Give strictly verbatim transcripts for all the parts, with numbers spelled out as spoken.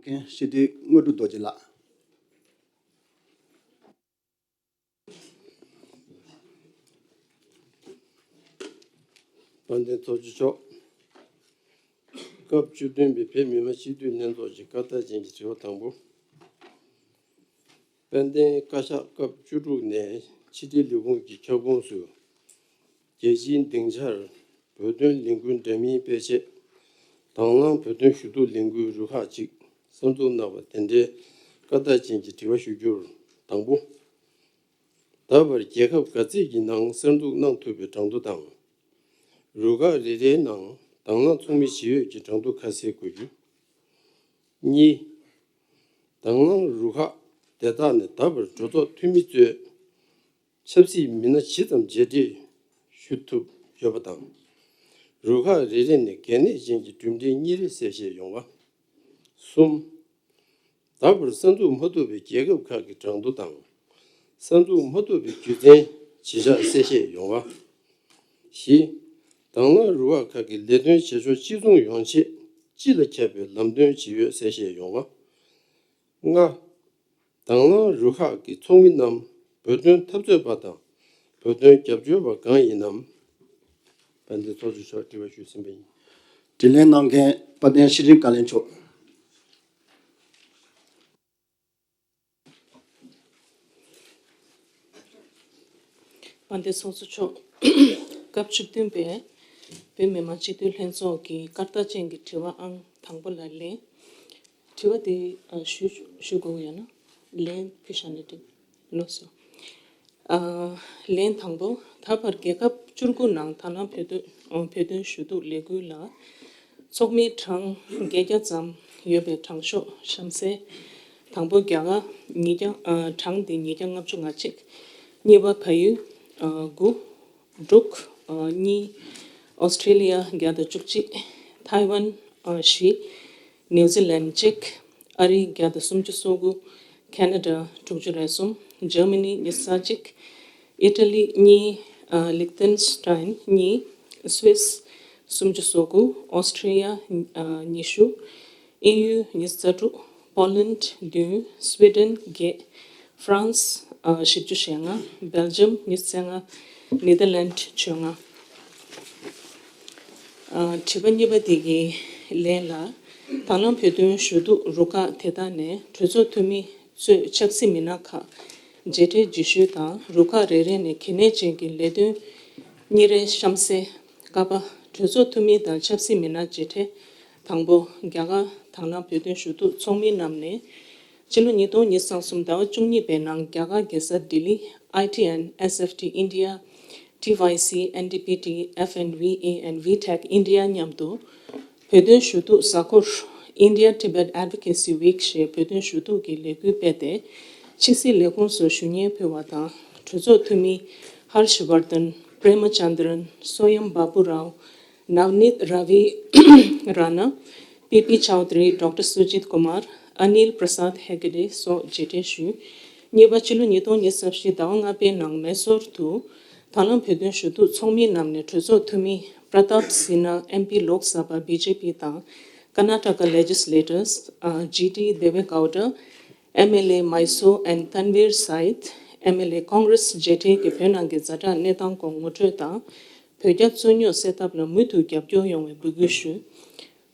སྤྱི་འཐུས་དངོས་གྲུབ་རྡོ་རྗེ་ལགས། དཔལ་ལྡན་ཚོགས་གཙོ་མཆོག་སྐབས་བཅུ་བདུན་པའི་བོད་མི་མང་སྤྱི་འཐུས་ལྷན་ཚོགས་ཀྱི་བཀའ་རྟགས་ཅན་གྱི་དྲི་བ་དང་པོ། དཔལ་ལྡན་བཀའ་ཤག་སྐབས་བཅུ་དྲུག་ནས་ཕྱི་དྲིལ་ལས་ཁུངས་ཀྱི་ཁྱབ་ཁོངས་སུ། རྒྱལ་སྤྱིའི་སྡིངས་ཆར་བོད་དོན་ལས་འགུལ་འདྲ་མིན་སྤེལ་ཆེད། དང་བླངས་བོད་དོན་ཞུ་གཏུག་ལས་འགུལ་རུ་ཁག་ཅིག་གསར་འཛུགས་གནང་བ་དེ་འབྲེལ་བཀའ་རྟགས་ཅན་གྱི་དྲི་བ་ཞུ་རྒྱུར། དང་པོ། ད་བར་རྒྱལ་ཁབ་ག་ཚད་ཀྱི་ནང་གསར་འཛུགས་གནང་ཐུབ་པའི་གྲངས་ཐོ་དང་། རུ་ཁག་རེ་རེའི་ནང་དང་བླངས་ཚོགས་མི་ཇི་ཡོད་ཀྱི་གྲངས་ཐོ་ཁ་གསལ་དགོས་རྒྱུ། གཉིས། དང་བླངས་རུ་ཁག་དེ་དག་ནས་ད་བར་གྲོས་ཚོགས་འཐུས་མི་གཙོས་ཆབ་སྲིད་མི་སྣ་ཇི་ཙམ་མཇལ་འཕྲད་ཞུ་ཐུབ་ཡོད་པ་དང་། རུ་ཁག་རེ་རེ་ནས་གལ་གནད་ཅན་གྱི་གྲུབ་འབྲས་གཉིས་རེ་གསལ་བཤད་ཡོང་བ། གསུམ། ད་བར་གསར་འཛུགས་མ་ཐུབ་པའི་རྒྱལ་ཁབ་ཁག་གི་གྲངས་ཐོ་དང་། གསར་འཛུགས་མ་ཐུབ་པའི་རྒྱུ་མཚན་ཇི་བཞག་གསལ་བཤད་ཡོང་བ། བཞི། དང་བླངས་རུ་ཁག་ཁག་གི་ལས་དོན་བྱེད་ཕྱོགས་གཅིག་མཚུངས་ཡོང་ཆེད་སྤྱི་ལ་ཁྱབ་པའི་ལམ་སྟོན་ཇི་ཡོད་གསལ་བཤད་ཡོང་བ། ལྔ། དང་བླངས་རུ་ཁག་གི་ཚོགས་མི་རྣམས་བོད་དོན་འཐབ་རྩོད་པ་དང་བོད་དོན་རྒྱབ་སྐྱོར་བ་གང་ཡིན་ནམ། དཔལ་ལྡན་ཚོགས་གཙོ་མཆོག་དྲི་བ་ཞུས་ཟིན་པ་ཡིན། དྲིས་ལན་གནང་མཁན་དཔལ་ལྡན་ཤེས་རིག་བཀའ་བློན་མཆོག་དཔལ་ལྡན་ཚོགས་གཙོ་མཆོག་སྐབས་བཅུ་བདུན་པའི་བོད་མི་མང་སྤྱི་འཐུས་ལྷན་ཚོགས་ཀྱི་བཀའ་རྟགས་ཅན་གྱི་དྲི་བ་ཨང་དང་པོ་ལ་ལན། དྲི་བ་དེ་ཨ་ཞུ་ཞུ་དགོས་ཡོད་ན་ལན་ཕུལ་བཞག་ན་འགྲིག་ལགས་སོ། ཨ་ལན་དང་པོ། ད་བར་རྒྱལ་ཁབ་བཅུ་དགུ་ནང་དང་བླངས་བོད་དོན་བོད་དོན་ཞུ་གཏུག་ལས་འགུལ་ལ་ཚོགས་མི་གྲངས་བརྒྱད་བརྒྱ་ཙམ་ཡོད་པའི་གྲངས་ཤོག་གཤམ་གསལ། དང་པོ་རྒྱ་གར་ཉིས་བརྒྱ། ཨ་གྲངས་འདི་ཉིས་བརྒྱ་ལྔ་བཅུ་ང་གཅིག་གཉིས་པ་བལ་ཡུལ་ཨ་དགུ། འབྲུག་ཨ་གཉིས། ཨོ་སི་ཀྲི་ལི་ཡ་བརྒྱ་དང་བཅུ་གཅིག་ཐའེ་ཝན་ཨ་བཞི། ནིའུ་ཛི་ལན་གཅིག་ཨ་རི་བརྒྱ་དང་སུམ་ཅུ་སོ་དགུ་ཁེ་ན་ཌ་དྲུག་ཅུ་རེ་གསུམ། འཇར་མ་ནི་ཉི་ཤུ་རྩ་གཅིག་ཨི་ཊ་ལི་གཉིས། ཨ་ལིག་ཏེན་སི་ཊན་གཉིས། སུད་སི་སུམ་ཅུ་སོ་དགུ་ཨོ་སི་ཀྲི་ཡ་ཨ་ཉི་ཤུ། དབྱིན་ཡུལ་ཉི་ཤུ་རྩ་དྲུག་པོ་ལན་བདུན། སུའེ་ཌེན་བརྒྱད། ཧྥ་རན་སི་ཨ་བཞི་བཅུ་ཞེ་ལྔ། སྦེལ་ཇམ་ཉི་ཤུ་རྩ་ལྔ། ནེ་དར་ལན་བཅོ་ལྔ། ཨ་དྲི་བ་གཉིས་པ་དེ་གི་ལན་ལ། དང་བླངས་བོད་དོན་ཞུ་གཏུག་རུ་ཁག་དེ་དག་ནས་གྲོས་ཚོགས་འཐུས་མི་གཙོས་ཆབ་སྲིད་མི་སྣ་ཁག་མཇལ་འཕྲད་བརྗེད་ཤོས་དང་རུ་ཁག་རེ་རེ་ནས་གལ་གནད་ཅན་གྱི་ལས་དོན་གཉིས་རེ་གཤམ་གསལ། ཀ་པ། གྲོས་ཚོགས་འཐུས་མི་དང་ཆབ་སྲིད་མི་སྣ་མཇལ་འཕྲད། དང་པོ། རྒྱ་གར་དང་བླངས་བོད་དོན་ཞུ་གཏུག་ཚོགས་མི་རྣམས་ནས། ཕྱི་ལོ་ཉིས་སྟོང་ཉི་ཤུ་རྩ་གསུམ་ཟླ་བ་བཅུ་གཉིས་པའི་ནང་རྒྱ་གར་རྒྱལ་ས་ལྡི་ལི། ཨའི་ཊི་ཨེན་ཨེས་ཨེཕ་ཊི་ཨིན་ཌི་ཡ། ཊི་ཝའི་སི། ཨེན་ཌི་པི་ཊི། ཨེཕ་ཨེན་ཝི་ཨེ། ཨེན་ཝི་ཊེག་ཨིན་ཌི་ཡ་མཉམ་དུ། བོད་དོན་ཞུ་གཏུག་གཟའ་འཁོར། India Tibet Advocacy Week ཞེས་བོད་དོན་ཞུ་གཏུག་གི་ལས་འགུལ་སྤེལ་ཏེ། ཕྱི་སྲིད་ལས་ཁུངས་སུ་ཞུ་སྙན་ཕུལ་བ་དང་། གྲོས་ཚོགས་འཐུས་མི་ཧར་ཤི་ཝར་དན། པྲེ་མ་ཅན་དྲན། སོ་ཡམ་བ་པུ་རའོ། ནབ་ནིད་ར་བི་ར་ན། པི་པི་ཅའོ་དྲི། ཌོག་ཊར་སུ་ཇིད་ཀུ་མར། ཨ་ནིལ་པྲ་སཱད་ཧེ་གེ་ཌེ་སོགས་མཇལ་འཕྲད་ཞུས། གཉིས་པ། ཕྱི་ལོ་ཉིས་སྟོང་ཉི་ཤུ་རྩ་བཞི་ཟླ་བ་ལྔ་པའི་ནང་མེ་སོར་དུ། དང་བླངས་བོད་དོན་ཞུ་གཏུག་ཚོགས་མི་རྣམས་ནས་གྲོས་ཚོགས་འཐུས་མི་པྲ་ཏཱབ་སི་ནྷ། ཨེམ་པི་ལོག་སྦྷ་བི་ཇེ་པི་དང་། ཀར་ནཱ་ཊ་ཀ་ལེ་ཇི་སི་ལེ་ཊར་སི། ཨ་ཇི་ཊི་དེ་ཝེ་ཀའུ་ཌ། ཨེམ་ཨེལ་ཨེ་མཱི་སོར་ཨེན་ཐན་ཝིར་སཱ་ཡིད། ཨེམ་ཨེལ་ཨེ་ཀོང་གྷི་རེ་སི་མཇལ་འཕྲད་ཀྱིས་བོད་ནང་གི་ཛ་དྲག་གནས་སྟངས་སྐོར་ངོ་སྤྲོད་དང་། བོད་རྒྱ་རྩོད་རྙོག་སེལ་ཐབས་ལ་མུ་མཐུད་རྒྱབ་སྐྱོར་ཡོང་བའི་འབོད་སྐུལ་ཞུས།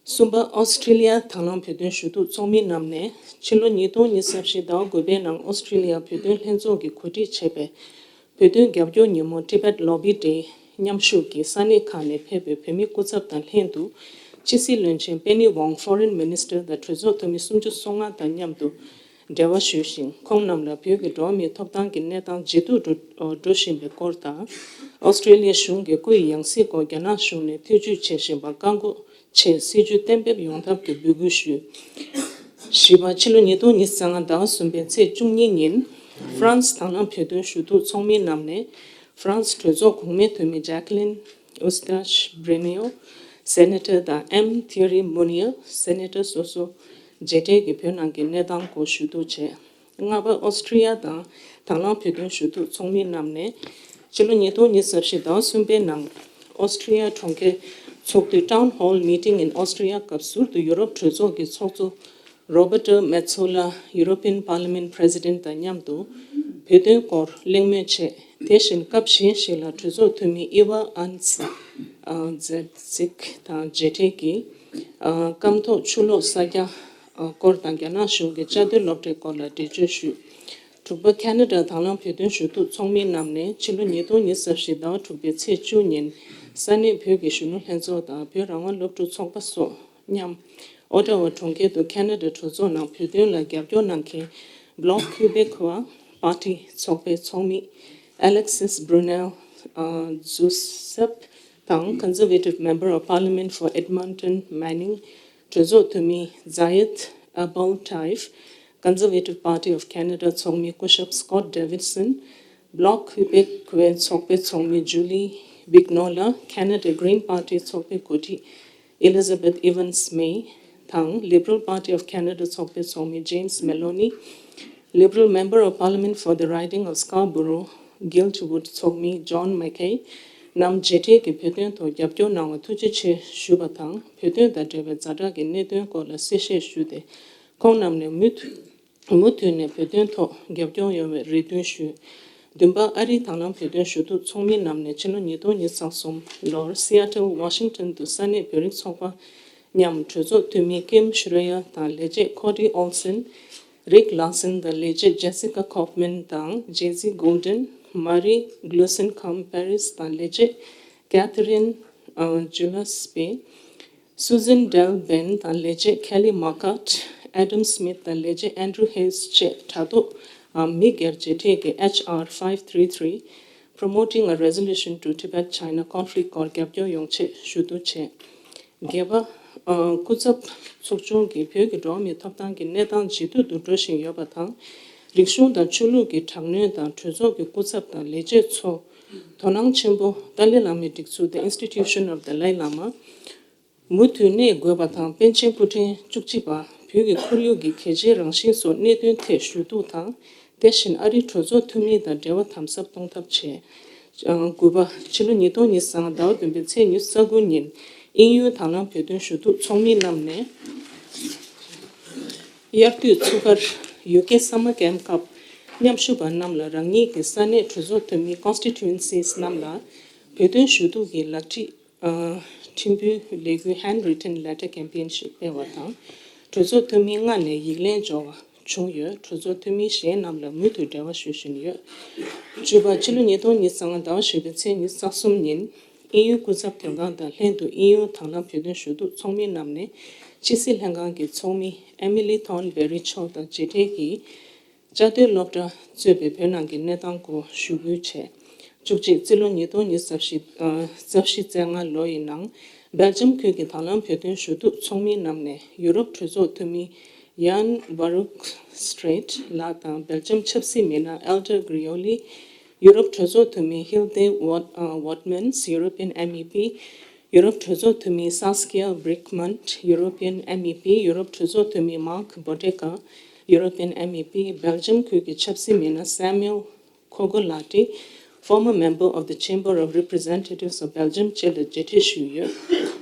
གསུམ་པ། ཨོ་སི་ཀྲི་ལི་ཡ་དང་བླངས་བོད་དོན་ཞུ་གཏུག་ཚོགས་མི་རྣམས་ནས། ཕྱི་ལོ་ཉིས་སྟོང་ཉི་ཤུ་རྩ་བཞི་ཟླ་བ་དགུ་པའི་ནང་ཨོ་སི་ཀྲི་ལི་ཡ་བོད་དོན་ལྷན་ཚོགས་ཀྱིས་གོ་སྒྲིག་བྱས་པའི་བོད་དོན་རྒྱབ་སྐྱོར་ཉིན་མོ། Tibet Lobby Day མཉམ་ཞུགས་ཀྱིས་ས་གནས་ཁག་ནས་ཕེབས་པའི་བོད་མི་སྐུ་ཚབ་དང་ལྷན་དུ། ཕྱི་སྲིད་བློན་ཆེན་པེ་ནི་ཝང་། Foreign Minister དང་གྲོས་ཚོགས་འཐུས་མི་སུམ་ཅུ་སོ་ལྔ་དང་མཉམ་དུ་འབྲེལ་བ་ཞུས་ཤིང་། ཁོང་རྣམས་ལ་བོད་ཀྱི་འགྲོ་བ་མིའི་ཐོབ་ཐང་གི་གནས་སྟངས་ཇེ་སྡུག་འགྲོ་འགྲོ་བཞིན་པའི་སྐོར་དང་། ཨོ་སི་ཀྲི་ལི་ཡ་གཞུང་གིས་སྐུའི་ཡང་སྲིད་སྐོར་རྒྱ་ནག་གཞུང་ནས་ཐེ་ཇུས་བྱེད་བཞིན་པར་བཀག་འགོག་ཆེད་སྲིད་ཇུས་གཏན་འབེབས་ཡོང་ཐབས་ཀྱི་འབོད་སྐུལ་ཞུས། བཞི་པ། ཕྱི་ལོ་ཉིས་སྟོང་ཉི་ཤུ་རྩ་ལྔ་ཟླ་བ་གསུམ་པའི་ཚེས་བཅུ་གཉིས་ཉིན། ཧྥ་རན་སི་དང་བླངས་བོད་དོན་ཞུ་གཏུག་ཚོགས་མི་རྣམས་ནས། ཧྥ་རན་སི་གྲོས་ཚོགས་གོང་མའི་འཐུས་མི་ཇེ་ཀ་ལིན་ཨུ་སི་ཏཱཤ་བྷེ་ནི་ཡོ། སེ་ནེ་ཊར་དང་། ཨེམ་ཐི་ཡེ་རི་མུ་ནི་ཡ། སེ་ནེ་ཊར་སོ་སོ་མཇལ་འཕྲད་ཀྱིས་བོད་ནང་གི་གནས་སྟངས་སྐོར་ཞུ་གཏུག་བྱས། ལྔ་པ། ཨོ་སི་ཀྲི་ཡ་དང་དང་བླངས་བོད་དོན་ཞུ་གཏུག་ཚོགས་མི་རྣམས་ནས། ཕྱི་ལོ་ཉིས་སྟོང་ཉི་ཤུ་རྩ་བཞི་ཟླ་བ་གསུམ་པའི་ནང་ཨོ་སི་ཀྲི་ཡ་གྲོང་ཁྱེར་ཚོགས་འདུའི་Town Hall Meeting in Austria སྐབས་ཟུར་དུ་ཡུ་རོབ་གྲོས་ཚོགས་ཀྱི་ཚོགས་གཙོ་ Roberto Metsola European Parliament President དང་མཉམ་དུ་བོད་དོན་སྐོར་གླེང་མོལ་བྱས། དེ་བཞིན་སྐབས་གཞན་ཞིག་ལ་གྲོས་ཚོགས་འཐུས་མི་ཨི་ཝ་ཨན་སི་ཛེ་ཙིག་དང་མཇལ་འཕྲད་ཀྱིས། སྐམ་ཐོག་ཆུ་ལོག་གསར་རྒྱག་སྐོར་དང་རྒྱ་ནག་གཞུང་གི་བཅའ་སྡོད་སློབ་གྲྭའི་སྐོར་ལ་འགྲེལ་བརྗོད་ཞུས། དྲུག་པ། ཁ་ན་ཌ་དང་བླངས་བོད་དོན་ཞུ་གཏུག་ཚོགས་མིའི་ནང་ནས་ཕྱི་ལོ་ཉིས་སྟོང་ཉི་ཤུ་རྩ་བཞི་ཟླ་བ་དྲུག་པའི་ཚེས་བཅུ་ཉིན་ས་གནས་བོད་ཀྱི་གཞོན་ནུ་ལྷན་ཚོགས་དང་བོད་རང་དབང་སློབ་ཕྲུག་ཚོགས་པ་སོགས་མཉམ་ཨོ་ཊ་ཝ་གྲོང་ཁྱེར་དུ་ཁ་ན་ཌ་གྲོས་ཚོགས་ནང་བོད་དོན་ལ་རྒྱབ་སྐྱོར་གནང་མཁན་Bloc Québécois Party ཚོགས་པའི་ཚོགས་མི་Alexis Brunel Joseph དང་Conservative Member of Parliament for Edmonton Manning གྲོས་ཚོགས་འཐུས་མི་Zayed Abdel Taif Conservative Party of Canada ཚོགས་མི་སྐུ་ཞབས་Scott Davidson Bloc Québécois ཚོགས་པའི་ཚོགས་མི་Julie Vignola Canada Green Party ཚོགས་པའི་འགོ་ཁྲིད་Elizabeth Evans May དང་Liberal Party of Canada ཚོགས་པའི་ཚོགས་མི་James Maloney Liberal Member of Parliament for the riding of Scarborough Guildwood ཚོགས་མི་John McKay རྣམས་མཇལ་འཕྲད་ཀྱིས་བོད་དོན་ཐོག་རྒྱབ་སྐྱོར་གནང་བར་ཐུགས་རྗེ་ཆེ་ཞུས་པ་དང་། བོད་དོན་དང་འབྲེལ་བའི་ཛ་དྲག་གི་གནད་དོན་སྐོར་ལ་གསལ་བཤད་ཞུས་ཏེ། ཁོང་རྣམས་ནས་མུ་མུ་མཐུད་ནས་བོད་དོན་ཐོག་རྒྱབ་སྐྱོར་ཡོང་བའི་རེ་འདུན་ཞུས། བདུན་པ། ཨ་རིའི་དང་བླངས་བོད་དོན་ཞུ་གཏུག་ཚོགས་མི་རྣམས་ནས་ཕྱི་ལོ་ཉིས་སྟོང་ཉི་ཤུ་རྩ་གསུམ་ལོར་Seattle Washington དུ་ས་གནས་བོད་རིགས་ཚོགས་པ་མཉམ་གྲོས་ཚོགས་འཐུས་མི་Kim Schreier དང་ལས་བྱེད་Cody Olson Rick Larson དང་ལས་བྱེད་Jessica Kaufman དང་Jesse Golden Marie Gluesenkamp Paris དང་ལས་བྱེད་Catherine Gillespie Susan Delben དང་ལས་བྱེད་Kelly Markert Adam Smith དང་ལས་བྱེད་Andrew Hayes བཅས་དྲ་ཐོག་མི་སྒེར་མཇལ་འཕྲད་ཀྱིས་H R five three three Promoting a Resolution to Tibet China Conflict སྐོར་རྒྱབ་སྐྱོར་ཡོང་ཆེད་ཞུ་གཏུག་བྱས། བརྒྱད་པ། སྐུ་ཚབ་ཚོགས་ཆུང་གིས་བོད་ཀྱི་འགྲོ་བ་མིའི་ཐོབ་ཐང་གི་གནས་སྟངས་ཇེ་སྡུག་ཏུ་འགྲོ་བཞིན་ཡོད་པ་དང་། རིག་གཞུང་དང་ཆོས་ལུགས་ཀྱི་དྲག་གནོན་དང་གྲོས་ཚོགས་ཀྱི་སྐུ་ཚབ་དང་ལས་བྱེད་ཚོ་དོ་སྣང་ཆེན་པོ་ཏཱ་ལའི་བླ་མའི་སྒྲིག་འཛུགས་The Institution of Dalai Lama མུ་མཐུད་གནས་དགོས་པ་དང་། པཎ་ཆེན་སྐུ་ཕྲེང་བཅུ་གཅིག་པ་བོད་ཀྱི་ཁོར་ཡུག་གི་གལ་ཆེའི་རང་བཞིན་སོགས་གནད་དོན་ཐད་ཞུ་གཏུག་དང་། དེ་བཞིན་ཨ་རིའི་གྲོས་ཚོགས་འཐུས་མི་དང་འབྲེལ་བ་དམ་ཟབ་གཏོང་ཐབས་བྱས། དགུ་པ། ཕྱི་ལོ་ཉིས་སྟོང་ཉི་ཤུ་རྩ་ལྔ་ཟླ་བ་བདུན་པའི་ཚེས་ཉི་ཤུ་རྩ་དགུ་ཉིན་དབྱིན་ཡུལ་དང་བླངས་བོད་དོན་ཞུ་གཏུག་ཚོགས་མི་རྣམས་ནས་དབྱར་དུས་ཚུགས་ཀར་ཡུ་ཀེ་summer camp སྐབས་མཉམ་ཞུགས་པ་རྣམས་ལ་རང་ཉིད་ཀྱི་ས་གནས་གྲོས་ཚོགས་འཐུས་མི་Constituencies རྣམས་ལ་བོད་དོན་ཞུ་གཏུག་གི་ལག་ཁྲིད་ཁྲིམས་དཔོན་ལས་འགུལ་Handwritten Letter Campaign ཞིག་སྤེལ་བ་དང་། གྲོས་ཚོགས་འཐུས་མི་ལྔ་ནས་ཡིག་ལན་འབྱོར་བ་བྱུང་ཡོད། གྲོས་ཚོགས་འཐུས་མི་གཞན་རྣམས་ལ་མུ་མཐུད་འབྲེལ་བ་ཞུ་བཞིན་ཡོད། བཅུ་པ། ཕྱི་ལོ་ཉིས་སྟོང་ཉི་ཤུ་རྩ་ལྔ་ཟླ་བ་བཞི་པའི་ཚེས་ཉི་ཤུ་རྩ་གསུམ་ཉིན་དབྱིན་ཡུལ་སྐུ་ཚབ་དོན་ཁང་དང་ལྷན་དུ་དབྱིན་ཡུལ་དང་བླངས་བོད་དོན་ཞུ་གཏུག་ཚོགས་མི་རྣམས་ནས་ཕྱི་སྲིད་ལྷན་ཁང་གི་ཚོགས་མི་Emily Thornberry མཆོག་དང་མཇལ་འཕྲད་ཀྱིས། བཅའ་སྡོད་སློབ་གྲྭ་གཙོས་པའི་བོད་ནང་གི་གནས་སྟངས་སྐོར་ཞུ་སྐུལ་བྱས། བཅུ་གཅིག། རྩིས་ལོ་ཉིས་སྟོང་ཉི་ཤུ་རྩ་བཞི་ཨ་རྩ་བཞི་རྩ་ལྔ་ལོ་ཡི་ནང་སྦེལ་ཇམ་ཁུལ་གྱི་དང་བླངས་བོད་དོན་ཞུ་གཏུག་ཚོགས་མི་རྣམས་ནས་ཡུ་རོབ་གྲོས་ཚོགས་འཐུས་མི་Jan Verhofstadt ལགས་དང་སྦེལ་ཇམ་ཆབ་སྲིད་མི་སྣ་Elder Grioli ཡུ་རོབ་གྲོས་ཚོགས་འཐུས་མི་Hilde Wort- ཨ་Wortmans European MEP ཡུ་རོབ་གྲོས་ཚོགས་འཐུས་མི་Saskia Brigmont European MEP ཡུ་རོབ་གྲོས་ཚོགས་འཐུས་མི་Mark Botega European MEP སྦེལ་ཇམ་ཁུལ་གྱི་ཆབ་སྲིད་མི་སྣ་Samuel Kogelati former member of the Chamber of Representatives of Belgium བཅས་ལ་མཇལ་འཕྲད་ཞུས་ཡོད།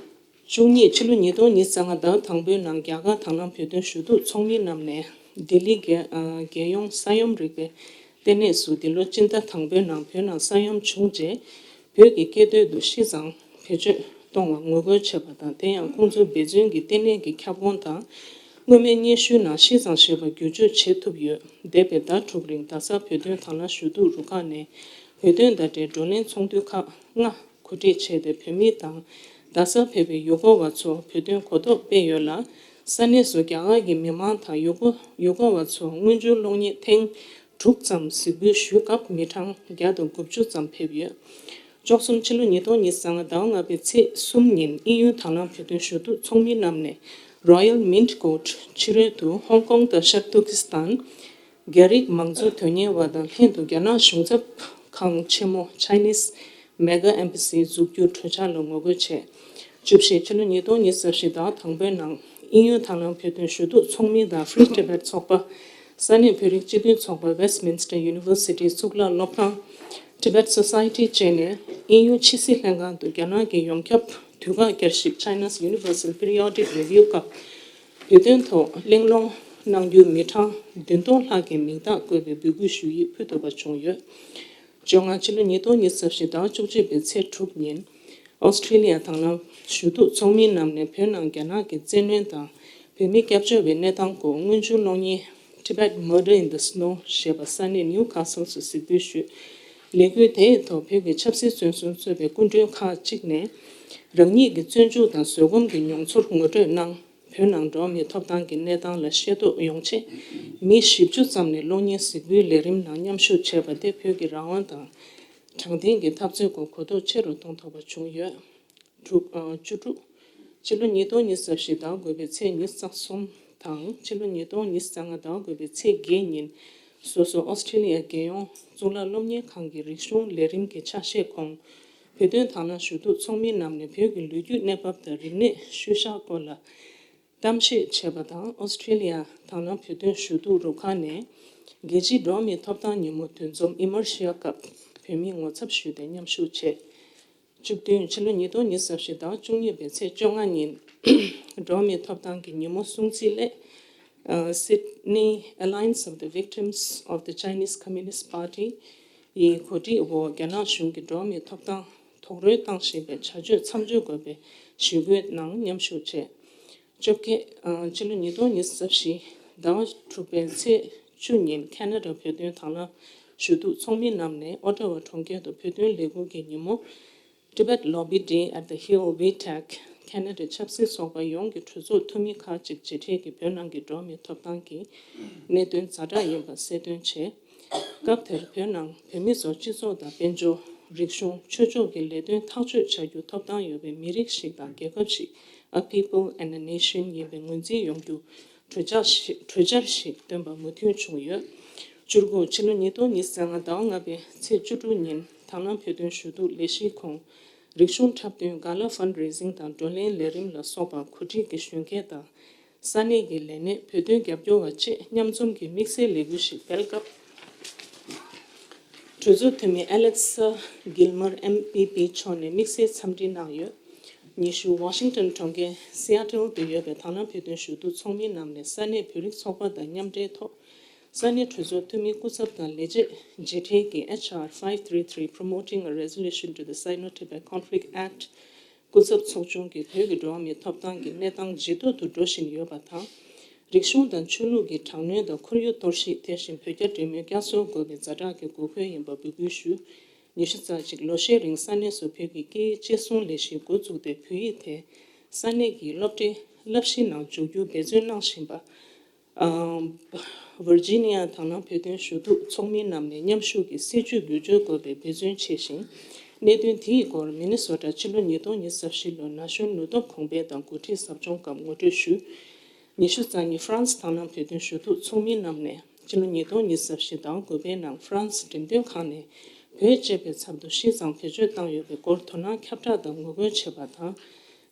བཅུ་གཉིས། ཕྱི་ལོ་ཉིས་སྟོང་ཉི་ཤུ་རྩ་ལྔ་ཟླ་བ་དང་པོའི་ནང་རྒྱ་གར་དང་བླངས་བོད་དོན་ཞུ་གཏུག་ཚོགས་མི་རྣམས་ནས་ལྡི་ལི་རྒྱལ་ཨ་རྒྱལ་ཡོངས་ས་ཡོམ་རིག་པའི་ལྟེ་གནས་སུ་འདི་ལོ་སྤྱི་ཟླ་དང་པོའི་ནང་བོད་ནང་ས་ཡོམ་བྱུང་རྗེས་བོད་ཀྱི་སྐད་སྡོད་དུ་ཤི་གཙང་བེད་སྤྱོད་གཏོང་བར་ངོ་རྒོལ་བྱས་པ་དང་། དེ་ཡང་ཁོང་ཚོས་འབད་བརྩོན་གྱིས་ལྟེ་གནས་ཀྱི་ཁྱབ་ཁོངས་དང་སྔོན་མའི་སྙན་ཞུའི་ནང་ཤི་གཙང་ཞེས་པ་བསྒྱུར་བཅོས་བྱེད་ཐུབ་ཡོད། འདས་པའི་ཟླ་དྲུག་རིང་རྡ་སར་བོད་དོན་དང་བླངས་ཞུ་གཏུག་རུ་ཁག་ནས་བོད་དོན་དང་འབྲེལ་བགྲོ་གླེང་ཚོགས་འདུ་ཁག་ལྔ་གོ་སྒྲིག་བྱས་ཏེ། བོད་མི་དང་རྡ་སར་ཕེབས་པའི་ཡུལ་སྐོར་བ་ཚོར་བོད་དོན་གོ་རྟོགས་སྤེལ་ཡོད་ལ། ས་གནས་སུ་རྒྱ་གར་གྱི་མི་མང་དང་ཡུལ་སྐོར་ཡུལ་སྐོར་བ་ཚོར་སྔོན་འཇུག་གློག་བརྙན་ཐེངས་དྲུག་ཙམ་གཟིགས་འབུལ་ཞུས་སྐབས་མི་གྲངས་བརྒྱ་དང་དགུ་བཅུ་ཙམ་ཕེབས་ཡོད། བཅུ་གསུམ། ཕྱི་ལོ་ཉིས་སྟོང་ཉི་ཤུ་རྩ་ལྔ་ཟླ་བ་ལྔ་པའི་ཚེས་གསུམ་ཉིན་དབྱིན་ཡུལ་དང་བླངས་བོད་དོན་ཞུ་གཏུག་ཚོགས་མི་རྣམས་ནས་Royal Mint Court ཕྱི་རོལ་དུ་ཧོང་ཀོང་དང་ཤར་ཏུར་ཀི་སི་ཐན། རྒྱ་རིགས་མང་གཙོ་དོན་གཉེར་བ་དང་ལྷན་དུ་རྒྱ་ནག་གཞུང་ཚབ་ཁང་ཆེན་མོ་Chinese Mega Embassy འཛུགས་རྒྱུ་གྲོས་འཆར་ལ་ངོ་རྒོལ་བྱས། བཅུ་བཞི། ཕྱི་ལོ་ཉིས་སྟོང་ཉི་ཤུ་རྩ་བཞི་ཟླ་བ་དང་པོའི་ནང་དབྱིན་ཡུལ་དང་བླངས་བོད་དོན་ཞུ་གཏུག་ཚོགས་མི་དང་Free Tibet ཚོགས་པ། ས་གནས་བོད་རིགས་སྤྱི་མཐུན་ཚོགས་པ་Westminster University གཙུག་ལག་སློབ་ཁང་Tibet Society བཅས་ནས་དབྱིན་ཡུལ་ཕྱི་སྲིད་ལྷན་ཁང་དུ་རྒྱ་ནག་གི་ཡོངས་ཁྱབ་དུས་བཀག་བསྐྱར་ཞིབ་China's Universal Periodic Review སྐབས་ བོད་དོན་ཐོག་གླེང་སློང་གནང་རྒྱུ་མི་གྲངས་བདུན་སྟོང་ལྷག་གིས་མིང་རྟགས་བཀོད་པའི་འབོད་སྐུལ་ཞུ་ཡིག་ཕུལ་ཐུབ་པ་བྱུང་ཡོད། བཅོ་ལྔ་ཕྱི་ལོ་ཉིས་སྟོང་ཉི་ཤུ་རྩ་བཞི་ཟླ་བ་བཅུ་གཅིག་པའི་ཚེས་དྲུག་ཉིན། ཨོ་སི་ཀྲི་ལི་ཡ་དང་བླངས་ཞུ་གཏུག་ཚོགས་མིའི་ནང་ནས་བོད་ནང་རྒྱ་ནག་གི་བཙན་གནོན་དང་བོད་མི་སྐྱབས་བཅོལ་བའི་གནས་སྟངས་སྐོར་སྔོན་འཇུག་གློག་བརྙན་Tibet Murder in the Snow ཞེས་པ་ས་གནས་ནིའུ་ཁ་སལ་སུ་གཟིགས་འབུལ་ཞུས། ལས་འགུལ་དེའི་ཐོག་བོད་ཀྱི་ཆབ་སྲིད་བཙོན་ཟུར་གཙོས་པའི་སྐུ་མགྲོན་ཁག་ཅིག་ནས་རང་ཉིད་ཀྱི་བཙོན་འཇུག་དང་བཟོད་སྒོམ་གྱི་མྱོང་ཚོར་ངོ་སྤྲོད་གནང་། བོད་ནང་འགྲོ་བ་མིའི་ཐོབ་ཐང་གི་གནས་སྟངས་ལ་ཤེས་རྟོགས་ཡོང་ཆེད་མི་བཞི་བཅུ་ཙམ་ནས་གློག་བརྙན་གཟིགས་འབུལ་ལས་རིམ་ནང་མཉམ་ཞུགས་བྱས་པ་དེ་བོད་ཀྱི་རང་དབང་དང་དྲང་བདེན་གྱི་འཐབ་རྩོད་སྐོར་གོ་རྟོགས་ཆེ་རུ་གཏོང་ཐུབ་པ་བྱུང་ཡོད། དྲུག་ཨ། བཅུ་དྲུག་ཕྱི་ལོ་ཉིས་སྟོང་ཉི་ཤུ་རྩ་བཞི་ཟླ་དགུ་པའི་ཚེས་ཉི་ཤུ་རྩ་གསུམ་དང་ཕྱི་ལོ་ཉིས་སྟོང་ཉི་ཤུ་རྩ་ལྔ་ཟླ་དགུ་པའི་ཚེས་བརྒྱད་ཉིན་སོ་སོ་ཨོ་སི་ཀྲི་ལི་ཡ་རྒྱལ་ཡོངས་གཙུག་ལག་སློབ་གཉེར་ཁང་གི་རིག་གཞུང་ལས་རིམ་གྱི་ཆ་ཤས་ཁོངས་བོད་དོན་དང་བླངས་ཞུ་གཏུག་ཚོགས་མིའི་ནང་ནས་བོད་ཀྱི་ལོ་རྒྱུས་གནས་བབ་དང་རིག་གནས་ཤུལ་བཞག་སྐོར་ལ་གཏམ་བཤད་བྱས་པ་དང་། ཨོ་སི་ཀྲི་ལི་ཡ་དང་བླངས་བོད་དོན་ཞུ་གཏུག་རུ་ཁག་ནས་རྒྱལ་སྤྱིའི་འགྲོ་བ་མིའི་ཐོབ་ཐང་ཉིན་མོ་འདུ་འཛོམས་ཨི་མར་ཤི་ཡ་སྐབས་བོད་མིའི་ངོ་ཚབ་ཞུས་ཏེ་མཉམ་ཞུགས་བྱས། བཅུ་བདུན་ཕྱི་ལོ་ཉིས་སྟོང་ཉི་ཤུ་རྩ་བཞི་ཟླ་བ་བཅུ་གཉིས་པའི་ཚེས་བཅོ་ལྔ་ཉིན་འགྲོ་བ་མིའི་ཐོབ་ཐང་གི་ཉིན་མོ་སྲུང་བརྩི་སླད། ཨ། Sydney Alliance of the Victims of the Chinese Communist Party ཡི་གོ་སྒྲིག་འོག་རྒྱ་ནག་གཞུང་གིས་འགྲོ་བ་མིའི་ཐོབ་ཐང་རྡོག་རོལ་བཏང་བཞིན་པའི་བྱ་སྤྱོད་མཚམས་འཇོག་དགོས་པའི་ཞུ་སྐུལ་ནང་མཉམ་ཞུགས་བྱས། བཅོ་བརྒྱད་ཨ། ཕྱི་ལོ་ཉིས་སྟོང་ཉི་ཤུ་རྩ་བཞི་ཟླ་བ་དྲུག་པའི་ཚེས་བཅུ་ཉིན་ཁ་ན་ཌ་བོད་དོན་དང་བླངས་ཞུ་གཏུག་ཚོགས་མི་རྣམས་ནས་ཨོ་ཊ་ཝ་གྲོང་ཁྱེར་དུ་བོད་དོན་ལས་འགུལ་གྱི་ཉིན་མོ་Tibet Lobby Day at the Hill VTAC Canada ཆབ་སྲིད་ཚོགས་པ་ཡོངས་ཀྱི་གྲོས་ཚོགས་འཐུས་མི་ཁག་ཅིག་མཇལ་འཕྲད་ཀྱིས་བོད་ནང་གི་འགྲོ་བ་མིའི་ཐོབ་ཐང་གི་གནད་དོན་ཛ་དྲག་ཡིན་པ་གསལ་སྟོན་བྱས། སྐབས་དེར་བོད་ནང་བོད་མི་ཚོ་སྤྱི་ཚོགས་དང་དཔལ་འབྱོར། རིག་གཞུང་། ཆོས་ཕྱོགས་ཀྱི་ལས་དོན་ཐག་གཅོད་བྱ་རྒྱུ་ཐོབ་ཐང་ཡོད་པའི་མི་རིགས་ཤིག་དང་རྒྱལ་ཁབ་ཞིག A people and a nation ཡིན་པའི་ངོས་འཛིན་ཡོང་རྒྱུ་གྲོས་འཆར་ཞིག་གྲོས་འཆར་ཞིག་བཏོན་པ་མོས་མཐུན་བྱུང་ཡོད། བཅུ་དགུ་ཕྱི་ལོ་ཉིས་སྟོང་ཉི་ཤུ་རྩ་ལྔ་ཟླ་བ་ལྔ་པའི་ཚེས་བཅུ་དྲུག་ཉིན་དང་བླངས་བོད་དོན་ཞུ་གཏུག་ལས་གཞིའི་ཁོངས་རིག་གཞུང་འཁྲབ་སྟོན། ག་ལ་ཕན་རེ་ཟིང་དང་བགྲོ་གླེང་ལས་རིམ་ལ་སོགས་པ་གོ་སྒྲིག་གི་གཞོན་སྐྱེས་དང་། ས་གནས་ཀྱི་ལས་སྣེ། བོད་དོན་རྒྱབ་སྐྱོར་བ་བཅས་མཉམ་འཛོམས་ཀྱིས་དམིགས་བསལ་ལས་འགུལ་ཞིག་སྤེལ་སྐབས། གྲོས་ཚོགས་འཐུས་མི་ཨ་ལེག་ས་གིལ་མར་ཨེམ་པི་པི་མཆོག་ནས་དམིགས་བསལ་འཚམས་འདྲི་གནང་ཡོད། ཉི་ཤུ། ཝ་ཤིང་ཊོན་གྲོང་ཁྱེར་སི་ཨ་ཊལ་དུ་ཡོད་པའི་དང་བླངས་བོད་དོན་ཞུ་གཏུག་ཚོགས་མི་རྣམས་ནས་ས་གནས་བོད་རིགས་ཚོགས་པ་དང་མཉམ་འབྲེལ་ཐོག་ས་གནས་གྲོས་ཚོགས་འཐུས་མི་སྐུ་ཚབ་དང་ལས་བྱེད་མཇལ་འཕྲད་ཀྱིས་H R five three three Promoting a Resolution to the Sino-Tibet Conflict Act སྐུ་ཚབ་ཚོགས་ཆུང་གིས་བོད་ཀྱི་འགྲོ་བ་མིའི་ཐོབ་ཐང་གི་གནས་སྟངས་ཇེ་སྡུག་ཏུ་འགྲོ་བཞིན་ཡོད་པ་དང་། རིག་གཞུང་དང་ཆོས་ལུགས་ཀྱི་དྲག་གནོན་དང་ཁོར་ཡུག་གཏོར་བཤིག་དེ་བཞིན་བོད་རྒྱ་འབྲེལ་མོལ་བསྐྱར་གསོ་དགོས་པའི་ཛ་དྲག་གི་དགོས་མཁོ་ཡིན་པ་འབོད་སྐུལ་ཞུས། ཉི་ཤུ་རྩ་གཅིག་ལོ་ཤས་རིང་ས་གནས་སུ་བོད་ཀྱི་སྐད་ཡིག་གཅེས་སྲུང་ལས་གཞི་འགོ་བཙུགས་ཏེ་བོད་ཡིག་དེ་ས་གནས་ཀྱི་སློབ་གྲྭའི་བསླབ་གཞི་ནང་འཇུག་རྒྱུ་འབད་བརྩོན་གནང་བཞིན་པ། ཨ། ཝར་ཇི་ནི་ཡ་དང་བླངས་བོད་དོན་ཞུ་གཏུག་ཚོགས་མི་རྣམས་ནས་མཉམ་ཞུགས་ཀྱིས་སྲིད་བྱུས་བསྒྱུར་བཅོས་དགོས་པའི་འབད་བརྩོན་ཆེ་ཞིང་། གནད་དོན་དེའི་སྐོར་མི་ནི་སོ་ཊ་ཕྱི་ལོ་ཉིས་སྟོང་ཉི་ཤུ་རྩ་བཞི་ལོའི་ན་གཞོན་ལུས་སྟོབས་གོང་འཕེལ་དང་འགོ་ཁྲིད་ཟབ་སྦྱོང་སྐབས་ངོ་སྤྲོད་ཞུས། ཉི་ཤུ་རྩ་གཉིས་ཧྥ་རན་སི་དང་བླངས་བོད་དོན་ཞུ་གཏུག་ཚོགས་མི་རྣམས་ནས་ཕྱི་ལོ་ཉིས་སྟོང་ཉི་ཤུ་རྩ་བཞི་ཟླ་བ་དགུ་པའི་ནང་ཧྥ་རན་སི་འགྲེམས་སྟོན་ཁང་ནས་བོད་ཅེས་པའི་ཚབ་ཏུ་ཤིས་ཙང་བེད་སྤྱོད་བཏང་ཡོད་པའི་སྐོར་དོ་སྣང་ཁྱབ་བསྒྲགས་དང་ངོ་རྒོལ་བྱས་པ་དང་།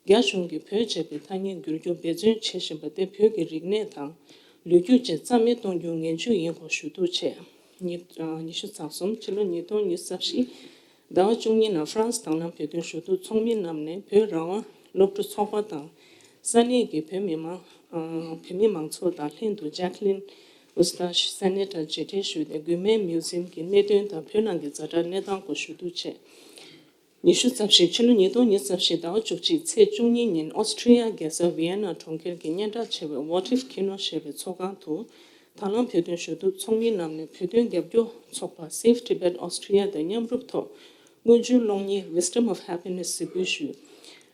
རྒྱ་གཞུང་གིས་བོད་ཅེས་པའི་ཐ་སྙད་བསྒྱུར་རྒྱུ་འབད་བརྩོན་བྱེད་བཞིན་པ་དེ་བོད་ཀྱི་རིག་གནས་དང་ལོ་རྒྱུས་བཅས་རྩ་མེད་གཏོང་རྒྱུའི་ངན་ཇུས་ཡིན་སྐོར་ཞུ་གཏུག་བྱས། ཉི་ཉི་ཤུ་རྩ་གསུམ་ཕྱི་ལོ་ཉིས་སྟོང་ཉི་ཤུ་རྩ་བཞི་ཟླ་བ་བཅུ་གཉིས་ནང་ཧྥ་རན་སི་དང་བླངས་བོད་དོན་ཞུ་གཏུག་ཚོགས་མི་རྣམས་ནས་བོད་རང་དབང་སློབ་ཕྲུག་ཚོགས་པ་དང་། ས་གནས་ཀྱི་བོད་མི་མང་ཨ་བོད་མི་མང་ཚོགས་དང་ལྷན་དུ་ཇེ་ཀ་ལིན་ཨུ་སྟ་ཤི་ས་གནས་གྲྭ་མཇལ་འཕྲད་ཞུས་ཏེ་གུས་སྨན་མིའུ་ཛིམ་གྱི་གནད་དོན་དང་བོད་ནང་གི་ཛ་དྲག་གནས་སྟངས་སྐོར་ཞུ་གཏུག་བྱས། ཉི་ཤུ་རྩ་བཞི་ཕྱི་ལོ་ཉིས་སྟོང་ཉི་ཤུ་རྩ་བཞི་ཟླ་བ་བཅུ་གཅིག་ཚེས་བཅུ་གཉིས་ཉིན་ཨོ་སི་ཀྲི་ཡ་རྒྱལ་ས་ཝི་ཡེ་ན་གྲོང་ཁྱེར་གྱི་སྙན་གྲགས་ཆེ་བའི་Votive Kino ཞེས་པའི་ཚོགས་ཁང་དུ། དང་བླངས་བོད་དོན་ཞུ་གཏུག་ཚོགས་མི་རྣམས་ནས་བོད་དོན་རྒྱབ་སྐྱོར་ཚོགས་པ་Save Tibet Austria དང་མཉམ་རུབ་ཐོག་སྔོན་འཇུག་གློག་བརྙན་Wisdom of Happiness གཟིགས་འབུལ་ཞུས།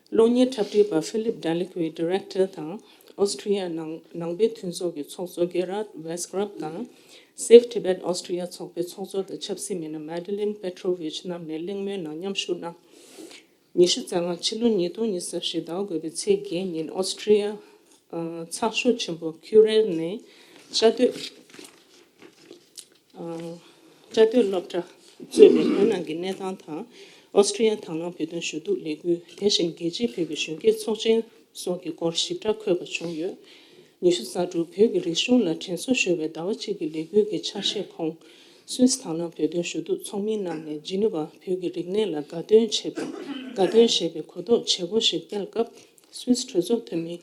གློག་བརྙན་འཁྲབ་ཁྲིད་པ་Philip Deliquy Director དང་ཨོ་སི་ཀྲི་ཡ་ནང་ནང་པའི་མཐུན་ཚོགས་ཀྱི་ཚོགས་གཙོ་Gerhard Weisgrab དང་Save Tibet Austria ཚོགས་པའི་ཚོགས་གཙོ་དང་ཆབ་སྲིད་མི་སྣ་Madeleine Petrovich རྣམས་ནས་གླེང་མོལ་ནང་མཉམ་ཞུགས་གནང་། ཉི་ཤུ་རྩ་ལྔ་ཕྱི་ལོ་ཉིས་སྟོང་ཉི་ཤུ་རྩ་བཞི་ཟླ་བ་དགུ་པའི་ཚེས་བརྒྱད་ཉིན་ཨོ་སི་ཀྲི་ཡ་ཨ་ཚགས་ཤོག་ཆེན་པོ་ཁུ་རེར་ནས་བཅའ་སྡོད་ཨ་བཅའ་སྡོད་སློབ་གྲྭ་གཙོས་པའི་བོད་ནང་གི་གནས་སྟངས་དང་ཨོ་སི་ཀྲི་ཡ་དང་བླངས་བོད་དོན་ཞུ་གཏུག་ལས་འགུལ་དེ་བཞིན་རྒྱལ་སྤྱིའི་བོད་ཀྱི་གཞོན་སྐྱེས་ཚོགས་ཆེན་སོགས་ཀྱི་སྐོར་ཞིབ་ཕྲ་འཁོད་པ་བྱུང་ཡོད། ཉི་ཤུ་རྩ་དྲུག་བོད་ཀྱི་རིག་གཞུང་ལ་དྲན་གསོ་ཞུ་བའི་ཟླ་བ་གཅིག་གི་ལས་འགུལ་གྱི་ཆ་ཤས་ཁོངས་སུད་སི་དང་བླངས་བོད་དོན་ཞུ་གཏུག་ཚོགས་མི་རྣམས་ནས་ཇི་ནི་ཝ་བོད་ཀྱི་རིག་གནས་ལ་དགའ་སྟོན་བྱེད་པའི་དགའ་སྟོན་ཞེས་པའི་གོ་རྟོགས་བྱེད་སྒོ་ཞིག་སྤེལ་སྐབས། སུད་སི་གྲོས་ཚོགས་འཐུས་མི་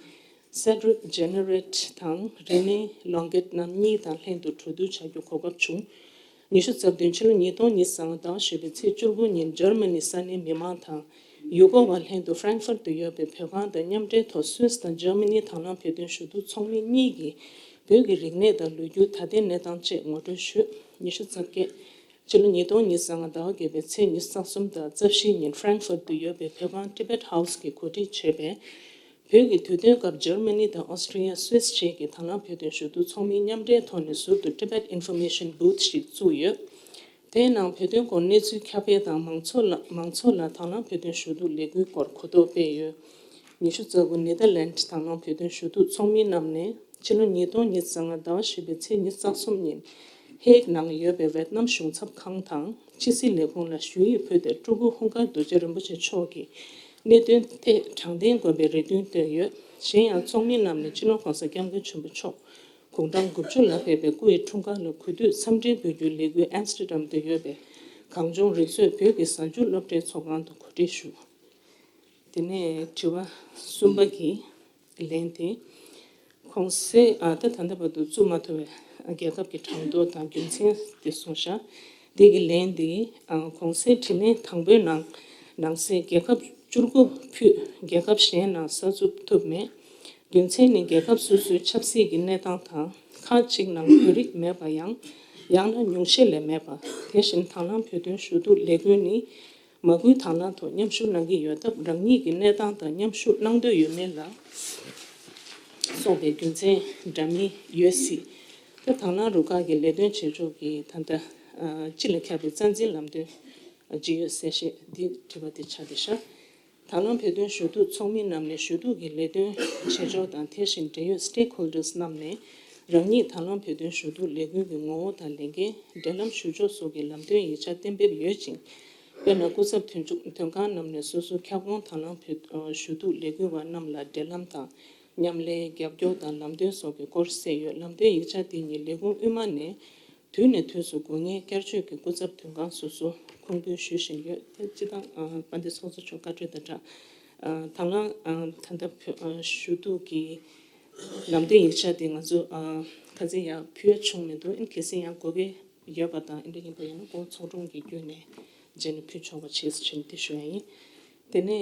Cedric Jennerett དང་René Longuet རྣམ་གཉིས་དང་ལྷན་དུ་གྲོས་བསྡུར་བྱ་རྒྱུ་གོ་སྐབས་བྱུང་། ཉི་ཤུ་རྩ་བདུན་ཕྱི་ལོ་ཉིས་སྟོང་ཉི་ཤུ་རྩ་ལྔ་ཟླ་བ་བཞི་པའི་ཚེས་བཅུ་དགུ་ཉིན་འཇར་མ་ནི་ས་གནས་མི་མང་དང་ཡུལ་སྐོར་བ་ལྷན་དུ་Frankfurt དུ་ཡོད་པའི་བོད་ཁང་དང་མཉམ་འབྲེལ་ཐོག་སུད་སི་དང་འཇར་མ་ནི་དང་བླངས་བོད་དོན་ཞུ་གཏུག་ཚོགས་མི་གཉིས་ཀྱིས་བོད་ཀྱི་རིག་གནས་དང་ལོ་རྒྱུས། ད་ལྟའི་གནས་སྟངས་བཅས་ངོ་སྤྲོད་ཞུས། ཉི་ཤུ་རྩ་བརྒྱད་ཕྱི་ལོ་ཉིས་སྟོང་ཉི་ཤུ་རྩ་ལྔ་ཟླ་བ་བརྒྱད་པའི་ཚེས་ཉི་ཤུ་རྩ་གསུམ་དང་རྩ་བཞི་ཉིན་Frankfurt དུ་ཡོད་པའི་བོད་ཁང་Tibet House གིས་གོ་སྒྲིག་བྱས་པའི་བོད་ཀྱི་དུས་སྟོན་སྐབས་འཇར་མ་ནི་དང་ཨོ་སི་ཀྲི་ཡ། སུད་སི་བཅས་ཀྱི་དང་བླངས་བོད་དོན་ཞུ་གཏུག་ཚོགས་མིའི་མཉམ་འབྲེལ་ཐོག་ནས་ཟུར་དུ་Tibet Information Booth ཞིག་བཙུགས་ཡོད། དེའི་ནང་བོད་དོན་སྐོར་གནས་ཚུལ་ཁྱབ་སྤེལ་དང་མང་ཚོགས་ལ་མང་ཚོགས་ལ་དང་བླངས་བོད་དོན་ཞུ་གཏུག་ལས་འགུལ་སྐོར་གོ་རྟོགས་སྤེལ་ཡོད། ཉི་ཤུ་རྩ་དགུ་ནེ་དར་ལན་དང་བླངས་བོད་དོན་ཞུ་གཏུག་ཚོགས་མིའི་རྣམས་ནས་ཕྱི་ལོ་ཉིས་སྟོང་ཉི་ཤུ་རྩ་ལྔ་ཟླ་བ་བཞི་པའི་ཚེས་ཉི་ཤུ་རྩ་གསུམ་ཉིན་ཧེག་ནང་ཡོད་པའི་ཝེད་ནམ་གཞུང་ཚབ་ཁང་དང་ཕྱི་སྲིད་ལས་ཁུངས་ལ་ཞུ་ཡིག་ཕུལ་ཏེ་སྤྲུལ་སྐུ་ཧུང་དཀར་རྡོ་རྗེ་རིན་པོ་ཆེ་མཆོག་གིས་གནད་དོན་ཐད་དྲང་བདེན་དགོས་པའི་རེ་འདུན་བཏོན་ཡོད། གཞན་ཡང་ཚོགས་མི་རྣམས་ནས་སྤྱི་ནོར་༸གོང་ས་༸སྐྱབས་མགོན་ཆེན་པོ་མཆོག་དགུང་གྲངས་དགུ་བཅུ་ལ་ཕེབས་པའི་སྐུ་ཡི་འཁྲུངས་སྐར་ལ་གུས་འདུད་འཚམས་འདྲི་འབུལ་རྒྱུའི་ལས་འགུལ་ཨེམ་སི་ཊར་ཌམ་དུ་ཡོད་པའི་གངས་ལྗོངས་རིག་མཛོད་བོད་ཀྱི་གཟའ་མཇུག་སློབ་གྲྭའི་ཚོགས་ཁང་དུ་གོ་སྒྲིག་ཞུ། དེ་ནས་དྲི་བ་གསུམ་པ་གི་ལན་དེ། གོང་གསལ་ཨ་ད་ད་ལྟ་བར་དུ་བཙུགས་མ་ཐུབ་པའི་རྒྱལ་ཁབ་ཀྱི་གྲངས་ཐོ་དང་རྒྱུ་མཚན་དེ་གསུངས་ཤག་དེ་གི་ལན་དེ་ཨ་གོང་གསལ་དྲིས་ལན་དང་པོའི་ནང་ནང་གསེས་རྒྱལ་ཁབ་བཅུ་དགུ་ཕུད་རྒྱལ་ཁབ་གཞན་ནང་གསར་འཛུགས་ཐུབ་མེད། རྒྱུ་མཚན་ནི་རྒྱལ་ཁབ་སོ་སོའི་ཆབ་སྲིད་ཀྱི་གནས་སྟངས་དང་ཁག་ཅིག་ནང་བོད་རིགས་མེད་པ་ཡང་ཡང་ན་ཉུང་ཤས་ལས་མེད་པ། དེ་བཞིན་དང་བླངས་བོད་དོན་ཞུ་གཏུག་ལས་འགུལ་ནི་མ་སྐུལ་དང་བླངས་ཐོག་མཉམ་ཞུགས་གནང་གི་ཡོད་སྟབས་རང་ཉིད་ཀྱི་གནས་སྟངས་དང་མཉམ་ཞུགས་གནང་འདོད་ཡོད་མེད་ལ་སོགས་པའི་རྒྱུ་མཚན་འདྲ་མིན་ཡོད་སྲིད། ད་དང་བླངས་རུ་ཁག་གི་ལས་དོན་བྱེད་ཕྱོགས་ཀྱི་ད་ལྟ་ཨ་སྤྱི་ལ་ཁྱབ་པའི་རྩ་འཛིན་ལམ་སྟོན་ཅི་ཡོད་གསལ་བཤད་འདི་དྲི་བ་དེ་ཆགས་བསྡད་ཤག་དང་བླངས་བོད་དོན་ཞུ་གཏུག་ཚོགས་མི་རྣམས་ནས་ཞུ་གཏུག་གི་ལས་དོན་བྱེད་ཕྱོགས་དང་དེ་བཞིན་འབྲེལ་ཡོད་stakeholders རྣམས་ནས་རང་ཉིད་དང་བླངས་བོད་དོན་ཞུ་གཏུག་ལས་འགུལ་གྱི་ངོ་བོ་དང་ལས་འགན། འབྲེལ་ལམ་ཞུ་ཕྱོགས་སོགས་ཀྱི་ལམ་སྟོན་ཡིག་ཆ་གཏན་འབེབས་ཡོད་ཅིང་། དཔེར་ན། སྐུ་ཚབ་དོན་གཅོད་དོན་ཁང་རྣམས་ནས་སོ་སོའི་ཁྱབ་ཁོངས་དང་བླངས་བོད་ཞུ་གཏུག་ལས་འགུལ་བ་རྣམས་ལ་འབྲེལ་ལམ་དང་མཉམ་ལས། རྒྱབ་སྐྱོར་དང་ལམ་སྟོན་སོགས་ཀྱི་སྐོར་གསལ་ཡོད། ལམ་སྟོན་ཡིག་ཆ་དེ་ཉིད་ལས་ཁུངས་དབུས་མ་ནས་དུས་ནས་དུས་སུ་དགོས་ངེས་བསྐྱར་བཅོས་ཀྱིས་སྐུ་ཚབ་དོན་ཁང་སོ་སོར་ཁུངས་འཁྱོལ་ཞུ་བཞིན་ཡོད། དེ་སྤྱི་བཏང་ཨ་དཔལ་ལྡན་ཚོགས་གཙོ་མཆོག་བཀའ་འཁྲོལ་དང་སྦྲགས། ཨ་དང་བླངས་ཨ་ད་ལྟ་བོད་ཨ་ཞུ་གཏུག་གི་ལམ་སྟོན་ཡིག་ཆ་དེ་ང་ཚོ་ཨ་ཁ་སང་ཡང་ཕུལ་ཡ་བྱུང་མི་འདུག་ཨིན་གལ་སྲིད་ཡང་དགོས་ཀྱི་ཡོད་པ་དང་ཨིན་འདྲ་ཡིན་པ་ཡིན་ན་ཁོང་ཚོགས་དྲུང་གི་བརྒྱུད་ནས་རྗེས་ནས་ཕུལ་ཆོག་པ་བྱེད་ཟེར་བྱས་ནས་དེ་ཞུ་ཡ་ཡིན། དེ་ནས་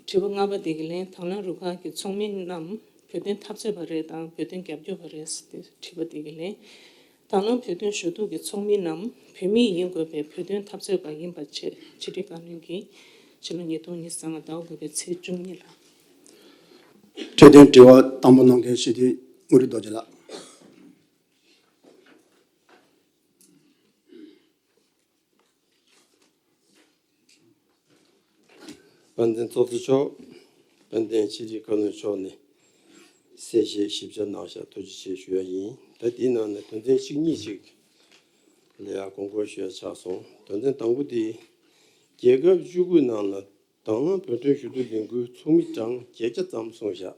དྲི་བ་ལྔ་པ་དེ་གི་ལན། དང་བླངས་རུ་ཁག་གི་ཚོགས་མི་རྣམས་བོད་དོན་འཐབ་རྩོད་པ་རེད་དང་བོད་དོན་རྒྱབ་སྐྱོར་བ་རེད་ཟེར་ཏེ་དྲི་བ་དེ་གི་ལན། དང་བླངས་བོད་དོན་ཞུ་གཏུག་གི་ཚོགས་མི་རྣམས་བོད་མི་ཡིན་དགོས་པའི་བོད་དོན་འཐབ་རྩོད་པ་ཡིན་པ་བཅས་ཕྱི་དྲིལ་བཀའ་བློན་གྱིས་ཕྱི་ལོ་ཉིས་སྟོང་ཉི་ཤུ་རྩ་ལྔ་ཟླ་བ་དགུ་པའི་ཚེས་བཅུ་གཉིས་ལ། འཕྲོས་དོན་དྲི་བ་དང་པོ་གནང་མཁན་སྤྱི་འཐུས་དངོས་གྲུབ་རྡོ་རྗེ་ལགས། དཔལ་ལྡན་ཚོགས་གཙོ་མཆོག་དཔལ་ལྡན་ཕྱི་དྲིལ་བཀའ་བློན་མཆོག་ནས་གསལ་བཤད་ཞིབ་ཆ་གནང་ཤག་ཐུགས་རྗེ་ཆེ་ཞུ་ཡ་ཡིན། ད་དེའི་ནང་ནས་དོན་ཚན་གཅིག་གཉིས་ཅིག་ལ་ཡ་དགོངས་སྐོར་ཞུ་ཡ་ཆགས་སོང་། དོན་ཚན་དང་པོ་དེ་རྒྱལ་ཁབ་བཅུ་དགུ་ནང་ལ་དང་བླངས་བོད་དོན་ཞུ་གཏུག་ལས་འགུལ་ཚོགས་མི་གྲངས་བརྒྱད་བརྒྱ་ཙམ་སོང་ཤག་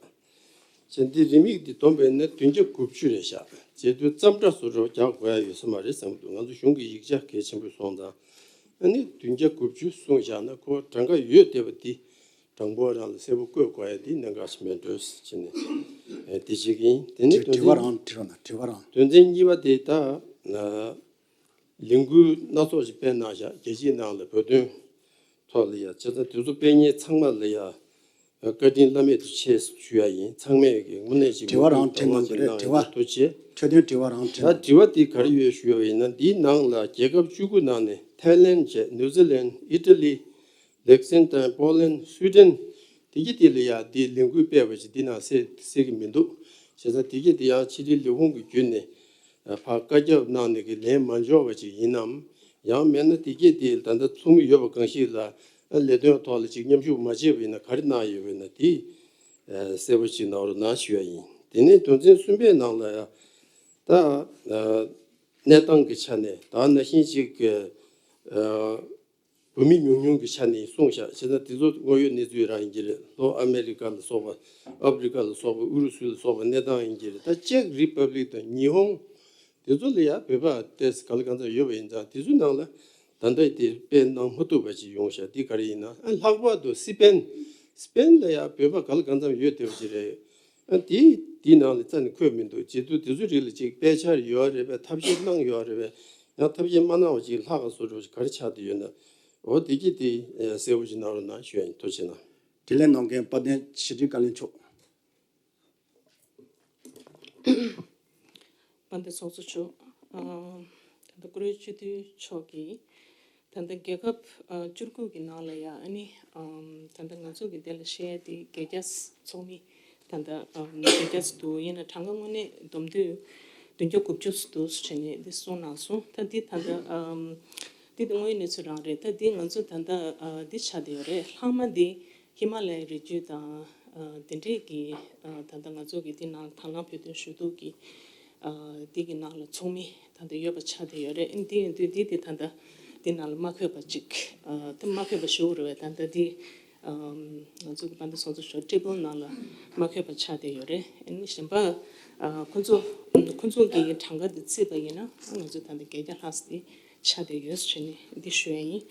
བྱས་འདི་རེའུ་མིག་འདི་བསྡོམས་པས་ན་བདུན་བརྒྱ་དགུ་བཅུ་རེད་ཤག་བྱས་དུས་ཙམ་སྒྲ་བཟོ་འདྲ་རྒྱག་དགོས་ཡ་ཡོད་ས་མ་རེད་བསམ་གྱི་འདུག་ང་ཚོ་གཞུང་གི་ཡིག་ཆ་གལ་ཆེན་པོ་སོང་ཙང་ཨ་ནི་བདུན་བརྒྱ་དགུ་བཅུ་སོང་ཤག་ན་ཁོ་གྲངས་ཀ་ཡོད་བསྡད་པ་འདི་དྲང་པོ་རང་ལ་གསལ་པོ་བཀོད་དགོས་ཡ་འདི་གནད་འགག་ཞིག་མེད་འགྲོ་ཟེར་བྱས་ནས་འདི་བྱེད་ཀྱི་ཡིན། དེ་ནི་དྲི་དྲི་བ་རང་དྲི་རོགས་གནང་། དྲི་བ་རང་། དོན་ཚན་གཉིས་པ་དེ་ད་ལས་འགུལ་སྣ་ཚོགས་ཤིག་སྤེལ་གནང་ཤག་རྒྱལ་སྤྱིའི་ནང་ལ་བོད་དོན་ཐོག་ལ་ཡ་བྱས་ཙང་དེ་ཚོ་སྤེལ་མཁན་ཚང་མ་ལ་ཡ་བཀའ་དྲིན་བླ་མེད་དུ་ཆེ་ཞུ་ཡ་ཡིན། ཚང་མས་ཀྱི་དངོས་གནས་ཀྱི་དྲི་བ་རང་དྲི་གནང་དགོས་རེད། དྲི་བ་ཐུགས་རྗེ་ཆེ། འཕྲོས་དོན་དྲི་བ་རང་དྲི་ད་དྲི་བ་དེ་ག་རེ་ཡོད་ཞུ་ཡ་ཡིན་ན་འདིའི་ནང་ལ་རྒྱལ་ཁབ་བཅུ་དགུ་ནང་ནས་ཐའི་ལེན་བྱས། ནིའུ་ཛི་ལན། ཨི་ཊ་ལི། ལེག་སེན་ཊོན། པོ་ལན། སུའི་ཌེན། དེ་གི་དེ་ལ་ཡ་དེ་ལས་འགུལ་སྤེལ་བ་ཞིག་འདི་ནང་གསལ་གསལ་གི་མི་འདུག་བྱས་ཙང་དེ་གི་དེ་ཡང་ཕྱི་དྲིལ་ལས་ཁུངས་ཀྱི་བརྒྱུད་ནས་ཕར་བཀའ་ཁྱབ་གནང་ནས་གི་ལན་མ་འབྱོར་བ་ཅིག་ཡིན་ནམ། ཡང་མེད་ན་དེ་གི་དེ་ད་ལྟ་ཚོགས་མི་ཡོད་པ་གང་ཞིག་ལ་ལས་དོན་ཐོག་ལ་ཅིག་མཉམ་ཞུགས་མ་བྱས་པ་ཡིན་ན་ག་རེ་གནང་ཡོད་པ་ཡིན་ན་དེ་གསལ་པོ་ཅིག་གནང་རོགས་གནང་ཞུ་ཡ་ཡིན། དེ་ནས་དོན་ཚན་གསུམ་པའི་ནང་ལ་ཡ་ད་གནས་སྟངས་ཀྱི་ཆ་ནས་ད་ནང་བཞིན་ཅིག་བོད་མི་ཉུང་ཉུང་གི་ཆ་ནས་གསུངས་ཤག་བྱས་ཙང་དེ་ཚོ་དངོས་ཡོད་གནས་ཚུལ་རང་ཡིན་གྱི་རེད། ལྷོ་ཨ་མེ་རི་ཀ་ལ་སོགས་པ། ཨབ་རི་ཀ་ལ་སོགས་པ། ཨུ་རུ་སུ་ལ་སོགས་པ་གནས་སྟངས་ཡིན་གྱི་རེད། ད་ཅེག་རི་པབ་ལིག་དང་ཉི་ཧོང་དེ་ཚོ་ལ་ཡ་བོད་པ་ཏོག་ཙམ་ག་ལ་གང་འཚམ་ཡོད་པ་ཡིན་ཙང་དེ་ཚོའི་ནང་ལ་ད་ལྟ་དེ་དཔེ་གནང་མ་ཐུབ་པ་ཅིག་ཡོང་ཤག་དེ་ག་རེ་ཡིན་ན། ཨ་ལྷག་པར་དུ་སི་པེན། སི་པེན་ལ་ཡ་བོད་པ་ག་ལ་གང་འཚམ་ཡོད་བསྡད་པ་ཅིག་རེད། ཨ་དེ་དེའི་ནང་ལ་རྩ་ནས་འཁོད་མི་འདུག་བྱེད་དུས་དེ་ཚོའི་རིགས་ལ་ཅིག་དཔེ་ཆ་ཡོད་རེད་པས། ཐབས་ཤེས་གནང་ཡོད་རེད་པས། ཡང་ཐབས་ཤེས་མ་གནང་བ་ཅིག་ལྷག་ག་བཟོ་འདྲ་བོ་ཞིག་ག་རེ་ཆགས་བསྡད་ཡོད་ན། འོ་དེ་གི་དེ་གསལ་པོ་ཞིག་གནང་རོགས་གནང་ཞུ་ཡ་ཡིན། ཐུགས་རྗེ་གནང་། དྲིས་ལན་གནང་མཁན་དཔལ་ལྡན་ཕྱི་དྲིལ་བཀའ་བློན་མཆོག་དཔལ་ལྡན་ཚོགས་གཙོ་མཆོག་ཨ། ད་ལྟ་བཀུར་འོས་སྤྱི་འཐུས་མཆོག་གིས་ད་ལྟ་རྒྱལ་ཁབ་ཨ་བཅུ་དགུ་གི་ནང་ལ་ཡ་ཨ་ནི་ཨམ་ད་ལྟ་ང་ཚོ་གི་དེ་ལ་བཤད་ཡ་དེ་བརྒྱད་བརྒྱ་ཚོགས་མི་ད་ལྟ་ཨམ་བརྒྱད་བརྒྱ་ཙམ་འདུག་ཡིན་ན་གྲངས་ཀ་དངོས་གནས་བསྡོམས་དུས་བདུན་བརྒྱ་དགུ་བཅུ་ཙམ་འདུག་ཟེར་ནས་འདི་གསུངས་གནང་སོང་། ད་འདི་ད་ལྟ་ཨམ་འདི་ད་དངོས་ཡོད་གནས་ཚུལ་རང་རེད། ད་འདི་ང་ཚོ་ད་ལྟ་ཨ་འདི་ཆགས་བསྡད་ཡོད་རེད། ལྷག་མ་འདི་ཧི་མ་ལ་ཡའི་རི་རྒྱུད་དང་ཨ་དེ་འདྲས་ཀྱི་ཨ་ད་ལྟ་ང་ཚོ་གི་འདི་ནང་དང་བླངས་བོད་དོན་ཞུ་གཏུག་གི་ཨ་འདི་གི་ནང་ལ་ཚོགས་མི་ད་ལྟ་ཡོད་པ་ཆགས་བསྡད་ཡོད་རེད། འདི་ཡིན་དུས་འདི་དེ་ད་ལྟ་འདི་ནང་ལ་མ་འཁོད་པ་ཅིག་ཨ་ད་མ་འཁོད་པ་ཞུ་དགོས་རེད་པས། ད་ལྟ་འདི་ཨ་ང་ཚོ་གི་དཔལ་ལྡན་ཚོགས་གཙོ་མཆོག་ཊེ་བལ་ནང་ལ་མ་འཁོད་པ་ཆགས་བསྡད་ཡོད་རེད། ཨ་ནི་གཞན་པ་ཨ་ཁོ་ཚོ་ཁོ་ཚོ་གི་གྲངས་ཀ་འདི་བརྩིས་པ་ཡིན་ན་ང་ཚོ་ད་ལྟ་བརྒྱད་བརྒྱ་ལྷག་ཙམ་ཆགས་བསྡད་ཡོད་ཟེར་ནས་འདི་ཞུ་ཡ་ཡིན།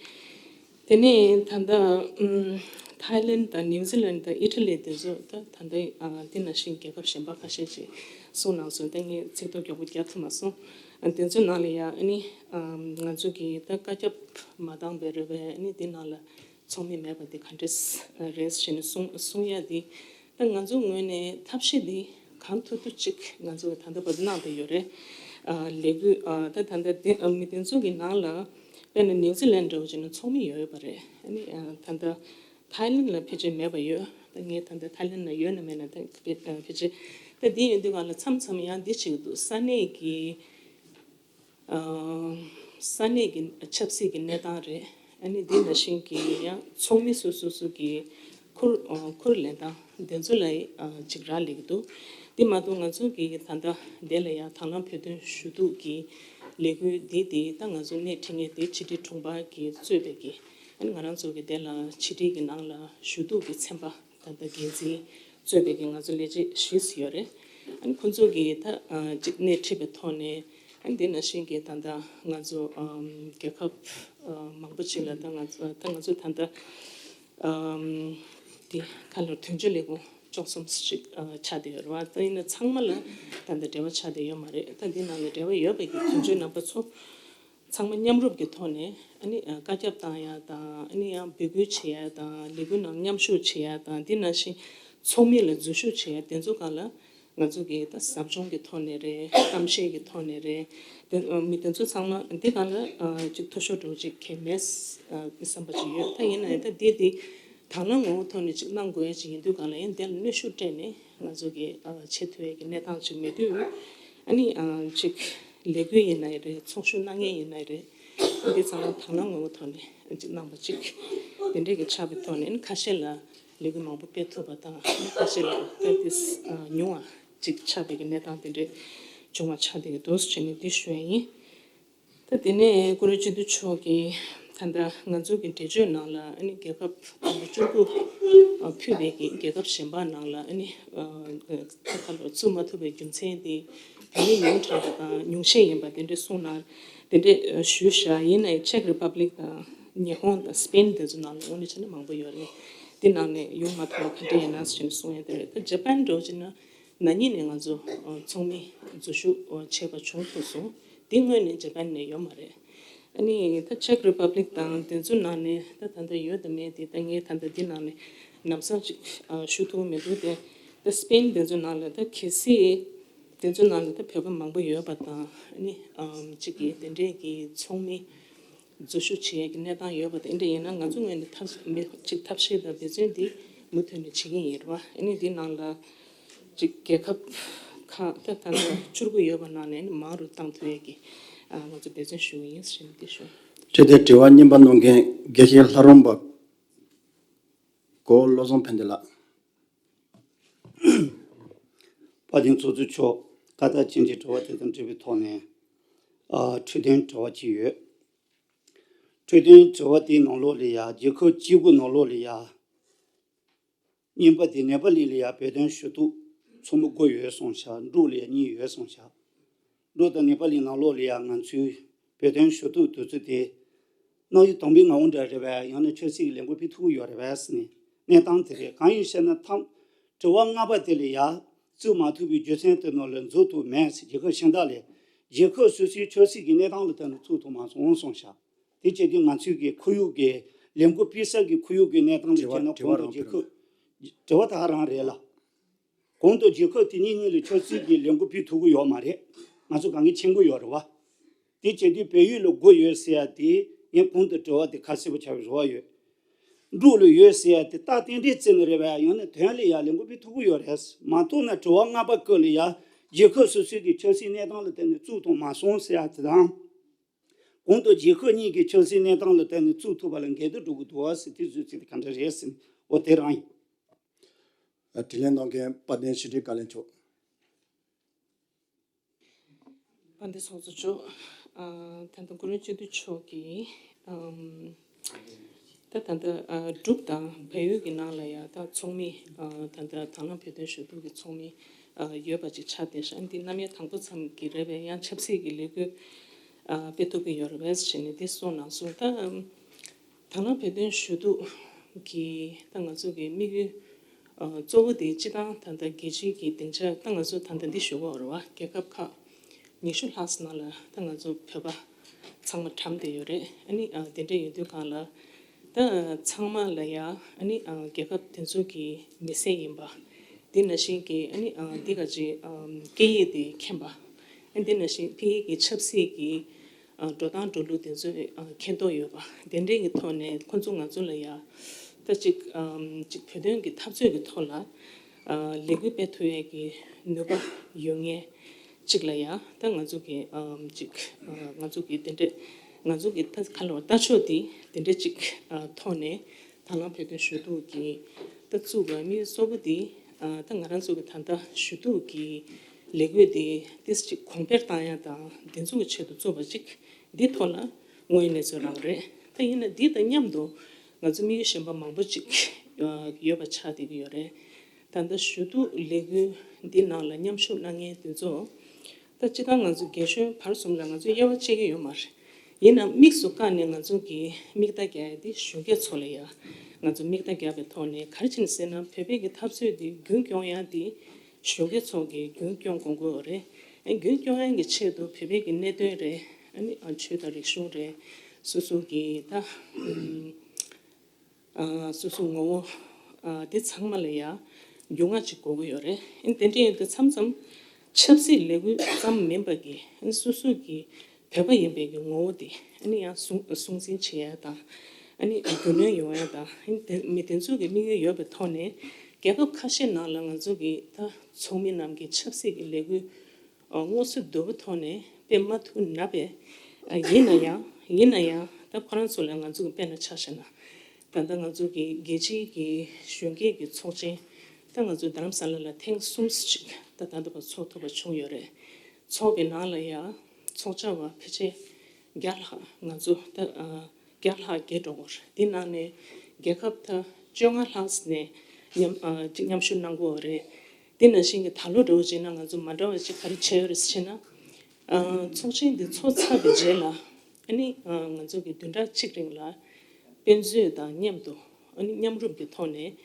དེ་ནས་ད་ལྟ་ཨམ་ཐའི་ལེན་དང་ནིའུ་ཛི་ལན་དང་ཨི་ཊ་ལི་དེ་ཚོ་ད་ད་ལྟ་ཨ་འདི་ནང་བཞིན་རྒྱལ་ཁབ་གཞན་པ་ཁ་ཤས་ཤིག་གསུངས་གནང་སོང་། ད་ངས་ཚིག་ཐོ་མགྱོགས་པོ་རྒྱག་ཐུབ་མ་སོང་། ཨ་དེ་ཚོའི་ནང་ལ་ཡ་ཨ་ནི་ཨམ་ང་ཚོ་གི་ད་བཀའ་ཁྱབ་མ་བཏང་བའི་རེད་པས། ཨ་ནི་འདི་ནང་ལ་ཚོགས་མི་མེད་པ་འདི་ག་འདྲས་རེད་ཟེར་ནས་གསུང་གསུང་ཡ་འདི། ད་ང་ཚོ་ངོས་ནས་ཐབས་ཤེས་འདི་གང་ཐུབ་ཐུབ་ཅིག་ང་ཚོ་ད་ལྟ་བར་དུ་གནང་བསྡད་ཡོད་རེད། ཨ་ལས་འགུལ་ཨ་ད་ད་ལྟ་འདི་ཨ་མི་དེ་ཚོ་གི་ནང་ལ་དཔེར་ན་ནིའུ་ཛི་ལན་འདྲ་བོ་བྱས་ན་ཚོགས་མི་ཡོད་ཡོད་པ་རེད། ཨ་ནི་ཨ་ད་ལྟ་ཐའི་ལེན་ལ་ཕལ་ཆེར་མེད་པ་ཡོད། ད་ངས་ད་ལྟ་ཐའི་ལེན་ལ་ཡོད་ན་མེད་ན་ད་ཕལ་ཕལ་ཆེར་ད་འདི་ཡིན་དུས་ག་ལ་མཚམས་མཚམས་ཡང་འདི་བྱེད་ཀྱི་འདུག་ས་གནས་ཀྱི་ཨ་ས་གནས་ཀྱི་ཆབ་སྲིད་ཀྱི་གནས་སྟངས་རེད། ཨ་ནི་འདི་ནང་བཞིན་གྱི་ཡང་ཚོགས་མི་སོ་སོ་སོ་གི་ཁུར་ཨ་ཁུར་ལེན་སྟངས་དེ་ཚོ་ལ་ཨ་ཅིག་རག་ལས་ཀྱི་འདུག་དེ་མ་གཏོགས་ང་ཚོ་གི་ད་ལྟ་དེ་ལ་ཡང་དང་བླངས་བོད་དོན་ཞུ་གཏུག་གི་ལས་འགུལ་འདི་དེ་ད་ང་ཚོ་སྣེ་ཁྲིད་མཁན་དེ་ཕྱི་དྲིལ་དྲུང་འཕར་གྱིས་གཙོས་པའི་གི་ཨ་ནི་ང་རང་ཚོ་གི་དེ་ལ་ཕྱི་དྲིལ་གྱི་ནང་ལ་ཞུ་གཏུག་གི་ཚན་པ་ད་ལྟ་འགན་འཛིན་གཙོས་པའི་གི་ང་ཚོ་ལས་བྱེད་བཞི་ཙམ་ཡོད་རེད། ཨ་ནི་ཁོང་ཚོ་གིས་ད་ཨ་ཅིག་སྣེ་ཁྲིད་པའི་ཐོག་ནས་ཨ་ནི་དེ་ནང་བཞིན་གྱི་ད་ལྟ་ང་ཚོ་ཨམ་རྒྱལ་ཁབ་ཨ་མང་པོ་ཅིག་ལ་ད་ང་ཚོ་ད་ང་ཚོ་ད་ལྟ་ཨམ་དེ་ཁ་ལོ་དོན་གཅོད་ལས་ཁུངས་བཅུ་གསུམ་ཅིག་ཨ་ཆགས་བསྡད་ཡོད་རེད་བ། ད་ཡིན་ན་ཚང་མ་ལ་ད་ལྟ་འབྲེལ་བ་ཆགས་བསྡད་ཡོད་མ་རེད། ད་འདི་ནང་ལ་འབྲེལ་བ་ཡོད་པའི་གི་དོན་གཅོད་རྣམ་པ་ཚོ་ཚང་མ་མཉམ་རུབ་ཀྱི་ཐོག་ནས་ཨ་ནི་ཨ་བཀའ་ཁྱབ་བཏང་ཡ་དང་ཨ་ནི་ཡང་འབོད་སྐུལ་བྱེད་ཡ་དང་ལས་འགུལ་ནང་མཉམ་ཞུགས་བྱེད་ཡ་དང་དེ་ནང་བཞིན་ཚོགས་མི་ལ་འཛུལ་ཞུགས་བྱེད་ཡ་དེ་ཚོ་སྒང་ལ་ང་ཚོ་གིས་ད་ཟབ་སྦྱོང་གི་ཐོག་ནས་རེད། གཏམ་བཤད་ཀྱི་ཐོག་ནས་རེད། དེ་ཨ་མི་དེ་ཚོ་ཚང་མ་འདི་སྒང་ལ་ཨ་ཅིག་མཐོ་ཤོས་འདྲ་བོ་ཅིག་གལ་མེད་ཨ་བསམ་པ་ཅིག་ཡོད། ད་ཡིན་ན་ཡང་ད་འདི་འདི་དང་བླངས་ངོ་བོ་ཐོག་ནས་ཅིག་གནང་དགོས་ཡ་ཅིག་ཡིན་དུས་སྒང་ལ་ཡང་དེ་ལ་གནོན་ཤུགས་སྤྲད་ནས་ང་ཚོ་གིས་ཨ་བྱེད་ཐུབ་ཡ་གི་གནས་སྟངས་ཅིག་མེད་དུས། ཨ་ནི་ཨ་ཅིག་ལས་འགུལ་ཡིན་ནའི་རེད། ཚོགས་ཞུགས་གནང་མཁན་ཡིན་ནའི་རེད། ཨ་འདི་ཚང་མ་དང་བླངས་ངོ་བོ་ཐོག་ནས་ཅིག་གནང་པ་ཅིག་དེ་འདྲས་ཀྱི་ཆགས་པའི་ཐོག་ནས་ཨ་ནི་ཁ་ཤས་ལ་ལས་འགུལ་མང་པོ་སྤེལ་ཐུབ་པ་དང་ཨ་ནི་ཁ་ཤས་ལ་པེ་ཏིས་ཉུང་བ་ཅིག་ཆགས་པའི་གི་གནས་སྟངས་དེ་འདྲས་བྱུང་བ་ཆགས་བསྡད་ཀྱི་འདུག་ཟེར་ནས་འདི་ཞུ་ཡ་ཡིན། ད་དེ་ནས་བཀུར་འོས་སྤྱི་འཐུས་མཆོག་གིས་ད་ལྟ་ང་ཚོ་གི་འགྲེལ་བརྗོད་ནང་ལ་ཨ་ནི་རྒྱལ་ཁབ་དང་པོ་བཅུ་དགུ་ཨ་ཕུད་པའི་གི་རྒྱལ་ཁབ་གཞན་པ་ནང་ལ་ཨ་ནི་ཨ་ཁ་ལོ་བཙུགས་མ་ཐུབ་པའི་རྒྱུ་མཚན་དེ་བོད་མི་ཉུང་དྲགས་པ་དང་ཉུང་ཤས་ཡིན་པ་དེ་འདྲ་གསུངས་གནང་དེ་འདྲ་ཞུས་བཞག་ཡིན་ནའི་ཅེག་རི་པབ་ལིག་དང་ཉི་ཧོང་དང་སི་པེན་དེ་ཚོ་ནང་ལ་དངོས་གནས་བྱས་ན་མང་པོ་ཡོད་རེད། དེ་ནང་ནས་ཡོང་མ་ཐུབ་པ་ག་འདྲ་ཡིན་ན་ཟེར་ནས་གསུང་ཡ་དེ་རེད། ད་ཇ་པན་འདྲ་བོ་བྱས་ན། ན་ནིང་ནས་ང་ཚོ་ཨ་ཚོགས་མི་འཛུལ་ཞུགས་ཨ་བྱས་པ་བྱུང་ཐུབ་སོང་། འདི་སྔོན་ནས་ཇ་པན་ནས་ཡོད་མ་རེད། ཨ་ནི་ད་ཅེག་རི་པབ་ལིག་དང་དེ་ཚོའི་ནང་ནས་ད་ད་ལྟ་ཡོད་དང་མེད་དེ་ད་ངས་ད་ལྟ་འདི་ནང་ནས་ལམ་སང་ཅིག་ཨ་ཞུ་ཐུབ་མི་འདུག་དེ་ད་སི་པེན་དེ་ཚོའི་ནང་ལ་ད་གལ་སྲིད་དེ་ཚོའི་ནང་ལ་ད་བོད་པ་མང་པོ་ཡོད་པ་དང་ཨ་ནི་ཨམ་ཅིག་གིས་དེ་འདྲས་ཀྱི་ཚོགས་མི་འཛུལ་ཞུགས་བྱེད་ཡས་ཀྱི་གནས་སྟངས་ཡོད་པ་དང་། འདི་འདྲ་ཡིན་ན་ང་ཚོ་ངོས་ནས་ཐབས་མི་གཅིག་ཐབས་ཤེས་དང་འབད་བརྩོན་འདི་མུ་མཐུད་ནས་བྱེད་ཀྱི་ཡིན་རེད་བ། ཨ་ནི་འདི་ནང་ལ་གཅིག་རྒྱལ་ཁབ་ཁག་ད་ད་ལྟ་བཅུ་དགུ་ཡོད་པ་ནང་ནས་ཨ་ནི་མང་རུ་བཏང་ཐུབ་ཡས་ཀྱི་ཨ་ང་ཚོ་འབད་བརྩོན་ཞུ་གི་ཡིན་ཟེར་ནས་འདི་ཞུ། དེ་དེ་དྲི་བ་གཉིས་པ་གནང་མཁན་དགེ་བཤེས་ལྷ་རམས་པ་གོ་བློ་བཟང་ཕན་བདེ་ལགས། དཔལ་ལྡན་ཚོགས་གཙོ་མཆོག། བཀའ་ལྟར་ཁྱེད་ཀྱི་དྲི་བ་དེ་དང་འབྲེལ་བའི་ཐོག་ནས་ཨ་འཕྲོས་དོན་དྲི་བ་གཅིག་ཡོད། འཕྲོས་དོན་དྲི་བ་དེའི་ནང་ལོགས་ལ་ཡ་རྒྱལ་ཁབ་བཅུ་དགུ་ནང་ལོགས་ལ་ཡ་རྙིང་པ་དེ་ནེ་པ་ལི་ལ་ཡ་བོད་དོན་ཞུ་གཏུག་ཚོགས་མི་དགུ་ཡོད་གསུངས་ཤག་འབྲུག་ལ་ཡ་གཉིས་ཡོད་གསུངས་ཤག་འབྲུག་དང་ནེ་པ་ལི་ནང་ལོགས་ལ་ཡ་ང་ཚོའི་བོད་དོན་ཞུ་གཏུག་དུས་ཚོད་དེ་གནང་ཡུལ་དམ་པའི་ངོ་བོ་འདྲ་རེད་པས། ཡང་ན་ཆབ་སྲིད་ཀྱི་ལས་འགུལ་སྤེལ་ཐུབ་ཀྱི་ཡོད་རེད་པས་ཟེར་ནས་གནས་སྟངས་དེ་རེད། གང་ཡིན་ཟེར་ན་ཐམ་དྲི་བ་ལྔ་པ་དེ་ལ་ཡ་ བཙུགས་མ་ཐུབ་པའི་རྒྱུ་མཚན་དེ་ནང་ལ་འཛུལ་ཐུབ་མེད་ཟེར། རྒྱལ་ཁབ་གཞན་དག་ལས་རྒྱལ་ཁབ་སོ་སོའི་ཆབ་སྲིད་ཀྱི་གནས་སྟངས་ལ་བལྟས་ནས་བཙུགས་ཐུབ་མ་སོང་གསུངས་ཤག་དེ་བྱས་དུས་ང་ཚོའི་གི་ཁོར་ཡུག་གི་ལས་འགུལ་སྤེལ་ས་གི་ཁོར་ཡུག་གི་གནས་སྟངས་ལ་དྲི་བ་བྱས་ན་དྲི་བ་གོང་དུ་རང་རྒྱལ་ཕེབས་ཁབ་དྲི་བ་ད་ཧ་རང་རེད་ལ། གོང་དུ་རྒྱལ་ཁབ་དེ་གཉིས་གཉིས་ལ་ཆབ་སྲིད་ཀྱི་ལས་འགུལ་སྤེལ་ཐུབ་ཀྱི་ཡོད་མ་རེད། ང་ཚོ་གང་གི་མཁྱེན་གྱི་ཡོད་རེད་བ། དེ་བྱེད་དུས་བལ་ཡུལ་ལ་དགོས་ཡོད་ཟེར་ཡ་དེ་ངས་གོང་དུ་དྲི་བ་དེ་ཁ་གསལ་པོ་ཆགས་པའི་རེ་བ་ཡོད། འབྲུག་ལ་ཡོད་ཟེར་ཡ་དེ་རྟགས་རྟེན་འབྲེལ་བརྩི་ནི་རེད་བ། ཡང་ན་དོན་ལ་ཡ་ལས་འགུལ་སྤེལ་ཐུབ་ཀྱི་ཡོད་རེད། མ་གཏོགས་ན་དྲི་བ་ལྔ་པ་སྐོར་ལ་ཡ་རྒྱལ་ཁབ་སོ་སོའི་གི་ཆབ་སྲིད་གནས་སྟངས་ལ་བལྟས་ནས་བཙུགས་ཐུབ་མ་སོང་ཟེར་ཡ་དེ་དང་། གོང་དུ་རྒྱལ་ཁབ་གཉིས་ཀྱི་ཆབ་སྲིད་གནས་སྟངས་ལ་བལྟས་ནས་བཙུགས་ཐུབ་པ་ལ་འགལ་ཟླ་འགྲོ་གི་འདུག་བ་ཟེར། དེ་བཟོས་ཚིག་དེ་ག་འདྲ་རེད་ཟེར་ནས་འོ་དེ་རང་ཡིན། དྲིས་ལན་གནང་མཁན་དཔལ་ལྡན་ཤེས་རིག་བཀའ་བློན་མཆོག་དཔལ་ལྡན་ཚོགས་གཙོ་མཆོག་ཨ། ད་ལྟ་གུ་རུ་སྤྱི་འཐུས་མཆོག་གིས་ཨམ། ད་ད་ལྟ་ཨ། འབྲུག་དང་བལ་ཡུལ་གྱི་ནང་ལ་ཡ་ད་ཚོགས་མི་ཨ། ད་ལྟ་དང་བླངས་བོད་དོན་ཞུ་གཏུག་གི་ཚོགས་མི་ཨ། ཡོད་པ་ཅིག་ཆགས་བསྡད་ཤག་འདི་རྣམ་དབྱེ་དང་པོ་ཙམ་གྱི་རེད་པས། ཡང་ཆབ་སྲིད་ཀྱི་ལས་འགུལ་ཨ། སྤེལ་ཐུབ་ཀྱི་ཡོད་རེད་པས་ཟེར་ནས་འདི་གསུངས་གནང་སོང་། ད་ཨམ། དང་བླངས་བོད་དོན་ཞུ་གཏུག་གི་ད་ང་ཚོ་གི་དམིགས་ཡུལ་ཨ། གཙོ་བོ་དེ་སྤྱི་བཏང་ད་ལྟ་རྒྱལ་སྤྱིའི་གི་སྡིངས་ཆ་ད་ང་ཚོ་ད་ལྟ་འདི་ཞུ་གི་ཡོད་རེད་བ། རྒྱལ་ཁབ་ཁག་ཉི་ཤུ་ལྷག་ཙམ་ནང་ལ་ད་ང་ཚོ་བོད་པ་ཚང་མ་འགྲམ་བསྡད་ཡོད་རེད། ཨ་ནི་ཨ། དེ་འདྲ་ཡིན་དུས་སྒང་ལ་ད་ཚང་མ་ལ་ཡ་ཨ་ནི་ཨ། རྒྱལ་ཁབ་དེ་ཚོ་གི་མི་སེར་ཡིན་པ་དེ་ནང་བཞིན་གྱི་ཨ་ནི་ཨ། འདི་ག་ཅིག་ཨམ། སྐད་ཡིག་དེ་མཁྱེན་པ། ཨ། དེ་ནང་བཞིན་ཕ་གི་གི་ཆབ་སྲིད་ཀྱི་ཨ། འགྲོ་སྟངས་འགྲོ་ལུགས་དེ་ཚོ་ཨ། མཁྱེན་རྟོགས་ཡོད་པ་དེ་འདྲའི་གི་ཐོག་ནས་ཁོང་ཚོ་ང་ཚོ་ལ་ཡ་ད་ཅིག་ཨམ། ཅིག་བོད་དོན་གྱི་འཐབ་རྩོད་ཀྱི་ཐོག་ལ་ཨ། ལས་འགུལ་སྤེལ་ཐུབ་ཡས་ཀྱི་ནུས་པ་ཡོད་མཁན་ཅིག་ལ་ཡ་ད་ང་ཚོ་གི་ཨམ། ཅིག་ཨ། ང་ཚོ་གི་དེ་འདྲ་ང་ཚོ་གི་ད་ག་ལ་བར་ལྟ་ཕྱོགས་དེ་དེ་འདྲ་ཅིག་ཨ། ཐོག་ནས་དང་བླངས་བོད་དོན་ཞུ་གཏུག་གི་ད་བཙུགས་པའི་དམིགས་ཡུལ་གཙོ་བོ་དེ་ཨ། ད་ང་རང་ཚོ་གི་ད་ལྟ་ཞུ་གཏུག་གི་ལས་འགུལ་དེ་ཏིས་ཅིག་གོང་འཕེལ་བཏང་ཡ་དང་དེ་ཚོ་གི་ཆེད་དུ་བཙུགས་པ་ཅིག་འདི་ཐོག་ལ་དངོས་ཡོད་གནས་ཚུལ་རང་རེད། ད་ཡིན་ན་འདི་དང་མཉམ་དུ་ང་ཚོ་དམིགས་ཡུལ་གཞན་པ་མང་པོ་ཅིག་ཡོད་པ་ཆགས་བསྡད་ཀྱི་ཡོད་རེད། ད་ལྟ་ཞུ་གཏུག་ལས་འགུལ་འདི་ནང་ལ་མཉམ་ཞུགས་གནང་མཁན་དེ་ཚོ་ད་སྤྱིར་བཏང་ང་ཚོ་རྒན་གཞོན་བར་གསུམ་ལ་ང་ཚོས་དབྱེ་བ་ཕྱེ་གི་ཡོད་མ་རེད། ཡིན་ནའང་དམིགས་སུ་བཀར་ནས་ང་ཚོ་གིས་མིག་ལྟ་རྒྱག་ཡ་དེ་གཞོན་སྐྱེས་ཚོ་ལ་ཡ་ང་ཚོ་མིག་ལྟ་རྒྱག་པའི་ཐོག་ནས་ག་རེ་བྱས་ནས་ཟེར་ན་བོད་པའི་གི་འཐབ་རྩོད་དེ་རྒྱུན་སྐྱོང་ཡ་དེ་གཞོན་སྐྱེས་ཚོ་གིས་རྒྱུན་སྐྱོང་དགོས་ཀྱི་ཡོད་རེད། ཨ་ནི་རྒྱུན་སྐྱོང་ཡ་གི་ཆེད་དུ་བོད་པའི་གི་གནད་དོན་རེད། ཨ་ནི་ཨ། ཆོས་དང་རིག་གཞུང་རེད། སོ་སོ་གི་ད་ཨམ། ཨ། སོ་སོའི་ངོ་བོ་ཨ། དེ་ཚང་མ་ལ་ཡ་རྒྱུས་མངའ་ཅིག་དགོས་ཀྱི་ཡོད་རེད། ཨ་ནི་དེ་འདྲ་ཡིན་དུས་མཚམས་མཚམས་ཆབ་སྲིད་ལས་འགུལ་ཙམ་མིན་པ་གི་ཨ་ནི་སོ་སོ་གི་བོད་པ་ཡིན་པའི་གི་ངོ་བོ་དེ་ཨ་ནི་ཡང་སྲུང་སྲུང་འཛིན་བྱེད་ཡ་དང་ཨ་ནི་རྒྱུས་ལོན་ཡོང་ཡ་དང་ཨ་ནི་དེ་མི་དེ་ཚོ་གི་དམིགས་ཡུལ་ཡོད་པའི་ཐོག་ནས་རྒྱལ་ཁབ་ཁ་ཤས་ནང་ལ་ང་ཚོ་གི་ད་ཚོགས་མི་རྣམས་ཀྱི་ཆབ་སྲིད་ཀྱི་ལས་འགུལ་ཨ། སྔོ་ཚལ་དོད་པོ་ཐོག་ནས་སྤེལ་མ་ཐུབ་ན་པས། ཨ། ཡིན་ན་ཡང་ཡིན་ན་ཡང་ད་ཁོ་རང་ཚོ་ལ་ང་ཚོ་གི་དཔེར་ན་ཆ་བཞག་ན་ད་ལྟ་ང་ཚོ་གི་རྒྱལ་སྤྱིའི་གི་གཞོན་སྐྱེས་ཀྱི་ཚོགས་ཆེན་ད་ང་ཚོ་རྡ་རམ་ས་ལ་ལ་ཐེངས་གསུམ་ཅིག་ད་ད་ལྟ་བར་ཚོགས་ཐུབ་པ་བྱུང་ཡོད་རེད། ཚོགས་པའི་ནང་ལ་ཡང་ཚོགས་བཅར་བ་ཕལ་ཆེར་བརྒྱ་ལྷག་ང་ཚོ་ད་ཨ། བརྒྱ་ལྷག་བརྒལ་འགྲོ་གི་རེད། དེ་ནང་ནས་རྒྱལ་ཁབ་ད་བཅོ་ལྔ་ལྷག་ནས་མཉམ་ཨ། ཅིག་མཉམ་ཞུགས་གནང་གི་ཡོད་རེད། དེ་ནང་བཞིན་གྱི་ད་ལོ་འདྲ་བོ་བྱས་ན་ང་ཚོ་མ་འདྲ་བ་ཅིག་ག་རེ་བྱས་ཡོད་རེད་ཟེར་ན། ཨ། ཚོགས་ཆེན་འདི་ཚོགས་ཚར་བའི་རྗེས་ལ་ཨ་ནི་ཨ། ང་ཚོ་གི་བདུན་ཕྲག་གཅིག་རིང་ལ་དཔེ་མཛོད་དང་མཉམ་དུ་ཨ་ནི་མཉམ་རུབ་ཀྱི་ཐོག་ནས་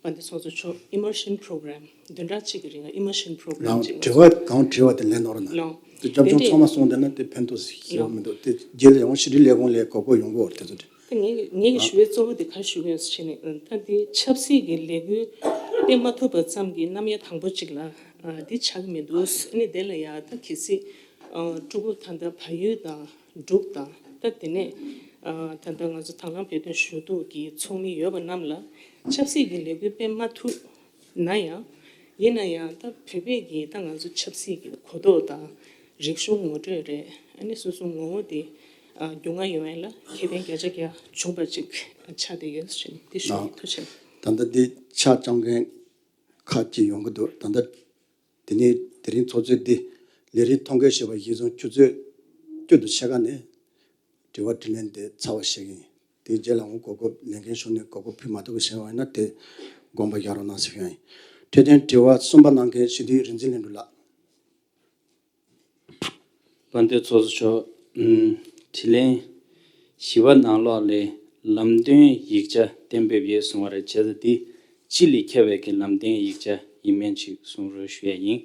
དཔལ་ལྡན་ཚོགས་གཙོ་མཆོག་immersion program བདུན་ཕྲག་གཅིག་གི་རིང་immersion program ལགས། ཅིག་དྲི་བ་གང་དྲིས་པ་དེ་ལན་གནང་རོགས་གནང་། ལགས། དེ་རྒྱབ་ལྗོངས་ཚང་མ་སོང་བསྡད་ན་དེ་ཕན་ཐོགས་ཞེ་པོ་མི་འདུག་དེ་རྗེས་ལ་ཡང་ཕྱི་དྲིལ་ལས་ཁུངས་ལས་གོ་སྐབས་ཡོང་གི་ཡོད་རེད་དེ་ཚོ་དེ། ད་ངས་ངས་ཀྱི་ཞུ་བའི་གཙོ་བོ་དེ་ག་རེ་ཞུ་གི་ཡོད་ཟེར་ནས་ད་དེ་ཆབ་སྲིད་ཀྱི་ལས་འགུལ་སྤེལ་མ་ཐུབ་པ་ཙམ་གྱིས་རྣམ་དབྱེ་དང་པོ་གཅིག་ལ་དེ་ཆགས་ཀྱི་མི་འདུག་ཨ་ནི་དེ་ལ་ཡང་ད་གལ་སྲིད་ཕྲུ་གུ་ད་ལྟ་བལ་ཡུལ་དང་འབྲུག་དང་ད་དེ་ནས་ད་ལྟ་ང་ཚོ་དང་བླངས་བོད་དོན་ཞུ་གཏུག་གི་ཚོགས་མི་ཡོད་པ་རྣམས་ལ་ཆབ་སྲིད་ཀྱི་ལས་འགུལ་སྤེལ་མ་ཐུབ། ན་ཡང་། ཡིན་ན་ཡང་ད་བོད་པའི་གི་ད་ང་ཚོ་ཆབ་སྲིད་ཀྱི་གོ་རྟོགས་དང་རིག་གཞུང་ངོ་སྤྲོད་རེད། ཨ་ནི་སོ་སོ་ངོ་བོ་དེ་ཨ་རྒྱུས་མངའ་ཡོང་ཡ་ལ་ཁེ་ཕན་བརྒྱ་ཆ་བརྒྱ་བྱུང་བ་ཅིག་ཆགས་བསྡད་ཡོད་ཟེར་ནས་དེ་ཞུ་ཡིན། ཐུགས་རྗེ་ཆེ། ད་ལྟ་འདི་ཕྱག་བཅར་མཁན་ཁག་ཅིག་ཡོང་གི་འདུག་ད་ལྟ་དེ་ནས་དེ་རིང་ཚོགས་གཙོས་འདི་ལས་རིམ་ཐོ་འགོད་བྱས་པ་གཞིར་བཟུང་ཆུ་ཚོད་བཅུ་དང་ཕྱེད་ཀ་ནས་དྲི་བ་དྲིས་ལན་དེ་ཚར་བ་ཞིག་ཡིན། དེའི་རྗེས་ལ་འོང་གོ་སྐབས་ལས་འགན་ཞུ་ནས་གོ་སྐབས་ཕུལ་མ་ཐུབ་པ་ཞིག་ཡོང་བ་ཡིན་ན་དེ་དགོངས་པ་བཞག་རོགས་གནང་ཟེར་ཞུ་ཡ་ཡིན། འཕྲོད་བསྟེན་དྲི་བ་གསུམ་པ་གནང་མཁན་སྤྱི་འཐུས་རིག་འཛིན་ལྷུན་གྲུབ་ལགས། དཔལ་ལྡན་ཚོགས་གཙོ་མཆོག་ཨུམ། དྲིས་ལན་བཞི་པ་ནང་ལོགས་ལས་ལམ་སྟོན་ཡིག་ཆ་གཏན་འབེབས་ཡོད་གསུང་བ་རེད། བྱས་ཙང་འདི་སྤྱི་ལ་ཁྱབ་པའི་གི་ལམ་སྟོན་ཡིག་ཆ་ ཡིན་མིན་ཅིག་གསུང་རོགས་ཞུ་ཡ་ཡིན།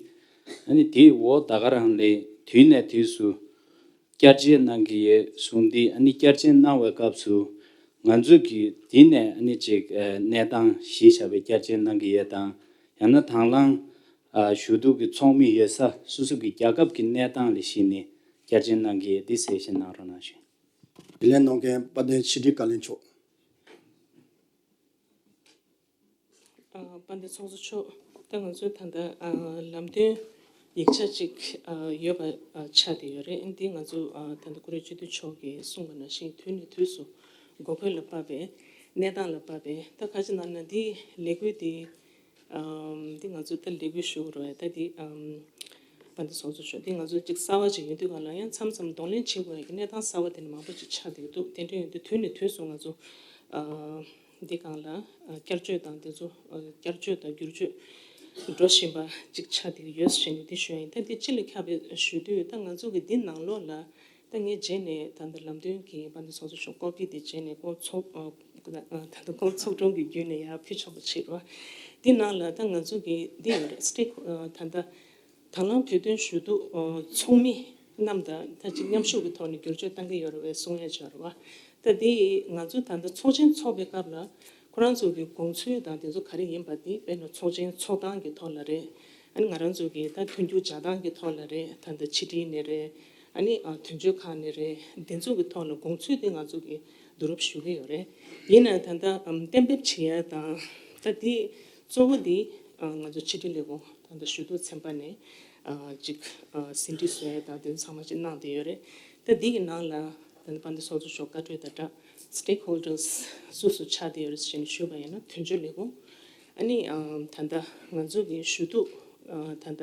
ཨ་ནི་དེའི་འོག་ད་ག་རང་ལས་དུས་ནས་དུས་སུ་བསྐྱར་བཅོས་གནང་གི་ཡོད་གསུང་དུས། ཨ་ནི་བསྐྱར་བཅོས་གནང་བའི་སྐབས་སུ་ང་ཚོས་ཀྱིས་དེ་ནས་ཨ་ནི་ཅིག་ཨ་གནས་སྟངས་གཞི་བཞག་པའི་བསྐྱར་བཅོས་གནང་གི་ཡོད་དང་། ཡང་ན་དང་བླངས་ཨ་ཞུ་གཏུག་གི་ཚོགས་མི་ཡོད་ས་སོ་སོ་གི་རྒྱལ་ཁབ་ཀྱི་གནས་སྟངས་ལ་གཞིགས་ནས་བསྐྱར་བཅོས་གནང་གི་ཡོད། འདི་གསལ་བཤད་གནང་རོགས་གནང་ཞུ། དྲིས་ལན་གནང་མཁན་དཔལ་ལྡན་ཕྱི་དྲིལ་བཀའ་བློན་མཆོག། ཨ། དཔལ་ལྡན་ཚོགས་གཙོ་མཆོག། ད་ང་ཚོ་ད་ལྟ་ཨ་ལམ་སྟོན་ཡིག་ཆ་གཅིག་ཨ་ཡོད་པ་ཨ་ཆགས་བསྡད་ཡོད་རེད། འདི་ང་ཚོ་ཨ་ད་ལྟ་ཀུ་རེ་སྤྱི་འཐུས་མཆོག་གིས་གསུངས་པ་ནང་བཞིན་དུས་ནས་དུས་སུ་དགོས་མཁོ་ལ་དཔག་པའི་གནས་སྟངས་ལ་དཔག་པའི། ད་ཁ་ཅིག་ནང་ན་འདི་ལས་འགུལ་འདི་ཨམ། འདི་ང་ཚོ་ད་ལས་འགུལ་ཞུ་དགོས་རེད་པ། ད་འདི་ཨམ། དཔལ་ལྡན་ཚོགས་གཙོ་མཆོག། འདི་ང་ཚོ་གཅིག་གསར་པ་ཅིག་ཡིན་དུས་གང་ལ་ཡང་མཚམས་མཚམས་གདོང་ལེན་བྱེད་དགོས་ཡ་གི་གནས་སྟངས་གསར་པ་དེ་འདྲ་མང་པོ་ཅིག་ཆགས་བསྡད་ཀྱི་འདུག་དེ་འདྲ་ཡིན་དུས་དུས་ནས་དུས་སུ་ང་ཚོ་ཨ། འདི་སྒང་ལ་ཨ་བསྐྱར་བཅོས་དང་དེ་ཚོ་ཨ་བསྐྱར་བཅོས་དང་བསྒྱུར་བཅོས་འགྲོ་བཞིན་པ་ཅིག་ཆགས་བསྡད་ཀྱི་ཡོད་ཟེར་ནས་འདི་ཞུ་ཡ་ཡིན། ད་འདི་སྤྱི་ལ་ཁྱབ་པའི་ཞུ་དུས་ད་ང་ཚོ་གི་འདི་ནང་ལོགས་ལ་ད་ངས་རྗེས་ནས་ད་ལྟ་ལམ་སྟོན་གྱི་དཔལ་ལྡན་ཚོགས་གཙོ་མཆོག་ཀོ་པི་དེ་རྗེས་ནས་ཁོང་ཚོགས་ཨ་ད་ལྟ་ཁོང་ཚོགས་དྲུང་གི་བརྒྱུད་ནས་ཡར་ཕུལ་ཆོག་པ་བྱེད་རོགས། འདི་ནང་ལ་ད་ང་ཚོ་གི་འདི་ཡོད་རེད། སི་ཊེག་ཨ་ད་ལྟ་དང་བླངས་བོད་དོན་ཞུ་གཏུག་ཨ་ཚོགས་མི་རྣམས་དང་ད་ཅིག་མཉམ་ཞུགས་ཀྱི་ཐོག་ནས་བསྒྱུར་བཅོས་གཏང་གི་ཡོད་རེད་པས་གསུང་ཡ་ཅིག་ཡོད་རེད་པ། ད་འདི་ང་ཚོ་ད་ལྟ་ཚོགས་ཆེན་འཚོགས་པའི་སྐབས་ལ་ཁོ་རང་ཚོ་གི་དགོངས་ཚུལ་དང་དེ་ཚོ་ག་རེ་ཡིན་པ་འདི་དཔེར་ན་ཚོགས་ཆེན་འཚོགས་སྟངས་ཀྱི་ཐོག་ལ་རེད། ཨ་ནི་ང་རང་ཚོ་གི་ད་མཐུན་འགྱུར་སྦྱང་སྟངས་ཀྱི་ཐོག་ལ་རེད། ད་ལྟ་ཕྱི་དྲིལ་ནས་རེད། ཨ་ནི་ཨ་དོན་གཅོད་ཁང་ནས་རེད། འདི་ཚོ་གི་ཐོག་ལ་དགོངས་ཚུལ་འདི་ང་ཚོ་གི་བསྡུ་རུབ་ཞུ་གི་ཡོད་རེད། ཡིན་ནའང་ད་ལྟ་ཨམ་གཏན་འབེབས་བྱེད་ཡ་དང་ད་འདི་གཙོ་བོ་འདི་ཨ་ང་ཚོ་ཕྱི་དྲིལ་ལས་ཁུངས་ད་ལྟ་ཞུ་གཏུག་ཚན་པ་ནས་ཨ་ཅིག་ཨ་ཟིན་བྲིས་བཟོ་ཡ་དང་དེ་ཚོ་ཚང་མ་ཅིག་གནང་བསྡད་ཡོད་རེད། ད་འདི་གི་ནང་ལ་ད་ལྟ་དཔལ་ལྡན་ཚོགས་གཙོ་མཆོག་བཀའ་འཁྲོལ་དང་སྦྲགས་སི་ཊེག་ཧོལ་ཌར་སུ་སུ་ཆགས་བསྡད་ཡོད་རེད་ཟེར་ནས་ཞུས་པ་ཡིན་ན་དོན་གཅོད་ལས་ཁུངས། ཨ་ནི་ཨམ་ད་ལྟ་ང་ཚོ་གི་ཞུ་གཏུག་ཨ་ད་ལྟ་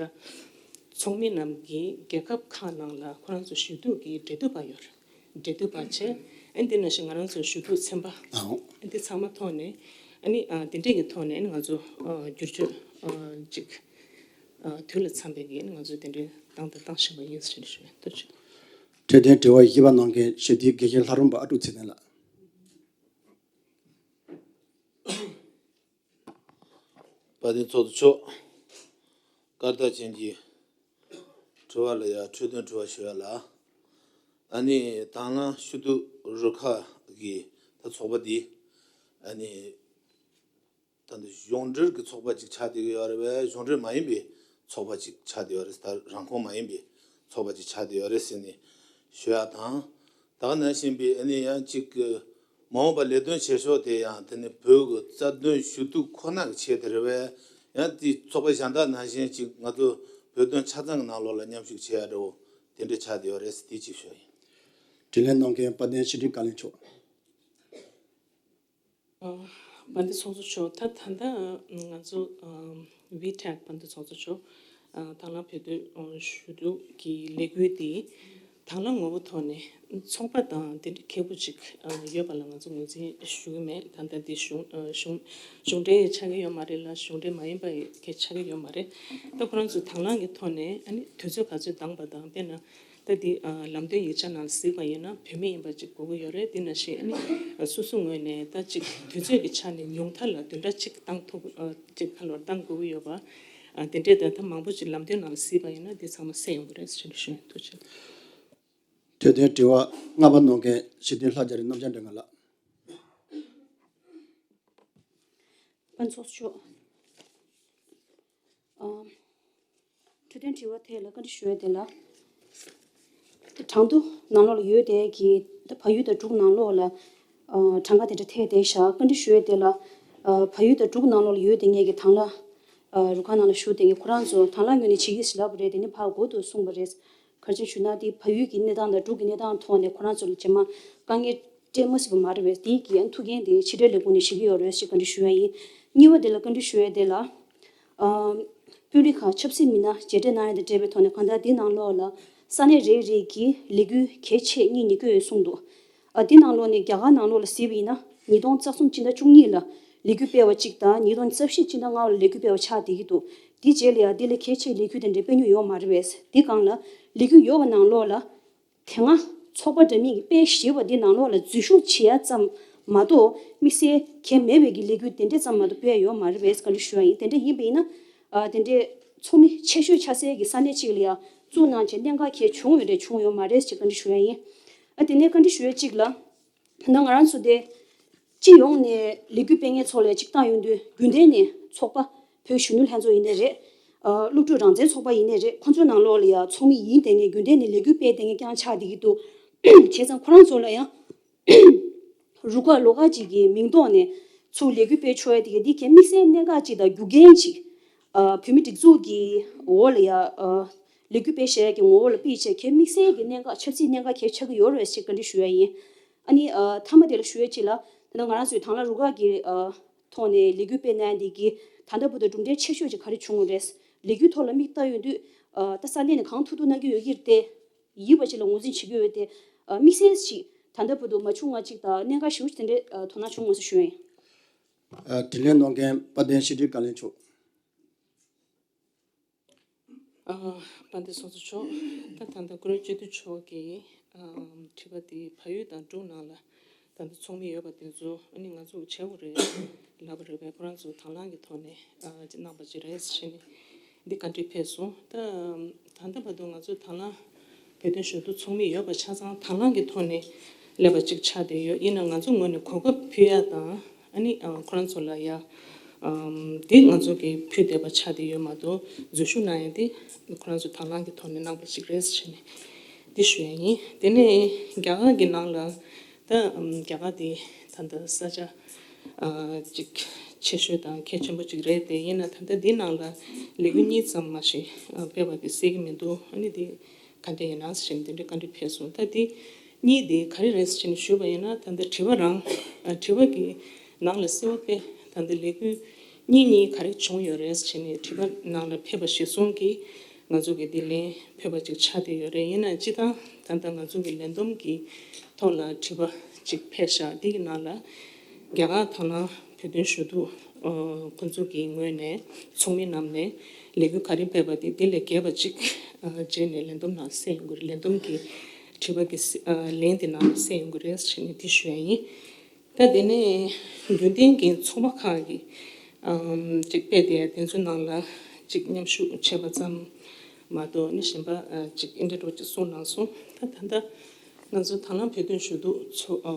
ཚོགས་མི་རྣམས་ཀྱིས་རྒྱལ་ཁབ་ཁག་ནང་ལ་ཁོ་རང་ཚོ་ཞུ་གཏུག་གི་འབྲེལ་མཐུད་པ་ཡོད་རེད། འབྲེལ་མཐུད་པ་བྱས། ཨ་ནི་དེ་ནང་བཞིན་ང་རང་ཚོ་ཞུ་གཏུག་ཚན་པ་ཨ་འོ་ཨ་ནི་དེ་ཚང་མ་ཐོག་ནས་ཨ་ནི་ཨ་དེ་འདྲས་ཀྱི་ཐོག་ནས་ཨ་ནི་ང་ཚོ་ཨ་བསྒྱུར་བཅོས་ཨ་ཅིག་ཨ་དུས་ལ་འཚམ་པའི་གི་ཨ་ནི་ང་ཚོ་དེ་འདྲས་བཏང་དང་བཏང་བཞིན་པ་ཡིན་ཟེར་ཞུ་ཡ། ཐུགས་རྗེ་ཆེ། འཕྲོད་བསྟེན་དྲི་བ་བཞི་པ་གནང་མཁན་ཞི་བདེའི་དགེ་བཤེས་ལྷ་རམས་པ་ཨ་ཀྲུག་ཚེ་བརྟན་ལགས། དཔལ་ལྡན་ཚོགས་གཙོ་མཆོག། བཀའ་དྲིན་ཅན་གྱི་དྲི་བ་ལ་ཡ་འཕྲོད་བསྟེན་དྲི་བ་ཞུ་ཡ་ལ། ཨ་ནི་དང་བླངས་ཞུ་གཏུག་རུ་ཁག་གི་ད་ཚོགས་པ་འདི་ཨ་ནི་ད་འདི་གཞུང་འབྲེལ་གྱི་ཚོགས་པ་ཅིག་ཆགས་བསྡད་ཀྱི་ཡོད་རེད་པས། གཞུང་འབྲེལ་མ་ཡིན་པའི་ཚོགས་པ་ཅིག་ཆགས་བསྡད་ཡོད་རེད། ད་རང་ཁོངས་མ་ཡིན་པའི་ཚོགས་པ་ཅིག་ཆགས་བསྡད་ཡོད་རེད་ཟེར་ནས་ཞུ་ཡ་དང་། ད་ག་ནང་བཞིན་པའི་ཨ་ནི་ཡང་ཅིག་གི་མ་འོངས་པ་ལས་དོན་བྱེད་ཕྱོགས་དེ་ཡང་དེ་ནི་བོད་ཀྱི་རྩ་དོན་ཞུ་གཏུག་ཁོ་ན་གི་ཆེད་དུ་རེད་པས། ཡང་དེ་ཚོགས་པ་གཞན་དག་ནང་བཞིན་ཅིག་ང་ཚོ་བོད་དོན་ཆ་ཚང་གི་ནང་ལོགས་ལ་མཉམ་ཞུགས་བྱེད་ཡ་འདྲ་བོ་དེ་འདྲ་ཆགས་བསྡད་ཡོད་རེད་ཟེར་དེ་ཅིག་ཞུ་ཡ་ཡིན། དྲིས་ལན་གནང་མཁན་དཔལ་ལྡན་ཕྱི་དྲིལ་བཀའ་བློན་མཆོག། ཨ། དཔལ་ལྡན་ཚོགས་གཙོ་མཆོག། ད་ད་ལྟ་ང་ཚོ་ཨ་ཝི་ཊེག་དཔལ་ལྡན་ཚོགས་གཙོ་མཆོག། ཨ། དང་བླངས་བོད་དོན་ཨ་ཞུ་གཏུག་གི་ལས་འགུལ་འདི་དང་བླངས་ངོ་བོ་ཐོག་ནས་ཚོགས་པ་དང་དེ་འདྲ་ཁེ་པོ་ཅིག་ཨ་ཡོད་པ་ལ་ང་ཚོ་ངོས་འཛིན་ཞུ་གི་མེད། ད་ལྟ་འདི་གཞུང་ཨ་གཞུང་གཞུང་འབྲེལ་ཡང་ཆགས་ཀྱི་ཡོད་མ་རེད་ལ་གཞུང་འབྲེལ་མ་ཡིན་པ་ཡང་ཆགས་ཀྱི་ཡོད་མ་རེད། ད་ཁོ་རང་ཚོ་དང་བླངས་ཀྱི་ཐོག་ནས་ཨ་ནི་དུས་ཚོད་ག་ཚོད་འདང་པ་དང་དཔེར་ན། ད་འདི་ཨ་ལམ་སྟོན་ཡིག་ཆ་ནང་གཟིགས་པ་ཡིན་ན་བོད་མི་ཡིན་པ་ཅིག་དགོས་ཀྱི་ཡོད་རེད། འདི་ནང་བཞིན་ཨ་ནི་སོ་སོ་ངོས་ནས་ད་ཅིག་དུས་ཚོད་ཀྱི་ཆ་ནས་ཉུང་མཐའ་ལ་བདུན་ཕྲག་གཅིག་བཏང་ཐུབ་ཨ་ཅིག་ཁ་ལོར་བཏང་དགོས་ཀྱི་ཡོད་པ། ཨ་དེ་འདྲས་ད་ལྟ་མང་པོ་ཅིག་ལམ་སྟོན་ནང་ལ་གཟིགས་པ་ཡིན་ན་འདི་ཚང་མ་གསལ་ཡོང་གི་རེད་ཟེར་ནས་ཞུ་ཡིན། ཐུགས་རྗེ་ཆེ། འཕྲོད་བསྟེན་དྲི་བ་ལྔ་པ་གནང་མཁན་ཞི་བདེའི་ལྷ་རྒྱ་རི་རྣམ་རྒྱལ་སྒྲོལ་དཀར་ལགས། དཔལ་ཚོགས་གཙོ་མཆོག། ཨ། འཕྲོད་བསྟེན་དྲི་བ་ཐད་ལ་བཀའ་འདྲི་ཞུ་ཡ་དེ་ལ། དེ་གྲངས་ཐོ་ནང་ལོགས་ལ་ཡོད་དེ་གི་ད་ཕ་ཡུལ་དང་འབྲུག་ནང་ལོགས་ལ་ཨ་གྲངས་ཀ་དེ་འདྲ་ཐད་དེ་བཞག་བཀའ་འདྲི་ཞུ་ཡ་དེ་ལ། ཨ་ཕ་ཡུལ་དང་འབྲུག་ནང་ལོགས་ལ་ཡོད་དེ་ངེད་ཀྱི་དང་བླངས་ཨ་རུ་ཁག་ནང་ལ་ཞུགས་དེ་ངས་ཁོ་རང་ཚོ་དང་བླངས་ངོས་ནས་བྱེད་ཀྱི་ཟེར་ལབ་པ་རེད། དེ་ནི་ཕར་འགོ་དུ་གསུངས་པ་རེད། ག་རེ་བྱས་ཞུ་ན་དེ་ཕ་ཡུལ་གྱི་གནས་སྟངས་དང་འབྲུག་གི་གནས་སྟངས་ཐོག་ནས་ཁོ་རང་ཚོ་ལ་རྗེས་མ་དཀའ་ངལ་སྤྲད་མ་སྲིད་པ་མ་རེད་པས། དེའི་གི་ཐུགས་འགན་དེ་ཕྱི་དྲིལ་ལས་ཁུངས་ནས་བཞེས་ཀྱི་ཡོད་རེད་ཞེས་བཀའ་འདྲི་ཞུ་ཡ་ཡིན། གཉིས་པ་དེ་ལ་བཀའ་འདྲི་ཞུ་ཡ་དེ་ལ། ཨ། དཔོན་རིགས་ཁག་ཆབ་སྲིད་མི་སྣ་མཇལ་འཕྲད་གནང་ཡ་དང་འབྲེལ་བའི་ཐོག་ནས་གང་ལྟར་འདི་ནང་ལོགས་ལ་ས་གནས་རེ་རེ་གི་ལས་འགུལ་གལ་ཆེ་གཉིས་ནི་བཀོད་ཡོད་གསུངས་འདུག་ཨ། འདི་ནང་ལོགས་ནས་རྒྱ་གར་ནང་ལོགས་ལ་གཟིགས་པ་ཡིན་ན་ཉིས་སྟོང་རྩ་གསུམ་སྤྱི་ཟླ་བཅུ་གཉིས་ལ་ལས་འགུལ་སྤེལ་བ་གཅིག་དང་ཉིས་སྟོང་རྩ་བཞི་སྤྱི་ཟླ་ལྔ་པ་ལ་ལས་འགུལ་སྤེལ་བ་ཆགས་བསྡད་ཀྱི་འདུག་འདི་རྗེས་ལ་ཡང་འདི་ལས་གལ་ཆེའི་ལས་འགུལ་དེ་འདྲ་སྤེལ་མྱོང་ཡོད་མ་རེད་པས། འདི་སྒང་ལ་ལས་འགུལ་ཡོད་པ་ནང་ལོགས་ལ། དེ་སྔ་ཚོགས་པ་འདྲ་མིན་གྱི་དཔེ་ཞིབ་པ་འདི་ནང་ལོགས་ལ་འཛུལ་ཞུགས་བྱེད་ཡ་ཙམ་མ་གཏོགས་དམིགས་བསལ་གལ་མེད་པའི་གི་ལས་འགུལ་དེ་འདྲ་ཙམ་མ་གཏོགས་སྤེལ་ཡ་ཡོད་མ་རེད་པས་བཀའ་འདྲི་ཞུ་ཡ་ཡིན། དེ་འདྲ་ཡིན་པ་ཡིན་ན་ ཨ་དེ་འདྲའི་ཚོགས་མི་ཆེ་ཤོས་ཆགས་སའི་གི་ས་གནས་གཅིག་ལ་ཡང་བཙུགས་གནང་བྱས་གནད་འགག་གལ་བྱུང་ཡོད་རེད་བྱུང་ཡོད་མ་རེད་ཅེས་བཀའ་འདྲི་ཞུ་ཡ་ཡིན། ཨ་དེ་ནས་བཀའ་འདྲི་ཞུ་ཡ་གཅིག་ལ། ད་ང་རང་ཚོ་དེ་སྤྱི་ཡོངས་ནས་ལས་འགུལ་སྤེལ་མཁན་ཚོ་ལ་ཅིག་བཏང་ཡོང་དུས་རྒྱུན་ལྡན་ནས་ཚོགས་པ་བོད་གཞོན་ནུ་ལྷན་ཚོགས་ཡིན་ནའི་རེད། ཨ་སློབ་ཕྲུག་རང་བཙན་ཚོགས་པ་ཡིན་ནའི་རེད། ཁོང་ཚོའི་ནང་ལོགས་ལ་ཡང་ཚོགས་མི་ཡིན་བསྡད་མཁན་རྒྱུན་ལྡན་ནས་ལས་འགུལ་སྤེལ་བསྡད་མཁན་རྐྱང་ཆགས་བསྡད་ཀྱི་འདུག་བྱས་ཙང་ཁོ་རང་ཚོ་ལ་ཡང་རུ་ཁག་ལོགས་ཁག་ཅིག་གི་མིང་ཐོག་ནས་ཚུར་ལས་འགུལ་སྤེལ་ཆོག་ཡ་དེ་ག་འདི་གའི་དམིགས་བསལ་གནད་འགག་ཅིག་དང་རྒྱུ་རྐྱེན་ཅིག་ཨ་བོད་མི་སྒྲིག་འཛུགས་ཀྱི་འོག་ལ་ཡ་ཨ་ལས་འགུལ་སྤེལ་བཞག་ཡ་གི་ངོ་བོ་ལ་དཔེ་བྱས་གལ་དམིགས་བསལ་གྱི་གནད་འགག་ཆབ་སྲིད་གནད་འགག་གལ་ཆགས་ཀྱི་ཡོད་རེད་ཅེས་བཀའ་འདྲི་ཞུ་ཡ་ཡིན། ཨ་ནི་ཨ་མཐའ་མ་དེ་ལ་ཞུ་ཡ་ཅིག་ལ་ད་ལྟ་ང་རང་ཚོའི་དང་བླངས་རུ་ཁག་གི་ཨ་ཐོག་ནས་ལས་འགུལ་སྤེལ་གནང་ཡ་འདི་གི་ད་ལྟ་བར་དུ་གྲུབ་འབྲས་ཆེ་ཤོས་ཅིག་ག་རེ་བྱུང་ཡོད་རེད། ལས་འགུལ་ཐོག་ལ་མིག་ལྟ་ཡོང་དུས་ཨ་ད་ས་གནས་ནས་གང་ཐུབ་ཐུབ་གནང་གི་ཡོད་ཀྱི་རེད་དེ། ཡིད་བ་ཅིག་ལ་ངོས་འཛིན་བྱེད་ཀྱི་ཡོད་དེ། ཨ་དམིགས་བསལ་ཞིག་ད་ལྟ་བར་དུ་མ་བྱུང་བ་ཅིག་དང་གནད་འགག་ཞེ་པོ་ཅིག་དེ་འདྲའི་ཨ་དོ་སྣང་བྱུང་ངོས་སུ་ཞུ་ཡིན། ཨ་དྲིས་ལན་གནང་མཁན་དཔལ་ལྡན་ཤེས་རིག་བཀའ་བློན་མཆོག་ཨ་དཔལ་ལྡན་ཚོགས་གཙོ་མཆོག་ད་ད་ལྟ་སྐུ་ངོ་སྤྱི་འཐུས་མཆོག་གིས་ཨ་དྲི་བ་དེ་བལ་ཡུལ་དང་འབྲུག་ནང་ལ་ད་ལྟ་ཚོགས་མི་ཡོད་པ་དེ་ཚོ་ཨ་ནི་ང་ཚོ་བྱེད་དགོས་རེད་ལབ་པ་རེད་པས། ཁོ་རང་ཚོ་དང་བླངས་ཀྱི་ཐོག་ནས་ཨ་གནང་པ་ཅིག་རེད་ཟེར་ནས་འདི་བཀའ་འདྲི་ཕེབས་སོང་། ད་ད་ལྟ་བར་དུ་ང་ཚོ་དང་བླངས་བོད་དོན་ཞུ་གཏུག་ཚོགས་མི་ཡོད་པ་ཆ་ཚང་དང་བླངས་ཀྱི་ཐོག་ནས་སླེབས་པ་ཅིག་ཆགས་བསྡད་ཡོད། ཡིན་ན་ང་ཚོ་ངོས་ནས་གོ་སྐབས་ཕུལ་ཡ་དང་ཨ་ནི་ཨ་ཁོ་རང་ཚོ་ལ་ཡ་ཨམ་འདི་ང་ཚོ་གིས་ཕུལ་བསྡད་པ་ཆགས་བསྡད་ཡོད་མ་གཏོགས་འཛུལ་ཞུགས་གནང་ཡ་དེ་ཁོ་རང་ཚོ་དང་བླངས་ཀྱི་ཐོག་ནས་གནང་པ་ཅིག་རེད་ཟེར་ནས་འདི་ཞུ་ཡ་ཡིན། དེ་ནས་རྒྱ་གར་གྱི་ནང་ལ་ད་ཨམ་རྒྱ་གར་དེ་ད་ལྟ་ས་ཆ་ཨ་ཅིག་ཆེ་ཤོས་དང་གལ་ཆེན་པོ་ཅིག་རེད་དེ། ཡིན་ན་ད་ལྟ་འདི་ནང་ལ་ལས་འགུལ་གཉིས་ཙམ་མ་ཞིག་ཨ་སྤེལ་བ་དེ་གསལ་གྱི་མི་འདུག་ཨ་ནི་དེ་ག་འདྲ་ཡིན་ན་ཟེར་ནས་དེ་འདྲའི་བཀའ་འདྲི་ཕེབས་སོང་། ད་དེ་གཉིས་དེ་ག་རེ་རེད་ཟེར་ནས་ཞུས་པ་ཡིན་ན། ད་ལྟ་དྲི་བ་རང་ཨ་དྲི་བ་གི་ནང་ལ་གསལ་པོ་དཔེ་ད་ལྟ་ལས་འགུལ་གཉིས་གཉིས་ག་རེ་བྱུང་ཡོད་རེད་ཟེར་ནས་དྲི་བ་ནང་ལ་ཕེབས་པ་གཞིར་བཟུང་གིས་ང་ཚོ་གི་དེ་ལན་ཕེབས་པ་ཅིག་ཆགས་བསྡད་ཡོད་རེད། ཡིན་ན་སྤྱིར་བཏང་ད་ལྟ་ང་ཚོ་གི་ལས་བསྡོམས་ཀྱི་ཐོག་ལ་དྲི་བ་ཅིག་ཕེབས་ཤག་འདི་གི་ནང་ལ་རྒྱ་གར་དང་བླངས་བོད་དོན་ཞུ་གཏུག་ཨ་ཁོང་ཚོ་གི་ངོས་ནས་ཚོགས་མི་རྣམས་ནས་ལས་འགུལ་ག་རེ་སྤེལ་བ་དེ་དེ་ལས་བརྒལ་བ་ཅིག་ཨ་བྱས་ནས་ལས་བསྡོམས་ནང་གསལ་ཡོང་གི་རེད། ལས་བསྡོམས་ཀྱི་དྲི་བ་གི་ཨ་ལན་དེ་ནང་ལ་གསལ་ཡོང་གི་རེད་ཟེར་ནས་དེ་ཞུ་ཡ་ཡིན། ད་དེ་ནས་རྒྱུན་ལྡན་གྱི་ཚོགས་པ་ཁག་གི་ཨམ་ཅིག་སྤེལ་བསྡད་ཡ་དེ་ཚོ་ནང་ལ་ཅིག་མཉམ་ཞུགས་བྱས་པ་ཙམ་མ་གཏོགས་ནི་གཞན་པ་ཨ་ཅིག་ཨིན་དྲ་འདྲ་ཅིག་གསུངས་གནང་སོང་། ད་ད་ལྟ་ང་ཚོ་དང་བླངས་བོད་དོན་ཞུ་གཏུག་ཚོ་ཨ་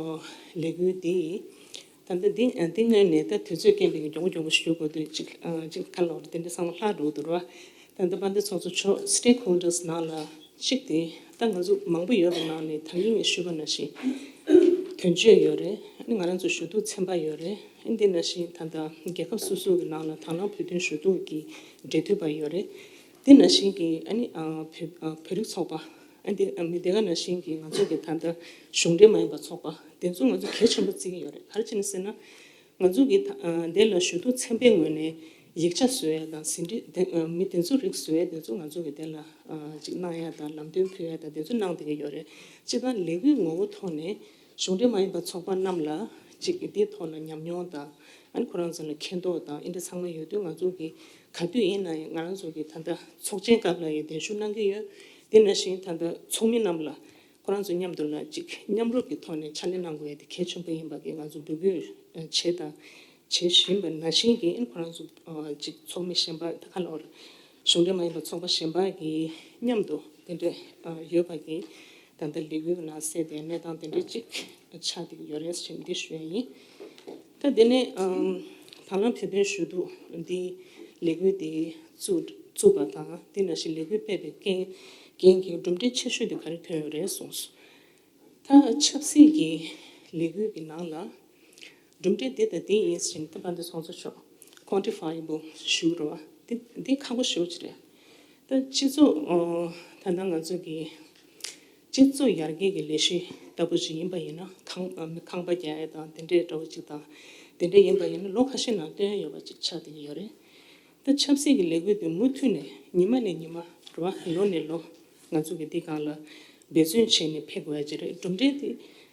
ལས་འགུལ་འདི་ད་ལྟ་འདི་ཨ་འདི་སྔོན་ནས་ད་དུས་ཚོད་རྐྱེན་པས་མགྱོགས་པོ་མགྱོགས་པོ་ཞུ་དགོས་དུས་ཅིག་ཨ་ཅིག་ག་ལབ་རེད། དེ་འདྲ་བསམ་བློ་ལྷག་འགྲོ་འདུག་ར། ད་ལྟ་དཔལ་ལྡན་ཚོགས་གཙོ་མཆོག་stakeholders་ནང་ལ་གཅིག་དེ་ད་ང་ཚོ་མང་པོ་ཡོད་པའི་ནང་ནས་ད་གིན་ངས་ཞུས་པ་ནང་བཞིན་དོན་གཅོད་ཡོད་རེད། ཨ་ནི་ང་རང་ཚོ་ཞུ་གཏུག་ཚན་པ་ཡོད་རེད། ཨ་ནི་འདི་ནང་བཞིན་ད་ལྟ་རྒྱལ་ཁབ་སོ་སོ་གི་ནང་ལ་དང་བླངས་བོད་དོན་ཞུ་གཏུག་གི་འབྲེལ་མཐུད་པ་ཡོད་རེད། འདི་ནང་བཞིན་གྱི་ཨ་ནི་ཨ་བོད་ཨ་བོད་རིགས་ཚོགས་པ་ཨ་ནི་འདི་ཨ་མི་དེ་ག་ནང་བཞིན་གྱི་ང་ཚོ་གི་ད་ལྟ་གཞུང་འབྲེལ་མ་ཡིན་པ་ཚོགས་པ་དེ་ཚོ་ང་ཚོ་གལ་ཆེན་པོ་བརྩི་གི་ཡོད་རེད། ག་རེ་བྱས་ནས་ཟེར་ན། ང་ཚོ་གི་ད་ཨ་དེ་ལ་ཞུ་གཏུག་ཚན་པའི་ངོས་ནས་ཡིག་ཆ་བཟོ་ཡ་དང་ཟིན་བྲིས་དེ་ཨ་མི་དེ་ཚོ་རིགས་བཟོ་ཡ་དེ་ཚོ་ང་ཚོ་གི་དེ་ལ་ཨ་ཅིག་གནང་ཡ་དང་ལམ་སྟོན་ཕུལ་ཡ་དང་དེ་ཚོ་གནང་བསྡད་ཀྱི་ཡོད་རེད། སྤྱིར་བཏང་ལས་འགུལ་ངོ་བོ་ཐོག་ནས་གཞུང་འབྲེལ་མ་ཡིན་པ་ཚོགས་པ་རྣམས་ལ་ཅིག་གི་དེའི་ཐོག་ལ་ཉམས་མྱོང་དང་ཨ་ནི་ཁོ་རང་ཚོ་ལ་མཁྱེན་རྟོགས་དང་ཨེ་འདྲ་ཚང་མ་ཡོད་དུས་ང་ཚོ་གི་ག་དུས་ཡིན་ན་ཡང་ང་རང་ཚོ་གི་ད་ལྟ་ཚོགས་ཆེན་སྐབས་ལ་ཡང་གདན་ཞུ་གནང་གི་ཡོད། དེ་ནང་བཞིན་ད་ལྟ་ཚོགས་མི་རྣམས་ལ་ཁོ་རང་ཚོ་མཉམ་དུ་ལ་ཅིག་མཉམ་རུབ་ཀྱི་ཐོག་ནས་ཕྱག་ལས་གནང་དགོས་ཡ་དེ་གལ་ཆེན་པོ་ཡིན་པ་གི་ང་ཚོ་འབོད་སྐུལ་བྱས་དང་བྱེད་བཞིན་པ་ནང་བཞིན་གྱི་ཁོ་རང་ཚོ་ཅིག་ཚོགས་མི་གཞན་པ་ད་ག་ལ་བར་གཞུང་འབྲེལ་མ་ཡིན་པ་ཚོགས་པ་གཞན་པ་གི་མཉམ་དུ་དེ་འདྲ་ཡོད་པ་གི་ད་ལྟ་ལས་འགུལ་ནང་གསལ་དེ་གནས་སྟངས་དེ་འདྲ་ཅིག་ཆགས་བསྡད་ཀྱི་ཡོད་རེད་ཟེར་འདི་ཞུ་ཡ་ཡིན། ད་དེ་ནས་ཨམ་དང་བླངས་བོད་དོན་ཞུ་གཏུག་འདི་ལས་འགུལ་འདི་བཙུགས་བཙུགས་པ་དང་དེ་ནང་བཞིན་ལས་འགུལ་སྤེལ་བའི་རྐྱེན་རྐྱེན་གྱིས་གྲུབ་འབྲས་ཆེ་ཤོས་དེ་ག་རེ་ཐོན་ཡོད་རེད་གསུངས་སོང་། ད་ཆབ་སྲིད་ཀྱི་ལས་འགུལ་གྱི་ནང་ལ་གྲུབ་འབྲས་འདི་དང་འདི་ཡིན་ཟེར་ནས་ད་བར་དུ་སོང་ཚོ་ཆོག་quantifiable་ཞུ་རོགས་འདི་འདི་ཁག་པོ་ཞེ་པོ་ཅིག་རེད། ད་སྤྱི་ཚོགས་ཨོ་ད་ལྟ་ང་ཚོ་གི་སྤྱི་ཚོགས་ཡར་རྒྱས་ཀྱི་ལས་གཞི་ལྟ་བུ་ཞིག་ཡིན་པ་ཡིན་ན་ཁང་ཨ་ཁང་པ་རྒྱག་ཡ་དང་དེ་འདྲའི་འདྲ་བོ་ཅིག་དང་དེ་འདྲ་ཡིན་པ་ཡིན་ན་ལོ་ཁ་ཤས་ནང་བཏོན་ཡོད་པ་ཅིག་ཆགས་བསྡད་ཀྱི་ཡོད་རེད། ད་ཆབ་སྲིད་ཀྱི་ལས་འགུལ་དེ་མུ་མཐུད་ནས་ཉི་མ་ནས་ཉི་མ་རེད་བ་ལོ་ནས་ལོ་ང་ཚོ་གི་འདི་སྒང་ལ་འབད་བརྩོན་བྱས་ནས་ཕེབས་དགོས་ཡ་ཅིག་རེད། གྲུབ་འབྲས་དེ་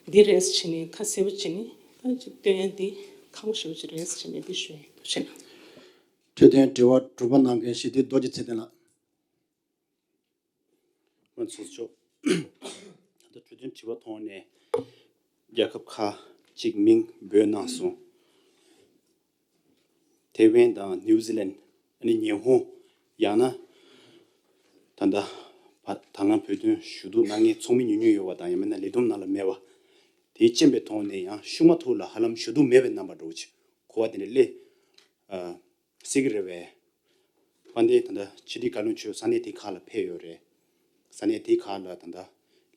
འདི་རེད་ཟེར་ནས་ཁ་གསལ་པོ་བྱས་ནས་ད་ཅིག་བཏོན་ཡ་དེ་ཁག་པོ་ཞེ་པོ་ཅིག་རེད་ཟེར་ནས་འདི་ཞུ་ཡ་ཡིན། ཐུགས་རྗེ་གནང་། འཕྲོད་བསྟེན་དྲི་བ་དྲུག་པ་གནང་མཁན་ཞི་བདེ་རྡོ་རྗེ་ཚེ་བརྟན་ལགས། ང་ཚོ་ཆོག་ད་འཕྲོད་བསྟེན་དྲི་བ་ཐོག་ནས་རྒྱལ་ཁབ་ཁག་ཅིག་མིང་འབོད་གནང་སོང་། ཐེ་ཝན་དང་ནིའུ་ཛི་ལན། ཨ་ནི་ཉི་ཧོང་ཡང་ན་ད་ལྟ་བ་དང་བླངས་བོད་དོན་ཞུ་གཏུག་གནང་མཁན་ཚོགས་མི་ཉུང་ཉུང་ཡོད་པ་དང་ཡང་མིན་ན་ལས་བསྡོམས་ནང་ལ་མེད་པ་དེའི་རྐྱེན་པའི་ཐོག་ནས་ཡང་ཤུགས་མ་ཐུག་ལ་ཧ་ལམ་ཞུ་གཏུག་མེད་པའི་རྣམ་པ་འདྲ་བོ་ཅིག་གོ་བ་དེ་འདྲ་སླེབས་སྲིད་ཀྱི་རེད་པས། དཔལ་ལྡན་ད་ལྟ་སྤྱི་འཐུས་བཀའ་བློན་མཆོག་ས་གནས་དེ་ཁག་ལ་ཕེབས་ཡོད་རེད། ས་གནས་དེ་ཁག་ལ་ད་ལྟ་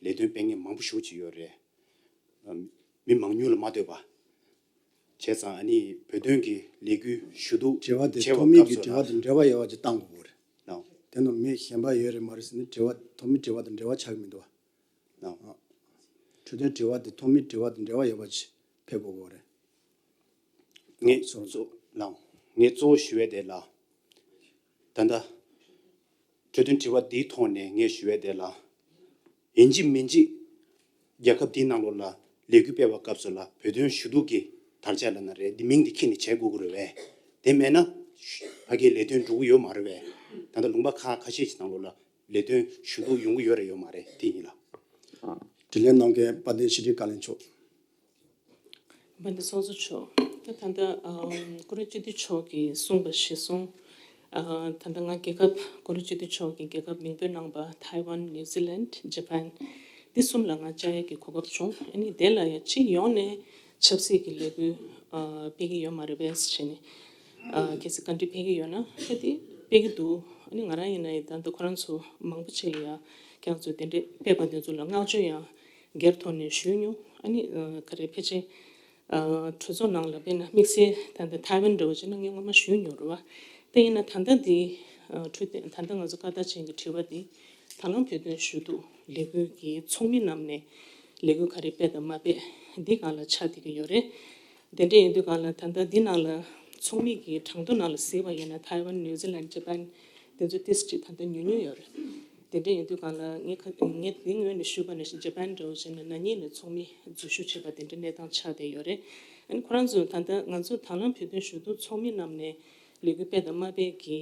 ལས་དོན་སྤེལ་མཁན་མང་པོ་ཞེ་པོ་ཅིག་ཡོད་རེད། མི་མང་ཉུང་ལ་མ་ལྟོས་པ། བྱས་ཙང་ཨ་ནི་བོད་དོན་གྱི་ལས་འགུལ་ཞུ་གཏུག་འབྲེལ་བ་དེ་བྱས་པ་ཐོགས་མེད་སྐབས་ཀྱི་སུ་འབྲེལ་བ་ལ་དང་འབྲེལ་བ་ཡོད་པ་ཅིག་བཏང་དགོས་ཀྱི་རེད། ལགས། དེ་ནི་མི་གཞན་པ་ཡོད་རེད་མ་རེད་ཟེར་ནས་འབྲེལ་བ་ཐོགས་མེད་འབྲེལ་བ་དང་འབྲེལ་བ་ཆགས་ཀྱི་མི་འདུག་བ། ལགས། འཕྲོད་བསྟེན་འབྲེལ་བ་དེ་ཐོགས་མེད་འབྲེལ་བ་དང་འབྲེལ་བ་ཡོད་པ་ཅིག་ཕེབས་དགོས་ཀྱི་རེད། ངས་གཙོ་ལགས། ངས་གཙོ་བོ་ཞུ་བའི་དེ་ལ། ད་ལྟ་གྲོས་མཐུན་དྲི་བ་འདིའི་ཐོག་ནས་ངས་ཞུ་བའི་དེ་ལ། ཡིན་གཅིག་མིན་གཅིག་རྒྱལ་ཁབ་འདིའི་ནང་ལོགས་ལ་ལས་འགུལ་སྤེལ་བའི་སྐབས་སུ་ལ་བོད་དོན་ཞུ་གཏུག་གི་དར་ཆ་ལབ་ན་རེད། འདི་མིང་འདི་འཁྱེར་ནས་བྱེད་དགོས་ཀྱི་རེད་པས། དེ་མེད་ན་ཕ་གིའི་ལས་དོན་འགྲོ་གི་ཡོད་མ་རེད་པས། ད་ལྟ་ལུང་པ་ཁག་ཁ་ཤས་ཤིག་ནང་ལོགས་ལ་ལས་དོན་ཞུ་གཏུག་ཡོང་གི་ཡོད་རེད་ཡོད་མ་རེད་དེ་ཡིན་ལ། དྲིས་ལན་གནང་མཁན་དཔལ་ལྡན་སྤྱི་འཐུས་བཀའ་བློན་མཆོག་དཔལ་ལྡན་ཚོགས་གཙོ་མཆོག་ད་ད་ལྟ་ཨམ་སྐུ་ངོ་སྤྱི་འཐུས་མཆོག་གིས་གསུངས་པ་གཞིར་བཟུང་། ཨ་ད་ལྟ་ང་རྒྱལ་ཁབ་སྐུ་ངོ་སྤྱི་འཐུས་མཆོག་གིས་རྒྱལ་ཁབ་མིང་འབོད་གནང་པ་ཐའེ་ཝན། ནིའུ་ཛི་ལན། ཇ་པན། འདི་གསུམ་ལ་ང་བཅར་ཡག་གི་གོ་སྐབས་བྱུང་། ཨ་ནི་དེ་ལ་ཡང་སྤྱི་ཡོངས་ནས་ཆབ་སྲིད་ཀྱི་ལས་འགུལ་ཨ་སྤེལ་གྱི་ཡོད་མ་རེད་པས་ཟེར་ནས། ཨ་གལ་སྲིད་བཀའ་འདྲི་ཕེབས་ཀྱི་ཡོད་ན་ཨ་དེ་སྤེལ་གྱི་འདུག་ཨ་ནི་ང་རང་ཡིན་ན་ཡང་ད་ལྟ་ཁོ་རང་ཚོ་མང་པོ་ཅིག་ལ་ཡང་ཁྱེད་རང་ཚོས་དེ་འདྲས་ཕེབས་པ་དེ་ཚོ་ལ་བསྔགས་བརྗོད་ཡང་སྒེར་ཐོག་ནས་ཞུས་མྱོང་། ཨ་ནི་ཨ་ག་རེ་ཕལ་ཆེར་ཨ་གྲོས་ཚོགས་ནང་ལ་དཔེར་ན་དམིགས་བསལ་ད་ལྟ་ཐའེ་ཝན་འདྲ་བོ་བྱས་ན་ངས་སྔོན་མ་ཞུས་མྱོང་རེད་བ། དེ་ཡིན་ན་ད་ལྟ་འདི་ཨ་འཕྲོད་བསྟེན་ད་ལྟ་ང་ཚོ་བཀའ་རྟགས་ཅན་གྱི་དྲི་བ་འདི་དང་བླངས་བོད་དོན་ཞུ་གཏུག་ལས་འགུལ་གྱི་ཚོགས་མི་རྣམས་ནས་ལས་འགུལ་ག་རེ་སྤེལ་དང་མ་སྤེལ་འདི་སྒང་ལ་ཆགས་བསྡད་ཀྱི་ཡོད་རེད། དེ་འདྲ་ཡིན་དུས་སྒང་ལ་ད་ལྟ་འདི་ནང་ལ་ཚོགས་མི་གི་གྲངས་ཐོ་ནང་ལ་གཟིགས་པ་ཡིན་ན་ཐའེ་ཝན། ནིའུ་ཛི་ལན། ཇ་པན་དེ་ཚོ་ཏིས་ཅིག་ད་ལྟ་ཉུང་ཉུང་ཡོད་རེད། དེ་འདྲ་ཡིན་དུས་སྒང་ལ་ངས་ཁ་ངས་འདི་སྔོན་ནས་ཞུས་པ་ནང་བཞིན་ཇ་པན་འདྲ་བོ་བྱས་ན་ན་ནིང་ནས་ཚོགས་མི་འཛུལ་ཞུགས་བྱས་པ་དེ་འདྲ་གནས་སྟངས་ཆགས་བསྡད་ཡོད་རེད། ཨ་ནི་ཁོ་རང་ཚོ་ད་ལྟ་ང་ཚོ་དང་བླངས་བོད་དོན་ཞུ་གཏུག་ཚོགས་མི་རྣམས་ནས་ལས་འགུལ་སྤེལ་དང་མ་སྤེལ་གྱི་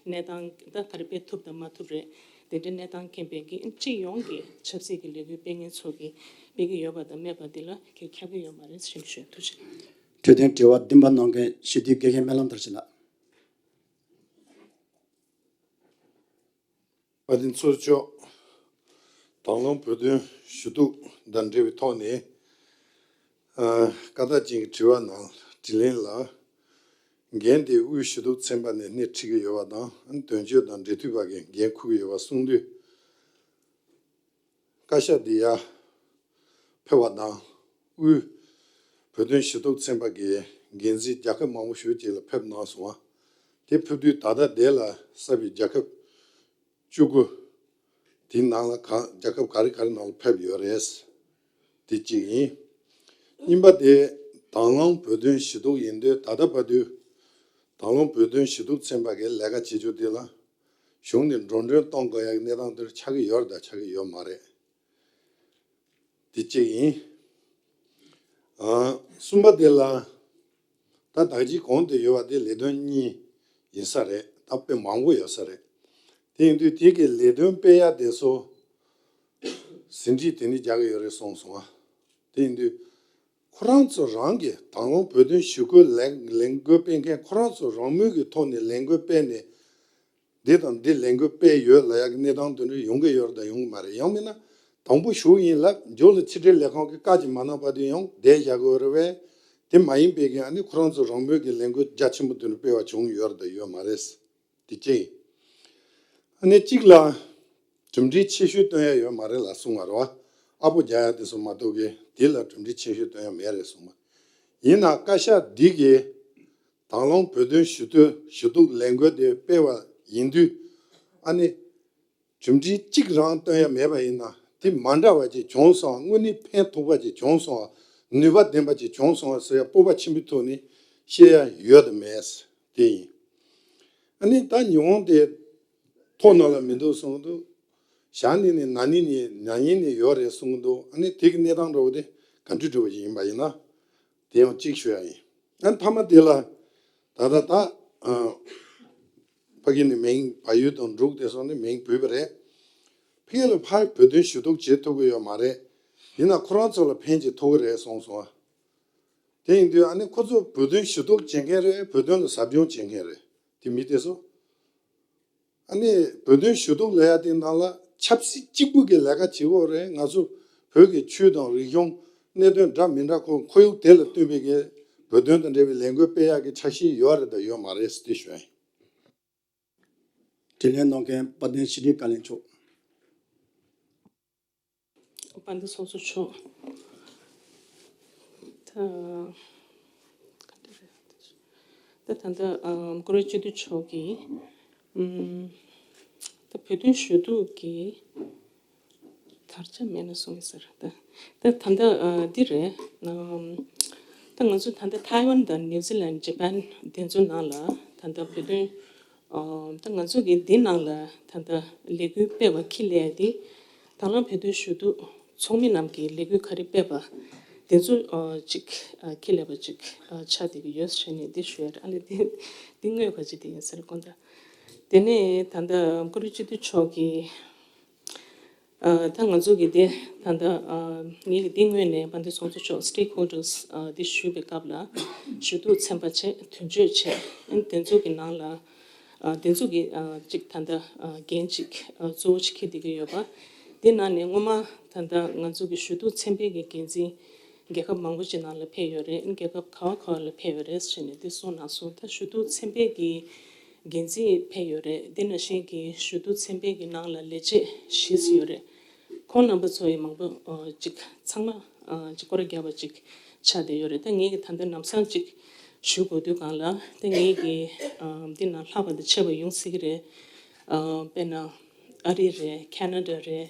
གནས་སྟངས་ད་ག་རེ་སྤེལ་ཐུབ་དང་མ་ཐུབ་རེད། དེ་འདྲའི་གནས་སྟངས་མཁྱེན་པའི་གི་སྤྱི་ཡོངས་ཀྱི་ཆབ་སྲིད་ཀྱི་ལས་འགུལ་སྤེལ་མཁན་ཚོ་གིས་སྤེལ་གྱི་ཡོད་པ་དང་མེད་པ་འདི་ལ་ཁྱེད་ཁྱབ་ཀྱི་ཡོད་མ་རེད་ཞེས་ཞུ། ཐུགས་རྗེ་ཆེ། འཕྲོད་བསྟེན་དྲི་བ་བདུན་པ་གནང་མཁན་སྤྱི་འཐུས་དགེ་རྒན་སྨོན་ལམ་དར་ཞིང་ལགས། དཔལ་ལྡན་ཚོགས་གཙོ་མཆོག་དང་བླངས་བོད་དོན་ཞུ་གཏུག་དང་འབྲེལ་བའི་ཐོག་ནས། ཨ་བཀའ་རྟགས་ཅན་གྱི་དྲི་བ་ནང་དྲིས་ལན་ལ། འགན་དེ་དབུས་ཞུ་གཏུག་ཚན་པ་ནས་སྣེ་ཁྲིད་ཀྱི་ཡོད་པ་དང་དོན་གཅོད་དང་འབྲེལ་མཐུད་པ་གིས་འགན་འཁུར་གྱི་ཡོད་པ་གསུངས་དུས། བཀའ་ཤག་འདི་ཡར་ཕེབས་པ་དང་དབུས་བོད་དོན་ཞུ་གཏུག་ཚན་པ་གི་འགན་འཛིན་རྒྱལ་ཁབ་མང་པོ་ཞེ་ཅིག་ལ་ཕེབས་གནང་སོང་བ། དེ་ཕེབས་དུས་ད་ལྟ་དེ་ལ་གསར་པའི་རྒྱལ་ཁབ་བཅུ་དགུ་དེའི་ནང་ལ་གང་རྒྱལ་ཁབ་ག་རེ་ག་རེ་ནང་ལ་ཕེབས་ཡོད་རེད། དེ་གཅིག་ཡིན། གཉིས་པ་དེ་དང་བླངས་བོད་དོན་ཞུ་གཏུག་ཡིན་དུས་ད་ལྟ་བར་དུ་དང་བླངས་བོད་དོན་ཞུ་གཏུག་ཚན་པ་གི་ལས་ཀ་བྱེད་ཕྱོགས་དེ་ལ་གཞུང་ནས་འགྲོ་གྲོན་གཏོང་དགོས་ཡག་གི་གནས་སྟངས་དེར་ཆགས་ཀྱི་ཡོད་རེད་དང་ཆགས་ཀྱི་ཡོད་མ་རེད། དེ་གཅིག་ཡིན། ཨ་གསུམ་པ་དེ་ལ་ད་ད་ག་ཅིག་གོང་དུ་ཡོད་པ་དེ་ལས་དོན་གཉིས་ཡིན་ས་རེད། ད་དཔེ་མང་པོ་ཡོད་ས་རེད། དེ་ཡིན་དུས་དེ་གི་ལས་དོན་སྤེལ་ཡ་དེ་ཚོ་ཟིན་བྲིས་དེ་ནི་རྒྱག་གི་ཡོད་རེད་གསུངས་སོང་ཨ། དེ་ཡིན་དུས་ཁོ་རང་ཚོ་རང་གི་དང་བླངས་བོད་དོན་ཞུ་སྐུལ་ལས་ལས་འགུལ་སྤེལ་མཁན་ཁོ་རང་ཚོ་རང་མོས་ཀྱི་ཐོག་ནས་ལས་འགུལ་སྤེལ་ནས། འདི་དང་འདི་ལས་འགུལ་སྤེལ་ཡོད་ལབ་ཡག་གི་གནས་སྟངས་དེ་འདྲ་ཡོང་གི་ཡོད་རེད་དང་ཡོང་གི་མ་རེད། ཡང་མིན་ན་དང་པོ་ཞུགས་ཡིན་ལབ་མཇུག་ལ་ཕྱི་དྲིལ་ལས་ཁང་གིས་བཀའ་ཅིག་མ་གནང་བར་དུ་ཡང་བསྡད་བཞག་གི་ཡོད་རེད་པས། དེ་མ་ཡིན་པའི་གི་ཨ་ནི་ཁོ་རང་ཚོ་རང་མོས་ཀྱི་ལས་འགུལ་རྒྱ་ཆེན་པོ་དེ་འདྲ་སྤེལ་བ་བྱུང་ཡོད་རེད་དང་ཡོད་མ་རེད། དེ་གཅིག་ཡིན། ཨ་ནི་གཅིག་ལ་གྲུབ་འབྲས་ཆེ་ཤོས་སྟོན་ཡ་ཡོད་མ་རེད་ལ་གསུང་བ་རེད་བ། ཨ་པོ་རྒྱག་ཡ་དེ་ཚོ་མ་གཏོགས་གི་དེ་ལ་གྲུབ་འབྲས་ཆེ་ཤོས་སྟོན་ཡ་མེད་རེད་གསུངས་པ། ཡིན་ན་བཀའ་ཤག་འདི་གིས་དང་བླངས་བོད་དོན་ཞུ་གཏུག་ཞུ་གཏུག་ལས་འགུལ་དེ་སྤེལ་བ་ཡིན་དུས། ཨ་ནི་གྲུབ་འབྲས་གཅིག་རང་སྟོན་ཡ་མེད་པ་ཡིན་ན་དེ་མ་འདྲ་བ་ཅིག་བྱུང་སོང་། དངོས་གནས་ཕན་ཐོགས་པ་ཅིག་བྱུང་སོང་། ནུས་པ་ལྡན་པ་ཅིག་བྱུང་སོང་ཟེར་ཡ་སྤོབས་པ་ཆེན་པོའི་ཐོག་ནས་བཤད་ཡ་ཡོད་དམ་མེད། དེ་ཡིན། ཨ་ནི་ད་ཉི་ཧོང་དེ་ཐོག་ནང་ལ་མི་འདུག་གསུང་གི་འདུག་ཞག་ནི་ནི་ན་ནི་ནི་ན་ནི་ནི་ཡོད་རེད་གསུང་གི་འདུག་ཨ་ནི་དེ་གི་གནས་སྟངས་འདྲ་བོ་དེ་ག་འདྲ་འདྲ་བོ་ཞིག་ཡིན་པ་ཡིན་ན་དེ་ཡང་གཅིག་ཞུ་ཡ་ཡིན། ཨ་ནི་མཐའ་མ་དེ་ལ་ད་ལྟ་ད་ཨ་ཕ་གི་ནི་མིང་བལ་ཡུལ་དང་འབྲུག་དེ་སོགས་ནི་མིང་བུད་པ་རེད། ཕ་གི་ལ་ཕར་བོད་དོན་ཞུ་གཏུག་བྱེད་ཐུབ་ཀྱི་ཡོད་མ་རེད། ཡིན་ན་ཁོ་རང་ཚོ་ལ་ཕན་ཅིག་ཐོགས་ཀྱི་རེད་གསུངས་སོང་ཨ། དེ་ཡིན་དུས་ཨ་ནི་ཁོ་ཚོ་བོད་དོན་ཞུ་གཏུག་བྱེད་མཁན་རེད། བོད་དོན་ལ་ཟབ་སྦྱོང་བྱེད་མཁན་རེད། དེ་མི་དེ་ཚོ་ ཨ་ནི་བོད་དོན་ཞུ་གཏུག་ལས་ཡ་དེ་ནང་ལ་ཆབ་སྲིད་གཅིག་པུ་གི་ལས་ཀ་བྱེད་དགོས་རེད། ང་ཚོ་བོད་ཀྱི་ཆོས་དང་རིག་གཞུང་གནད་དོན་འདྲ་མི་འདྲ་ཁོ་ཁོར་ཡུག་དེ་ལ་བསྟུན་པའི་གི་བོད་དོན་དང་འབྲེལ་བའི་ལས་འགུལ་སྤེལ་ཡག་གི་འཆར་གཞི་ཡོད་རེད་དང་ཡོད་མ་རེད་ཟེར་དེ་ཞུ་ཡ་ཡིན། དྲིས་ལན་གནང་མཁན་དཔལ་ལྡན་ཕྱི་དྲིལ་བཀའ་བློན་མཆོག་དཔལ་ལྡན་ཚོགས་གཙོ་མཆོག་ད་ད་ད་ལྟ་ཨ་བཀུར་འོས་སྤྱི་འཐུས་མཆོག་གིས་ཨམ་ད་བོད་དོན་ཞུ་གཏུག་གི་དར་ཆ་མེད་ན་གསུང་གི་ཟེར། ད་ད་ད་ལྟ་ཨ་འདི་རེད། ཨམ་ད་ང་ཚོ་ད་ལྟ་ཐའེ་ཝན་དང་ནིའུ་ཛི་ལན། ཇ་པན་དེ་ཚོ་ནང་ལ་ད་ལྟ་བོད་དོན་ཨ་ད་ང་ཚོ་གི་འདི་ནང་ལ་ད་ལྟ་ལས་འགུལ་སྤེལ་བ་ཁྱི་ལས་དེ་དང་བླངས་བོད་དོན་ཞུ་གཏུག་ཚོགས་མི་རྣམས་ཀྱིས་ལས་འགུལ་ག་རེ་སྤེལ་བ་དེ་ཚོ་ཨ་ཅིག་ཨ་ཁྱི་ལས་པ་ཅིག་ཨ་ཆགས་བསྡད་ཀྱི་ཡོད་ཟེར་ནས་འདི་ཞུ་ཡ་རེད། ཨ་ལས་འདི་འདི་དངོས་ག་ཅིག་དེ་ཡིན་ཟེར་དགོངས་དག་དེ་ནས་ད་ལྟ་བཀུར་འོས་སྤྱི་འཐུས་མཆོག་གིས་ཨ་ད་ང་ཚོ་གི་དེ་ད་ལྟ་ཨ་ངེད་ཀྱི་དེ་སྔོན་ནས་དཔལ་ལྡན་ཚོགས་གཙོ་མཆོག་stakeholders ཨ་དེ་ཞུས་པའི་སྐབས་ལ་ཞུ་གཏུག་ཚན་པ་བྱས། དོན་གཅོད་བྱས། ཨ་དེ་ཚོ་གི་ནང་ལ་ཨ་དེ་ཚོ་གི་ཨ་གཅིག་ད་ལྟ་ཨ་འགན་གཅིག་ཨ་གཙོ་བོ་གཅིག་འཁྱེར་བསྡད་ཀྱི་ཡོད་པ། དེ་ནང་ནས་སྔོན་མ་ད་ལྟ་ང་ཚོ་གི་ཞུ་གཏུག་ཚན་པའི་གི་འགན་འཛིན་རྒྱལ་ཁབ་མང་པོ་ཅིག་ནང་ལ་ཕེབས་ཡོད་རེད། རྒྱལ་ཁབ་ག་བ་ག་བ་ལ་ཕེབས་ཡོད་རེད་ཟེར་ནས་དེ་གསུངས་གནང་སོང་། ད་ཞུ་གཏུག་ཚན་པའི་གི་འགན་འཛིན་ཕེབས་ཡོད་རེད། དེ་ནང་བཞིན་གྱི་ཞུ་གཏུག་ཚན་པའི་གི་ནང་ལ་ལས་བྱེད་བཞི་ཙམ་ཡོད་རེད། ཁོང་རྣམ་པ་ཚོ་ཡི་མང་པོ་ཨ་ཅིག་ཚང་མ་ཨ་ཅིག་སྐོར་ར་བརྒྱབ་པ་ཅིག་ཆགས་བསྡད་ཡོད་རེད། ད་ངེད་ཀྱི་ད་ལྟ་ལམ་སང་ཅིག་ཞུ་དགོས་དུས་སྒང་ལ་ད་ངེད་ཀྱི་ཨ་འདི་ནང་ལྷག་པ་དང་ཆེ་བ་ཡོང་སྲིད་ཀྱི་རེད། ཨ་དཔེར་ན་ཨ་རི་རེད། ཁེ་ན་ཌ་རེད།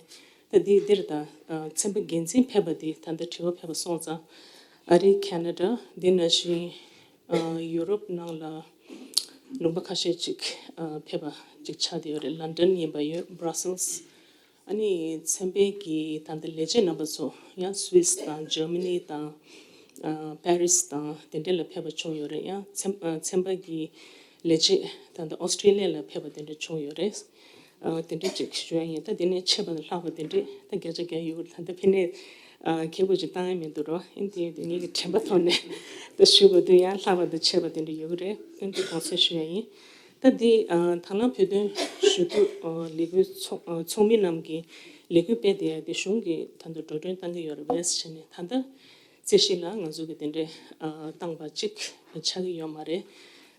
ད་འདི་འདིར་ད་ཨ་ཚན་པ་འགན་འཛིན་ཕེབས་པ་འདི་ད་ལྟ་དྲི་བ་ཕེབས་པ་སོང་ཙང་ཨ་རི། ཁེ་ན་ཌ། འདི་ནང་བཞིན་ཨ་ཡུ་རོབ་ནང་ལ་ལུང་པ་ཁ་ཤས་ཅིག་ཨ་ཕེབས་པ་ཅིག་ཆགས་བསྡད་ཡོད་རེད། ལན་ཌན་ཡིན་པ་ཡོད། བྷ་ར་སིལ། ཨ་ནི་ཚན་པའི་གི་ད་ལྟ་ལས་བྱེད་རྣམ་པ་ཚོ་ཡང་སུད་སི་དང་ཇར་མ་ནི་དང་ཨ་པེ་རི་སི་དང་དེ་འདྲ་ལ་ཕེབས་པ་བྱུང་ཡོད་རེད། ཡང་ཚན་ཨ་ཚན་པ་གི་ལས་བྱེད་ད་ལྟ་ཨོ་སི་ཀྲི་ལི་ཡ་ལ་ཕེབས་པ་དེ་འདྲ་བྱུང་ཡོད་རེད། ཨ་དེ་འདྲ་ཅིག་ཞུ་ཡ་ཡིན། ད་དེ་ནས་ཆེ་བ་དང་ལྷག་པ་དེ་འདྲ་ད་བརྒྱ་ཆ་བརྒྱ་ཡོད་རེད། ད་ལྟ་ཕ་ནས་ཨ་ཁེ་པོ་ཅིག་བཏང་ཡ་མི་འདུག་རོ། ཨིན་དེ་ཡོད་དེ་ངེད་ཀྱི་དྲན་པ་ཐོག་ནས་ད་ཞུ་དགོས་དུས་ཡང་ལྷག་པ་དང་ཆེ་བ་དེ་འདྲ་ཡོད་ཀྱི་རེད། ཨིན་དེ་དགོངས་སེལ་ཞུ་ཡ་ཡིན། ད་འདི་ཨ་དང་བླངས་བོད་དོན་ཞུ་གཏུག་ཨ་ལས་འགུལ་ཚོགས་ཨ་ཚོགས་མི་རྣམས་ཀྱིས་ལས་འགུལ་སྤེལ་བསྡད་ཡ་དེ་གཞུང་གིས་ད་ལྟ་འགྲོ་གྲོན་བཏང་གི་ཡོད་རེད་པས་ཟེར་ནས་ད་ལྟ་རྩིས་གཞི་ལ་ང་ཚོ་གི་དེ་འདྲའི་ཨ་བཏང་པ་གཅིག་ཆགས་ཀྱི་ཡོད་མ་རེད།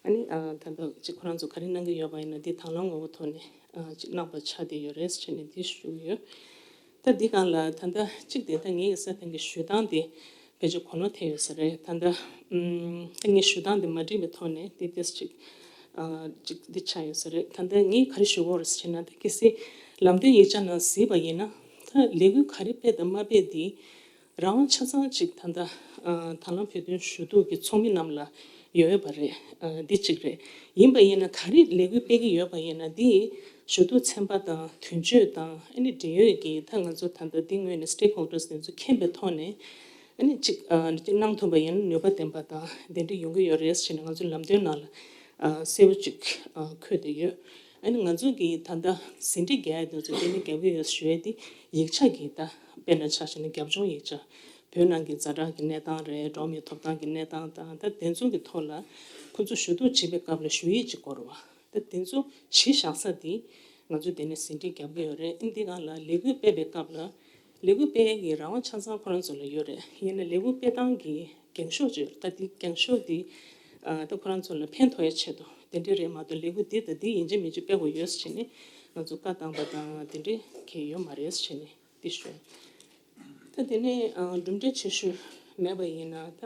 ཨ་ནི་ཨ་ད་ལྟ་གཅིག་ཁོ་རང་ཚོ་ག་རེ་གནང་གི་ཡོད་པ་ཡིན་ན་འདི་དང་བླངས་ངོ་བོ་ཐོག་ནས་ཨ་གཅིག་གནང་པ་ཆགས་བསྡད་ཡོད་རེད་ཟེར་ནས་འདི་ཞུ་གི་ཡོད། ད་འདི་སྒང་ལ་ད་ལྟ་གཅིག་དེ་ད་ངའི་ས་སྟེང་གི་ཞུ་སྟངས་དེ་ཕལ་ཆེར་གོ་ནོར་ཐེབས་ཡོད་ས་རེད། ད་ལྟ་ཨམ་ད་ངའི་ཞུ་སྟངས་དེ་མ་འགྲིག་པའི་ཐོག་ནས་འདི་ཏོག་ཙམ་ཅིག་ཨ་ཅིག་འདི་ཆགས་ཡོད་ས་རེད། ད་ལྟ་ངས་ག་རེ་ཞུ་དགོས་རེད་ཟེར་ན། ད་གལ་སྲིད་ལམ་སྟོན་ཡིག་ཆ་ནང་གཟིགས་པ་ཡིན་ན་ད་ལས་འགུལ་ག་རེ་སྤེལ་དང་མ་སྤེལ་དེ་རང་དབང་ཆ་ཚང་ཅིག་ད་ལྟ་ཨ་དང་བླངས་བོད་དོན་ཞུ་གཏུག་གི་ཚོགས་མི་རྣམས་ལ་ཡོད་པ་རེད། ཨ་འདི་གཅིག་རེད། ཡིན་པ་ཡིན་ན་ག་རེ་ལས་འགུལ་སྤེལ་གྱི་ཡོད་པ་ཡིན་ན་འདི་ཞུ་གཏུག་ཚན་པ་དང་དོན་གཅོད་དང་ཨ་ནི་འབྲེལ་ཡོད་ཀྱི་ད་ང་ཚོ་ད་ལྟ་འདི་ངོས་ནས་stakeholders་དེ་ཚོ་མཁྱེན་པའི་ཐོག་ནས་ཨ་ནི་གཅིག་ཨ་གནང་ཐུབ་པ་ཡིན་ན་ནུས་པ་ལྡན་པ་དང་དེ་འདྲ་ཡོང་གི་ཡོད་རེད་ཟེར་ནས་ང་ཚོ་ལམ་སྟོན་ནང་ལ་ཨ་གསལ་པོ་གཅིག་ཨ་འཁོད་བསྡད་ཡོད། ཨ་ནི་ང་ཚོ་གིས་ད་ལྟ་ཟིན་བྲིས་རྒྱག་ཡ་དེ་ཚོ་དེ་ནི་རྒྱབ་ཀྱི་ཡོད་ཞུ་ཡ་དེ་ཡིག་ཆ་གི་ད་དཔེར་ན་ཆ་བཞག་ན་རྒྱབ་ལྗོངས་ཡིག་ཆ། བོད་ནང་གི་ཛ་དྲག་གི་གནས་སྟངས་རེད། འགྲོ་བ་མིའི་ཐོབ་ཐང་གི་གནས་སྟངས་དང་ད་དེ་ཚོ་གི་ཐོག་ལ་ཁོ་ཚོ་ཞུ་གཏུག་བྱེད་པའི་སྐབས་ལ་ཞུ་ཡིག་ཅིག་དགོས་རེད་བ། ད་དེ་ཚོ་གཞི་བཞག་ས་དེ་ང་ཚོ་དེ་ནས་ཟིན་བྲིས་རྒྱབ་ཀྱི་ཡོད་རེད། ཨིན་དེ་སྒང་ལ་ལས་འགུལ་སྤེལ་བའི་སྐབས་ལ་ལས་འགུལ་སྤེལ་ཡས་ཀྱི་རང་དབང་ཆ་ཚང་ཁོ་རང་ཚོ་ལ་ཡོད་རེད། ཡིན་ན་ལས་འགུལ་སྤེལ་སྟངས་ཀྱི་འགེངས་ཤོག་ཅིག་ཡོད་རེད། ད་དེ་འགེངས་ཤོག་དེ་ཨ་ད་ཁོ་རང་ཚོ་ལ་ཕན་ཐོགས་ཡ་ཆེད་དུ་དེ་འདྲས་རེད་མ་གཏོགས་ལས་འགུལ་འདི་དང་འདི་ཡིན་གཅིག་མིན་གཅིག་སྤེལ་དགོས་ཡོད་ཟེར་ནས་ང་ཚོ་བཀའ་བཏང་པ་དང་དེ་འདྲས་གང་ཡང་ཡོད་མ་རེད་ཟེར་ནས་འདི་ཞུ། ད་དེ་ནས་ཨ་གྲུབ་འབྲས་ཆེ་ཤོས་མེད་པ་ཡིན་ན་ད་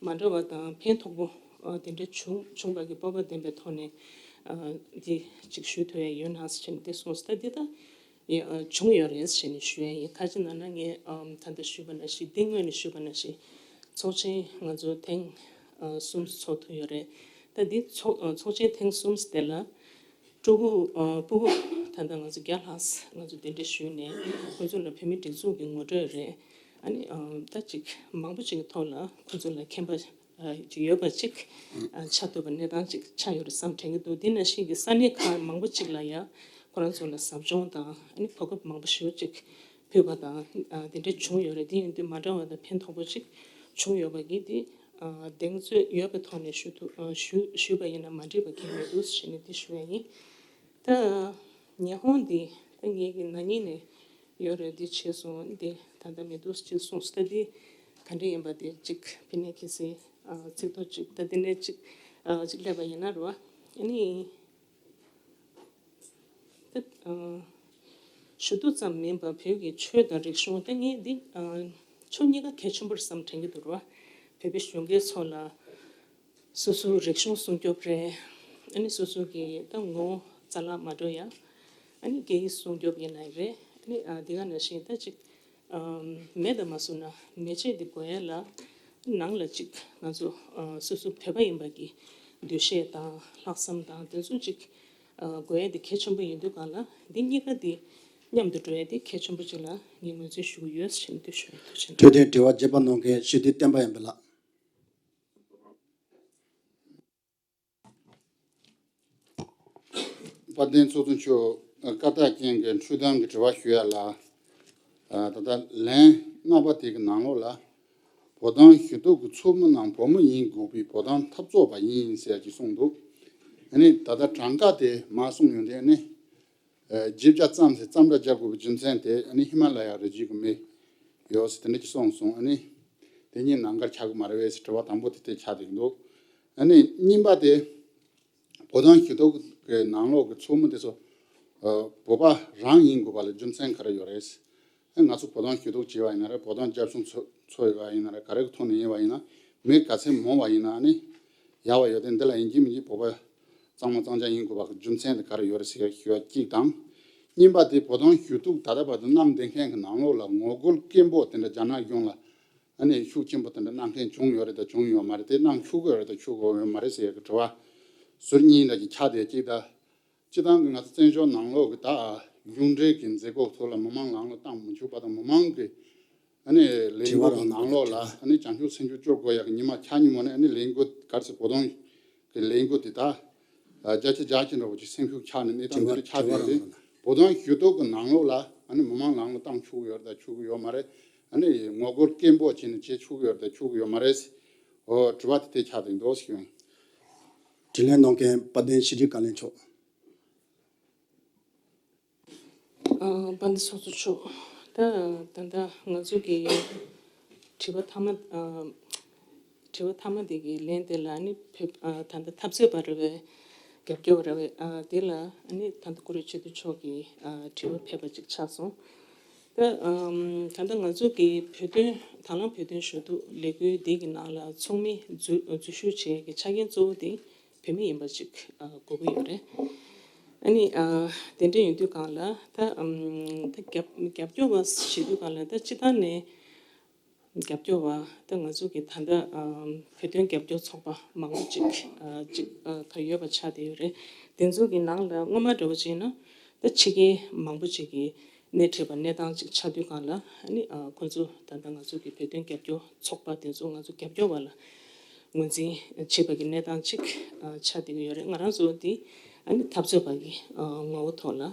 མ་འདྲ་བ་དང་ཕན་ཐོགས་པོ་ཨ་དེ་འདྲ་བྱུང་བྱུང་བ་གི་སྤོབས་པ་ལྡན་པའི་ཐོག་ནས་ཨ་འདི་ཅིག་ཞུ་ཐུབ་ཡ་ཡོད་ན་ཟེར་ནས་དེ་གསུངས་སོང་། ད་འདི་ད་ཡ་ཨ་བྱུང་ཡོད་རེད་ཟེར་ནས་ཞུ་ཡ་ཡིན། ག་ཅི་ན་ན་ངས་ཨམ་ད་ལྟ་ཞུས་པ་ནང་བཞིན་འདི་སྔོན་ནས་ཞུས་པ་ནང་བཞིན་ཚོགས་ཆེན་ང་ཚོ་ཐེངས་ཨ་གསུམ་ཚོགས་ཐུབ་ཡོད་རེད། ད་འདི་ཚོགས་ཨ་ཚོགས་ཆེན་ཐེངས་གསུམ་དེ་ལ་ཕྲུ་གུ་ཨ་ཕྲུ་གུ་ད་ལྟ་ང་ཚོ་བརྒྱ་ལྷག་ང་ཚོ་གདན་འདྲེན་ཞུས་ནས་ཁོ་ཚོ་ལ་བོད་མིའི་སྒྲིག་འཛུགས་ཀྱི་ངོ་སྤྲོད་རེད། ཨ་ནི་ཨ་ད་ཅིག་མང་པོ་ཅིག་གི་ཐོག་ལ་ཁོ་ཚོ་ལ་མཁྱེན་པ་ཨ་ཅིག་ཡོད་པ་ཅིག་ཨ་ཆགས་ཐུབ་པ་གནས་སྟངས་ཅིག་ཆགས་ཡོད་རེད་བསམ་དྲན་གྱི་འདུག་འདི་ནང་བཞིན་གྱི་ས་གནས་ཁག་མང་པོ་ཅིག་ལ་ཡང་ཁོ་རང་ཚོ་ལ་ཟབ་སྦྱོང་དང་ཨ་ནི་གོ་སྐབས་མང་པོ་ཞེ་པོ་ཅིག་ཕུལ་བ་དང་ཨ་དེ་འདྲ་བྱུང་ཡོད་རེད། དེ་ཡིན་དུས་མ་འདྲ་བ་དང་ཕན་ཐོགས་པོ་ཅིག་བྱུང་ཡོད་པ་གི་དེ་ཨ་གདེང་ཚོད་ཡོད་པའི་ཐོག་ནས་ཞུ་ཐུབ་ཨ་ཞུ་ཞུས་པ་ཡིན་ན་མ་འགྲིག་པ་གང་ཡང་མི་འདུག་ཟེར་ནས་དེ་ཞུ་ཡ་ཡིན། ད་ ཉི་ཧོང་འདི་ད་ངེད་ཀྱི་ན་ནིང་ནས་ཡོད་རེད། འདི་བྱས་སོང་། འདི་ད་ལྟ་མི་འདུག་ཅེས་གསུངས་སོང་། ད་འདི་ག་འདྲ་ཡིན་པ་དེ་གཅིག་ཕི་ནས་ཁྱེད་སའི་ཚིག་ཐོ་གཅིག་ད་འདི་ནས་གཅིག་གཅིག་སླེབས་པ་ཡིན་ན་རེད་བ། ཨ་ནི། ད་ཞུ་གཏུག་ཙམ་མིན་པར་བོད་ཀྱི་ཆོས་དང་རིག་གཞུང་ད་ངས་འདི་ཕྱོགས་གཉིས་ཀ་གལ་ཆེན་པོ་རེད་བསམ་དྲན་གྱི་འདུག་ར། བོད་པའི་གཞོན་སྐྱེས་ཚོ་ལ་སོ་སོའི་རིག་གཞུང་སྲུང་སྐྱོབ་རེད། ཨ་ནི་སོ་སོ་གི་ད་ངོ་བོ་རྩ་བརླག་མ་འགྲོ་ཡ། ཨ་ནི་སྐད་ཡིག་སྲུང་སྐྱོབ་ཡིན་ནའི་རེད། ཨ་ནི་འདི་ག་ནང་བཞིན་ད་ཅིག་མེད་དང་མ་བཟོ་ན་མེ་ལྕེ་འདི་འགོ་ཡ་ལ་ནང་ལ་ཅིག་ང་ཚོ་སོ་སོ་བོད་པ་ཡིན་པ་གི་འདུ་ཤེས་དང་ལྷག་བསམ་དང་དེ་ཚོ་ཅིག་དགོས་ཡ་དེ་གལ་ཆེན་པོ་ཡིན་དུས་གང་ལ་འདི་གཉིས་ཀ་དེ་མཉམ་དུ་འགྲོ་ཡ་དེ་གལ་ཆེན་པོ་ཅིག་ལ་ངས་ངོས་འཛིན་ཞུ་གི་ཡོད་ཟེར་ནས་འདི་ཞུ་ཡ། ཐུགས་རྗེ་ཆེ། འཕྲོད་བསྟེན་དྲི་བ་བརྒྱད་པ་གནང་མཁན་ཞི་བདེ་བསྟན་པ་ཡིན་པ་ལགས། དཔལ་ལྡན་ཚོགས་གཙོ་མཆོག་བཀའ་རྟགས་ཅན་གྱི་འཕྲོད་བསྟེན་གྱི་དྲི་བ་ཞུ་ཡ་ལ། ད་ལྟ་ལན་ལྔ་པ་དེ་གི་ནང་ལོགས་ལ། བོད་དོན་ཞུ་གཏུག་གི་ཚོགས་མི་རྣམས་བོད་མི་ཡིན་དགོས་པའི་བོད་དོན་འཐབ་རྩོད་པ་ཡིན་ཟེར་གྱི་གསུངས་འདུག་ཨ་ནི་ད་ལྟ་གྲངས་ཀ་དེ་མ་གསུངས་ཡོང་དུས་ཨ་ནི། བརྗིད་བྱ་ཙམ་ཟེར་ཙམ་སྒྲ་སྦྱར་དགོས་པའི་རྒྱུ་མཚན་དེ་ཨ་ནི་ཧི་མ་ལ་ཡ་རི་རྒྱུད་ཀྱི་མི་ཡོད་ཟེར་དེ་འདྲ་ཅིག་གསུངས་སོང་། ཨ་ནི་དེ་གཉིས་ནང་ཁར་ཆགས་ཀྱི་མ་རེད་པས་ཟེར་དྲི་བ་དང་པོ་དེ་དེ་ཆགས་བསྡད་ཀྱི་འདུག་ཨ་ནི་གཉིས་པ་དེ། བོད་དོན་ཞུ་གཏུག་གི་ནང་ལོགས་ཀྱི་ཚོགས་མི་དེ་ཚོ། བོད་པ་རང་ཡིན་དགོས་པ་ལ་རྒྱུ་མཚན་ག་རེ་ཡོད་རེད། ང་ཚོ་བོད་དོན་ཞུ་གཏུག་བྱས་པ་ཡིན་ན་རེད། བོད་དོན་རྒྱབ་སྐྱོར་ཚོ་ཚོ་ཡོད་པ་ཡིན་ན་རེད། ག་རེ་གི་ཐོག་ནས་ཡིན་པ་ཡིན་ན་མི་ག་ཚད་མང་བ་ཡིན་ན་ཨ་ནི་ཡག་པ་ཡོད་དེ། འདི་ལ་ཡིན་གཅིག་མིན་གཅིག་བོད་པ་གཙང་མ་གཙང་རྐྱང་ཡིན་དགོས་པ་གི་རྒྱུ་མཚན་དེ་ག་རེ་ཡོད་རེད་ཟེར་ཞུ་བ་གཅིག་དང་། གཉིས་པ་དེ་བོད་དོན་ཞུ་གཏུག་ད་ལྟ་བར་དུ་གནང་བསྡད་མཁན་གྱི་ནང་ལོགས་ལ་ངོ་རྒོལ་སྐད་འབོད་དེ་འདྲ་རྒྱ་ནག་གཞུང་ལ་ཨ་ནི་ཤུགས་ཆེན་པོ་དེ་འདྲ་གནང་མཁན་བྱུང་ཡོད་རེད་དང་བྱུང་ཡོད་མ་རེད། དེ་གནང་ཆོག་གི་ཡོད་རེད་དང་ཆོག་གི་ཡོད་མ་རེད་ཟེར་ཡག་གི་དྲི་བ་ཟུར་གཉིས་འདྲ་ཅིག་ཆགས་བསྡད་གཅིག་དང་། སྤྱིར་བཏང་གི་ང་ཚོ་བཙན་བྱོལ་ནང་ལོགས་ཀྱི་ད་གཞུང་འབྲེལ་གྱི་མཛད་སྒོ་ཚོ་ལ་མི་མང་ལམ་ལ་བཏང་མི་ཆོག་པ་དང་། མི་མང་གི་ཨ་ནི་ལས་འགུལ་གྱི་ནང་ལོགས་ལ་ཨ་ནི་བྱང་ཆུབ་སེམས་མཆོག་སྐྱོར་དགོས་ཡག་གི་ཉི་མ་ཆ་ཉིན་མོ་ནས་ཨ་ནི་ལས་འགུལ་ག་རེ་ཟེར། བོད་དོན་གྱི་ལས་འགུལ་དེ་ད་རྒྱ་ཆེ་རྒྱ་ཆེ་འདྲ་བོ་ཅིག་སེམས་ཤུགས་ཆག་ནས་གནས་སྟངས་འདི་འདྲ་ཆགས་བསྡད་རེད། བོད་དོན་ཞུ་གཏུག་གི་ནང་ལོགས་ལ་ཨ་ནི་མི་མང་ལམ་ལ་བཏང་ཆོག་གི་ཡོད་རེད་དང་ཆོག་གི་ཡོད་མ་རེད། ཨ་ནི་ངོ་རྒོལ་སྐད་འབོད་བྱས་ནས་བྱེད་ཆོག་གི་ཡོད་རེད་དང་ཆོག་གི་ཡོད་མ་རེད། འོ་དྲི་བ་དེ་དེ་ཆགས་བསྡད་འདུག་ཞུ། དྲིས་ལན་གནང་མཁན་དཔལ་ལྡན་ཕྱི་དྲིལ་བཀའ་བློན་མཆོག་ཨ། དཔལ་ལྡན་ཚོགས་གཙོ་མཆོག་ད་ད་ལྟ་ང་ཚོ་གི་དྲི་བ་མཐའ་མ། ཨ། དྲི་བ་མཐའ་མ་དེ་གི་ལན་དེ་ལ་ནི་བོད། ཨ། ད་ལྟ་འཐབ་རྩོད་པ་རེད་པས། རྒྱབ་སྐྱོར་རེད་པས། ཨ། དེ་ལ་ནི་ད་ལྟ་ཀུ་རེ་སྤྱི་འཐུས་མཆོག་གི། ཨ། དྲི་བ་ཕེབས་པ་ཅིག་ཆགས་སོང་། ད། ཨམ། ད་ལྟ་ང་ཚོ་གི་བོད་དོན། དང་བླངས་བོད་དོན་ཞུ་གཏུག་ལས་འགུལ་འདི་གི་ནང་ལ་ཚོགས་མི་འཛུལ་འཛུལ་ཞུགས་བྱེད་ཡས་ཀྱི་ཆ་རྐྱེན་གཙོ་བོ་དེ་བོད་མི་ཡིན་པ་ཅིག་ཨ། དགོས་ཀྱི་ཡོད་རེད། ཨ་ནི། ཨ། དེ་འདྲ་ཡིན་དུས་གང་ལ་ད། ཨམ། ད་རྒྱབ་རྒྱབ་སྐྱོར་བ་ཞེས་དུས་གང་ལ་ད་སྤྱི་བཏང་ནས་རྒྱབ་སྐྱོར་བ་ད་ང་ཚོ་གི་ད་ལྟ། ཨམ། བོད་དོན་རྒྱབ་སྐྱོར་ཚོགས་པ་མང་པོ་ཅིག་ཨ། ཅིག་ཨ། ད་ཡོད་པ་ཆགས་བསྡད་ཡོད་རེད། དེ་ཚོ་གི་ནང་ལ་སྔོན་མ་འདྲ་བོ་བྱས་ན་ད་ཕྱི་རྒྱལ་མང་པོ་ཅིག་གི་སྣེ་ཁྲིད་པ་གནས་སྟངས་ཅིག་ཆགས་དུས་གང་ལ་ཨ་ནི། ཨ། ཁོ་ཚོ་ད་ལྟ་ང་ཚོ་གི་བོད་དོན་རྒྱབ་སྐྱོར་ཚོགས་པ་དེ་ཚོ་ང་ཚོ་རྒྱབ་སྐྱོར་བ་ལ་ངོས་འཛིན་བྱེད་པ་གི་གནས་སྟངས་ཅིག་ཨ། ཆགས་བསྡད་ཀྱི་ཡོད་རེད། ང་རང་ཚོ་དེ་ཨ་ནི་འཐབ་རྩོད་པ་གི། ཨ། ངོ་བོ་ཐོག་ལ། ཨ།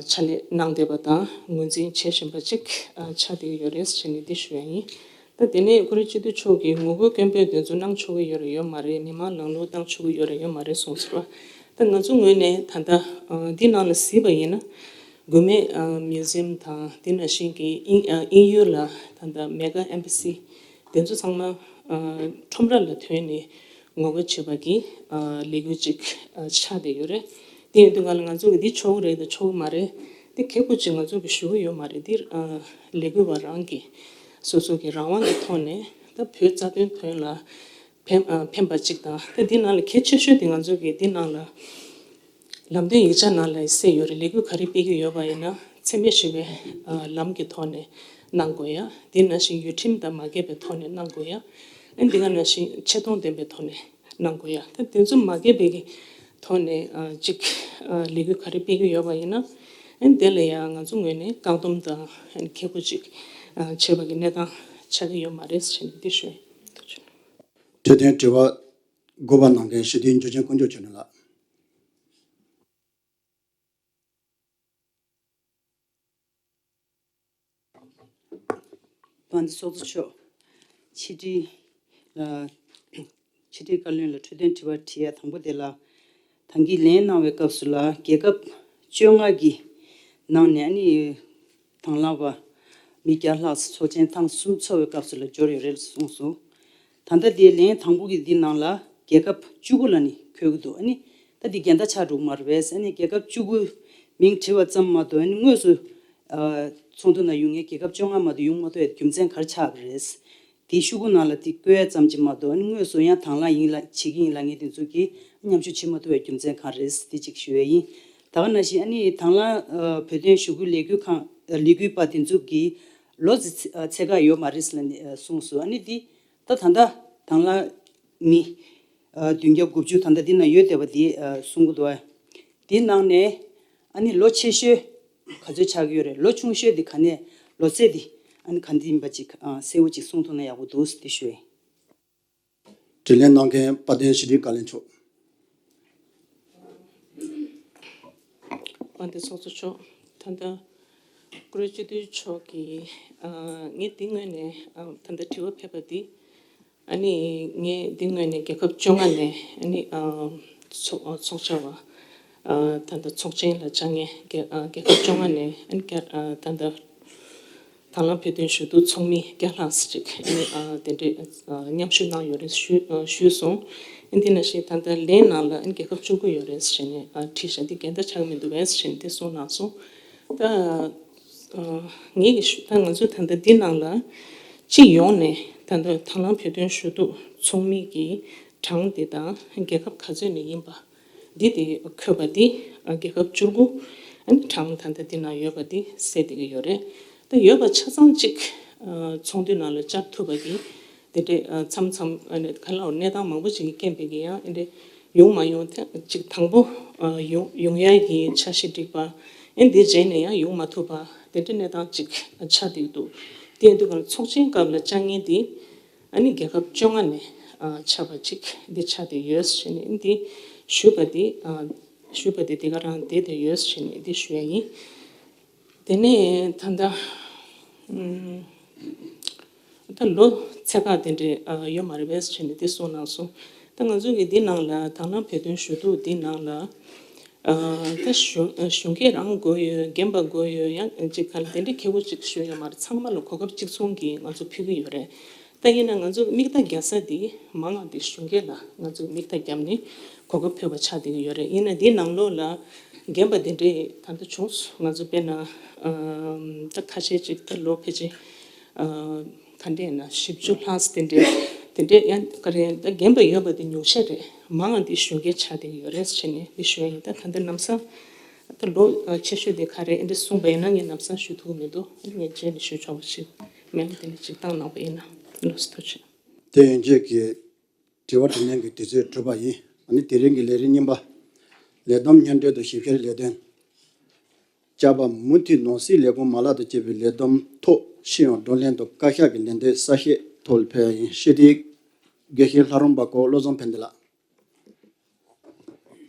ཕྱག་ལས་གནང་བསྡད་པ་དང་ངོས་འཛིན་བྱེད་བཞིན་པ་ཅིག་ཨ། ཆགས་བསྡད་ཀྱི་ཡོད་རེད་ཟེར་ནས་འདི་ཞུ་ཡ་ཡིན། ད་དེ་ནས་ཀུ་རེ་སྤྱི་འཐུས་མཆོག་གིས་ངོ་རྒོལ་སྐད་འབོད་དེ་ཚོ་གནང་ཆོག་གི་ཡོད་རེད་ཡོད་མ་རེད། མི་མང་ལམ་ལྷོང་བཏང་ཆོག་གི་ཡོད་རེད་ཡོད་མ་རེད་གསུངས་ཟེར་བ། ད་ང་ཚོ་ངོས་ནས་ད་ལྟ། ཨ། འདི་ནང་ལ་གཟིགས་པ་ཡིན་ན། གུ་མེ། ཨ། མིའུ་ཛི་ཡམ་དང་དེ་ནང་བཞིན་གྱི་དབྱིན། ཨ། དབྱིན་ཡུལ་ལ་ད་ལྟ་མེ་གྷ་ཨེམ་བྷ་སི་དེ་ཚོ་ཚང་མ། ཨ། ཁྲོམ་ར་ལ་ཐོན་ནས་ངོ་རྒོལ་བྱེད་པ་གི། ཨ། ལས་འགུལ་ཅིག་ཨ། ཆགས་བསྡད་ཡོད་རེད། དེ་ཡིན་དུས་གང་ལ་ང་ཚོ་གི་འདི་ཆོག་གི་རེད་དང་ཆོག་གི་མ་རེད། འདི་གལ་དགོས་ཅིག་ང་ཚོ་གི་ཞུ་གི་ཡོད་མ་རེད། འདི། ཨ། ལས་འགུལ་བ་རང་གི་སོ་སོ་གི་རང་དབང་གི་ཐོག་ནས་ད་བོད་རྩ་དོན་དོན་ལ་ཕན། ཨ། ཕན་པ་ཅིག་དང་། ད་འདི་ནང་ལ་གལ་ཆེ་ཤོས་དེ་ང་ཚོ་གི་འདི་ནང་ལ་ལམ་སྟོན་ཡིག་ཆ་ནང་ལ་གསལ་ཡོད་རེད། ལས་འགུལ་ག་རེ་སྤེལ་གྱི་ཡོད་པ་ཡིན་ན་འཚེ་མེད་ཞི་བའི། ཨ། ལམ་གྱི་ཐོག་ནས་གནང་དགོས་ཡ། དེ་ནང་བཞིན་ཡུལ་ཁྲིམས་དང་མ་འགལ་བའི་ཐོག་ནས་གནང་དགོས་ཡ། ཨ། འདི་ག་ནང་བཞིན་ཆེ་མཐོང་ལྡན་པའི་ཐོག་ནས་གནང་དགོས་ཡ། ད་དེ་ཚོ་མ་འགལ་བའི་གི་ཐོག་ནས། ཨ། ཅིག་ཨ། ལས་འགུལ་ག་རེ་སྤེལ་གྱི་ཡོད་པ་ཡིན་ན། ཨ། དེ་ལ་ཡང་ང་ཚོ་ངོས་ནས་བཀག་སྡོམ་དང་། ཨ། ཁེ་པོ་ཅིག་ཨ། བྱེད་པ་གི་གནས་སྟངས་ཆགས་ཀྱི་ཡོད་མ་རེད་ཟེར་ནས་འདི་ཞུ་ཡིན། ཐུགས་རྗེ་ཆེ། འཕྲོད་བསྟེན་དྲི་བ་དགུ་པ་གནང་མཁན་ཞི་བདེའི་འབྱོར་ཆེན་དཀོན་མཆོག་ཆོས་སྒྲོན་ལགས། དཔལ་ལྡན་ཚོགས་གཙོ་མཆོག་ཕྱི་དྲིལ་ལ། ཕྱི་དྲིལ་བཀའ་བློན་ལ་འཕྲོད་བསྟེན་དྲི་བ་དྲི་ཡ་དང་པོ་དེ་ལ། ད་གིན་ལན་གནང་བའི་སྐབས་སུ་ལ་རྒྱལ་ཁབ་ བཅོ་ལྔ་གི་ནང་ནས་ཨ་ནི་དང་བླངས་པ་མི་བརྒྱ་ལྷག་ཚོགས་ཆེན་ཐེངས་གསུམ་ཚོགས་པའི་སྐབས་སུ་ལ་འབྱོར་ཡོད་རེད་གསུངས་སོང་། ད་ལྟ་དེའི་ལན་དང་པོ་གི་འདི་ནང་ལ་རྒྱལ་ཁབ་བཅུ་དགུ་ལ་ནི་འཁོད་ཀྱི་འདུག་ཨ་ནི་ད་འདི་འགལ་ཟླ་ཆགས་འགྲོ་གི་མ་རེད་པས། ཨ་ནི་རྒྱལ་ཁབ་བཅུ་དགུ་མིང་བྲིས་པ་ཙམ་མ་གཏོགས་ཨ་ནི་དངོས་སུ་ཨ་ཚོགས་འདུ་ནང་ཡོང་མཁན་རྒྱལ་ཁབ་བཅོ་ལྔ་མ་གཏོགས་ཡོང་མ་ཐུབ་པའི་རྒྱུ་མཚན་ག་རེ་ཆགས་པ་རེད། དེའི་ཤོག་གུ་ནང་ལ་དེ་བཀོད་ཡ་ཙམ་གྱིས་མ་གཏོགས་ཨ་ནི་དངོས་སུ་ཡང་དང་བླངས་ཡིན་ལ་བྱེད་ཀྱི་ཡིན་ལབ་མཁན་དེ་ཚོ་གིས་མཉམ་ཞུགས་བྱེད་མ་ཐུབ་པའི་རྒྱུ་མཚན་གང་རེད་དེ་གཅིག་ཞུ་ཡ་ཡིན། ད་ག་ནང་བཞིན་ཨ་ནི་དང་བླངས་ཨ་བོད་དོན་ཞུ་སྐུལ་ལས་འགུལ་ཁང་ཨ་ལས་འགུལ་པ་དེ་ཚོ་གིས་ལོ་ཙི་ཚེ་ཨ་ཚད་བཀག་ཡོད་མ་རེད་ལབ་ནས་ཨ་གསུངས་སོང་། ཨ་ནི་དེ་ད་ད་ལྟ་དང་བླངས་མི་ཨ་བདུན་བརྒྱ་དགུ་བཅུ་ད་ལྟ་དེ་ནང་ཡོད་བསྡད་པ་དེ་ཨ་གསུང་གི་འདུག་ཨ། དེའི་ནང་ནས་ཨ་ནི་ལོ་ཆེ་ཤོས་ག་ཚོད་ཆགས་ཀྱི་ཡོད་རེད། ལོ་ཆུང་ཤོས་དེ་ག་ནས་ལོ་ཚད་དེ་ཨ་ནི་ག་འདྲ་ཡིན་པ་ཅིག་ཨ་གསལ་བོ་ཅིག་གསུང་ཐུབ་ན་ཡག་པོ་འདུག་ཟེར་ཏེ་ཞུ་ཡིན། དྲིས་ལན་གནང་མཁན་དཔལ་ལྡན་ཤེས་རིག་བཀའ་བློན་མཆོག་དཔལ་ལྡན་ཚོགས་གཙོ་མཆོག་ད་ལྟ་བཀུར་འོས་སྤྱི་འཐུས་མཆོག་གིས་ཨ་ངས་འདི་སྔོན་ནས་ཨ་ད་ལྟ་དྲི་བ་ཕེབས་པ་འདི་ཨ་ནི་ངས་འདི་སྔོན་ནས་རྒྱལ་ཁབ་བཅོ་ལྔ་ནས་ཨ་ནི་ཨ་ཚོགས་ཨ་ཚོགས་བཅར་བ་ཨ་ད་ལྟ་ཚོགས་ཆེན་ལ་བཅར་མཁན་རྒྱལ་ཨ་རྒྱལ་ཁབ་བཅོ་ལྔ་ནས་ཨ་ནི་རྒྱ་ཨ་ད་ལྟ་དང་བླངས་བོད་དོན་ཞུ་གཏུག་ཚོགས་མི་བརྒྱ་ལྷག་ཙམ་ཅིག་ཨ་ནི་ཨ་དེ་འདྲའི་ཨ་མཉམ་ཞུགས་གནང་ཡོད་རེད་ཞུ་ཨ་ཞུས་སོང་། ཨ་འདི་ནང་བཞིན་ད་ལྟ་ལན་ནང་ལ་ཨ་ནི་རྒྱལ་ཁབ་བཅུ་དགུ་ཡོད་རེད་ཟེར་ནས་ཨ་བྲིས་ཤག་འདི་འགལ་ཟླ་ཆགས་མི་འདུག་པས་ཟེར་ནས་འདི་གསུངས་གནང་སོང་། ད་ཨ་ངེད་ཀྱི་ཞུ་ད་ང་ཚོས་ད་ལྟ་འདི་ནང་ལ་སྤྱི་ཡོངས་ནས་ད་ལྟ་དང་བླངས་བོད་དོན་ཞུ་གཏུག་ཚོགས་མི་གི་གྲངས་དེ་དང་རྒྱལ་ཁབ་ག་ཚོད་ནས་ཡིན་པ་འདི་དེ་འཁོད་པ་འདི་ཨ་རྒྱལ་ཁབ་བཅུ་དགུ་ཨ་ནི་གྲངས་ད་ལྟ་འདི་ནང་ཡོད་པ་འདི་གསལ་བསྡད་ཀྱི་ཡོད་རེད། ད་ཡོད་པ་ཆ་ཚང་གཅིག་ཨ་ཚོགས་འདུའི་ནང་ལ་བཅར་ཐུབ་པ་གི་དེ་འདྲའི་ཨ་མཚམས་མཚམས་ཨ་ནི་ག་ལ་གནས་སྟངས་མང་པོ་ཞིག་གི་རྐྱེན་པས་ཀྱི་ཡང་ཨ་འདྲ་ཡོང་མ་ཡོང་ཐེངས་གཅིག་དང་པོ་ཨ་ཡོང་ཡོང་ཡ་གི་འཆར་གཞི་སྒྲིག་པ་ཨ་འདི་རྗེས་ནས་ཡང་ཡོང་མ་ཐུབ་པ་དེ་འདྲའི་གནས་སྟངས་གཅིག་ཆགས་བསྡད་འདུག་དེ་ཡིན་དུས་ག་ལ་ཚོགས་ཆེན་སྐབས་ལ་བཅར་མཁན་དེ་ཨ་ནི་རྒྱལ་ཁབ་བཅོ་ལྔ་ནས་ཨ་ཆགས་པ་གཅིག་འདི་ཆགས་བསྡད་ཡོད་ཟེར་ནས་འདི་ཞུས་པ་དེ་ཨ་ཞུས་པ་དེ་དེ་ག་རང་བསྡད་བསྡད་ཡོད་ཟེར་ནས་འདི་ཞུ་ཡ་ཡིན། དེ་ནས་ད་ལྟ་ཨམ་ད་ལོ་ཚད་བཀག་དེ་འདྲའི་ཨ་ཡོད་མ་རེད་པས་ཟེར་ནས་འདི་གསུངས་གནང་སོང་། ད་ང་ཚོ་གི་འདི་ནང་ལ་དང་བླངས་བོད་དོན་ཞུ་གཏུག་འདི་ནང་ལ་ཨ་ད་གཞུང་གཞུང་སྒེར་རང་དགོས་ཡོད། རྒན་པ་དགོས་ཡོད། ཡང་ཅིག་ག་ལ་དེ་འདྲའི་ཁྱད་པར་ཅིག་ཞུ་ཡོད་མ་རེད། ཚང་མ་ལ་གོ་སྐབས་གཅིག་མཚུངས་ཀྱིས་ང་ཚོ་ཕུལ་གྱི་ཡོད་རེད། ད་ཡིན་ན་ང་ཚོ་མིག་ལྟ་རྒྱག་ས་དེ་མང་བ་དེ་གཞུང་སྒེར་ལ་ང་ཚོ་མིག་ལྟ་བརྒྱབ་ནས་གོ་སྐབས་ཕུལ་བ་ཆགས་བསྡད་ཀྱི་ཡོད་རེད། ཡིན་ན་འདིའི་ནང་ལོགས་ལ་རྒན་པ་དེ་འདྲས་ད་ལྟ་བྱུང་སོང་། ང་ཚོ་དཔེར་ན་ཨམ་ད་ཁ་ཤས་ཅིག་ད་ལོ་ཕལ་ཆེར་ཨ་ག་འདྲས་ན་བཞི་བཅུ་ལྷག་དེ་འདྲས་དེ་འདྲས་ཡང་ག་རེ་ད་རྒན་པ་ཡོད་པ་དེ་ཉུང་ཤས་རེད། མང་བ་དེ་གཞུང་སྒེར་ཆགས་བསྡད་ཀྱི་ཡོད་རེད་ཟེར་ནས་འདི་ཞུ་ཡ་ཡིན། ད་ད་ལྟ་ལམ་སང་ད་ལོ་ཆེ་ཤོས་དེ་ག་རེ་ཨེ་འདྲ་གསུངས་པ་ཡིན་ན་ངས་ལམ་སང་ཞུ་ཐུབ་མི་འདུག་ཨ་ནི་ངས་རྗེས་ནས་ཞུ་ཆོག་པ་ཞིག་མེད་ན་དེ་ནས་ཅིག་བཏང་གནང་པ་ཡིན་ན་ལགས་སོ། ཐུགས་རྗེ་ཆེ། དེ་ཡན་ཆད་ཀྱི་དྲི་བ་དྲིས་ལན་གྱི་དུས་ཚོད་གྲུབ་པ་ཡིན། ཨ་ནི་དེ་རིང་གི་ལས་རིམ་གཉིས་པ། ལས་བསྡོམས་སྙན་སྒྲོན་དང་ཞིབ་བཤེར་ལས་དོན། བཅར་པ་མུ་མཐུད་ནང་སྲིད་ལས་ཁུངས་མ་ལག་དང་བཅས་པའི་ལས་བསྡོམས་ཐོག་ཤེས་ཡོན་བགྲོ་གླེང་དང་བཀའ་ཤག་གི་ལན་འདེབས་གསལ་བཤད་ཐོག་ལ་ཕེབས་ཡ་ཡིན། ཕྱི་དྲིལ་དགེ་བཤེས་ལྷ་རམས་པ་ཀོ་བློ་བཟང་ཕན་བདེ་ལགས།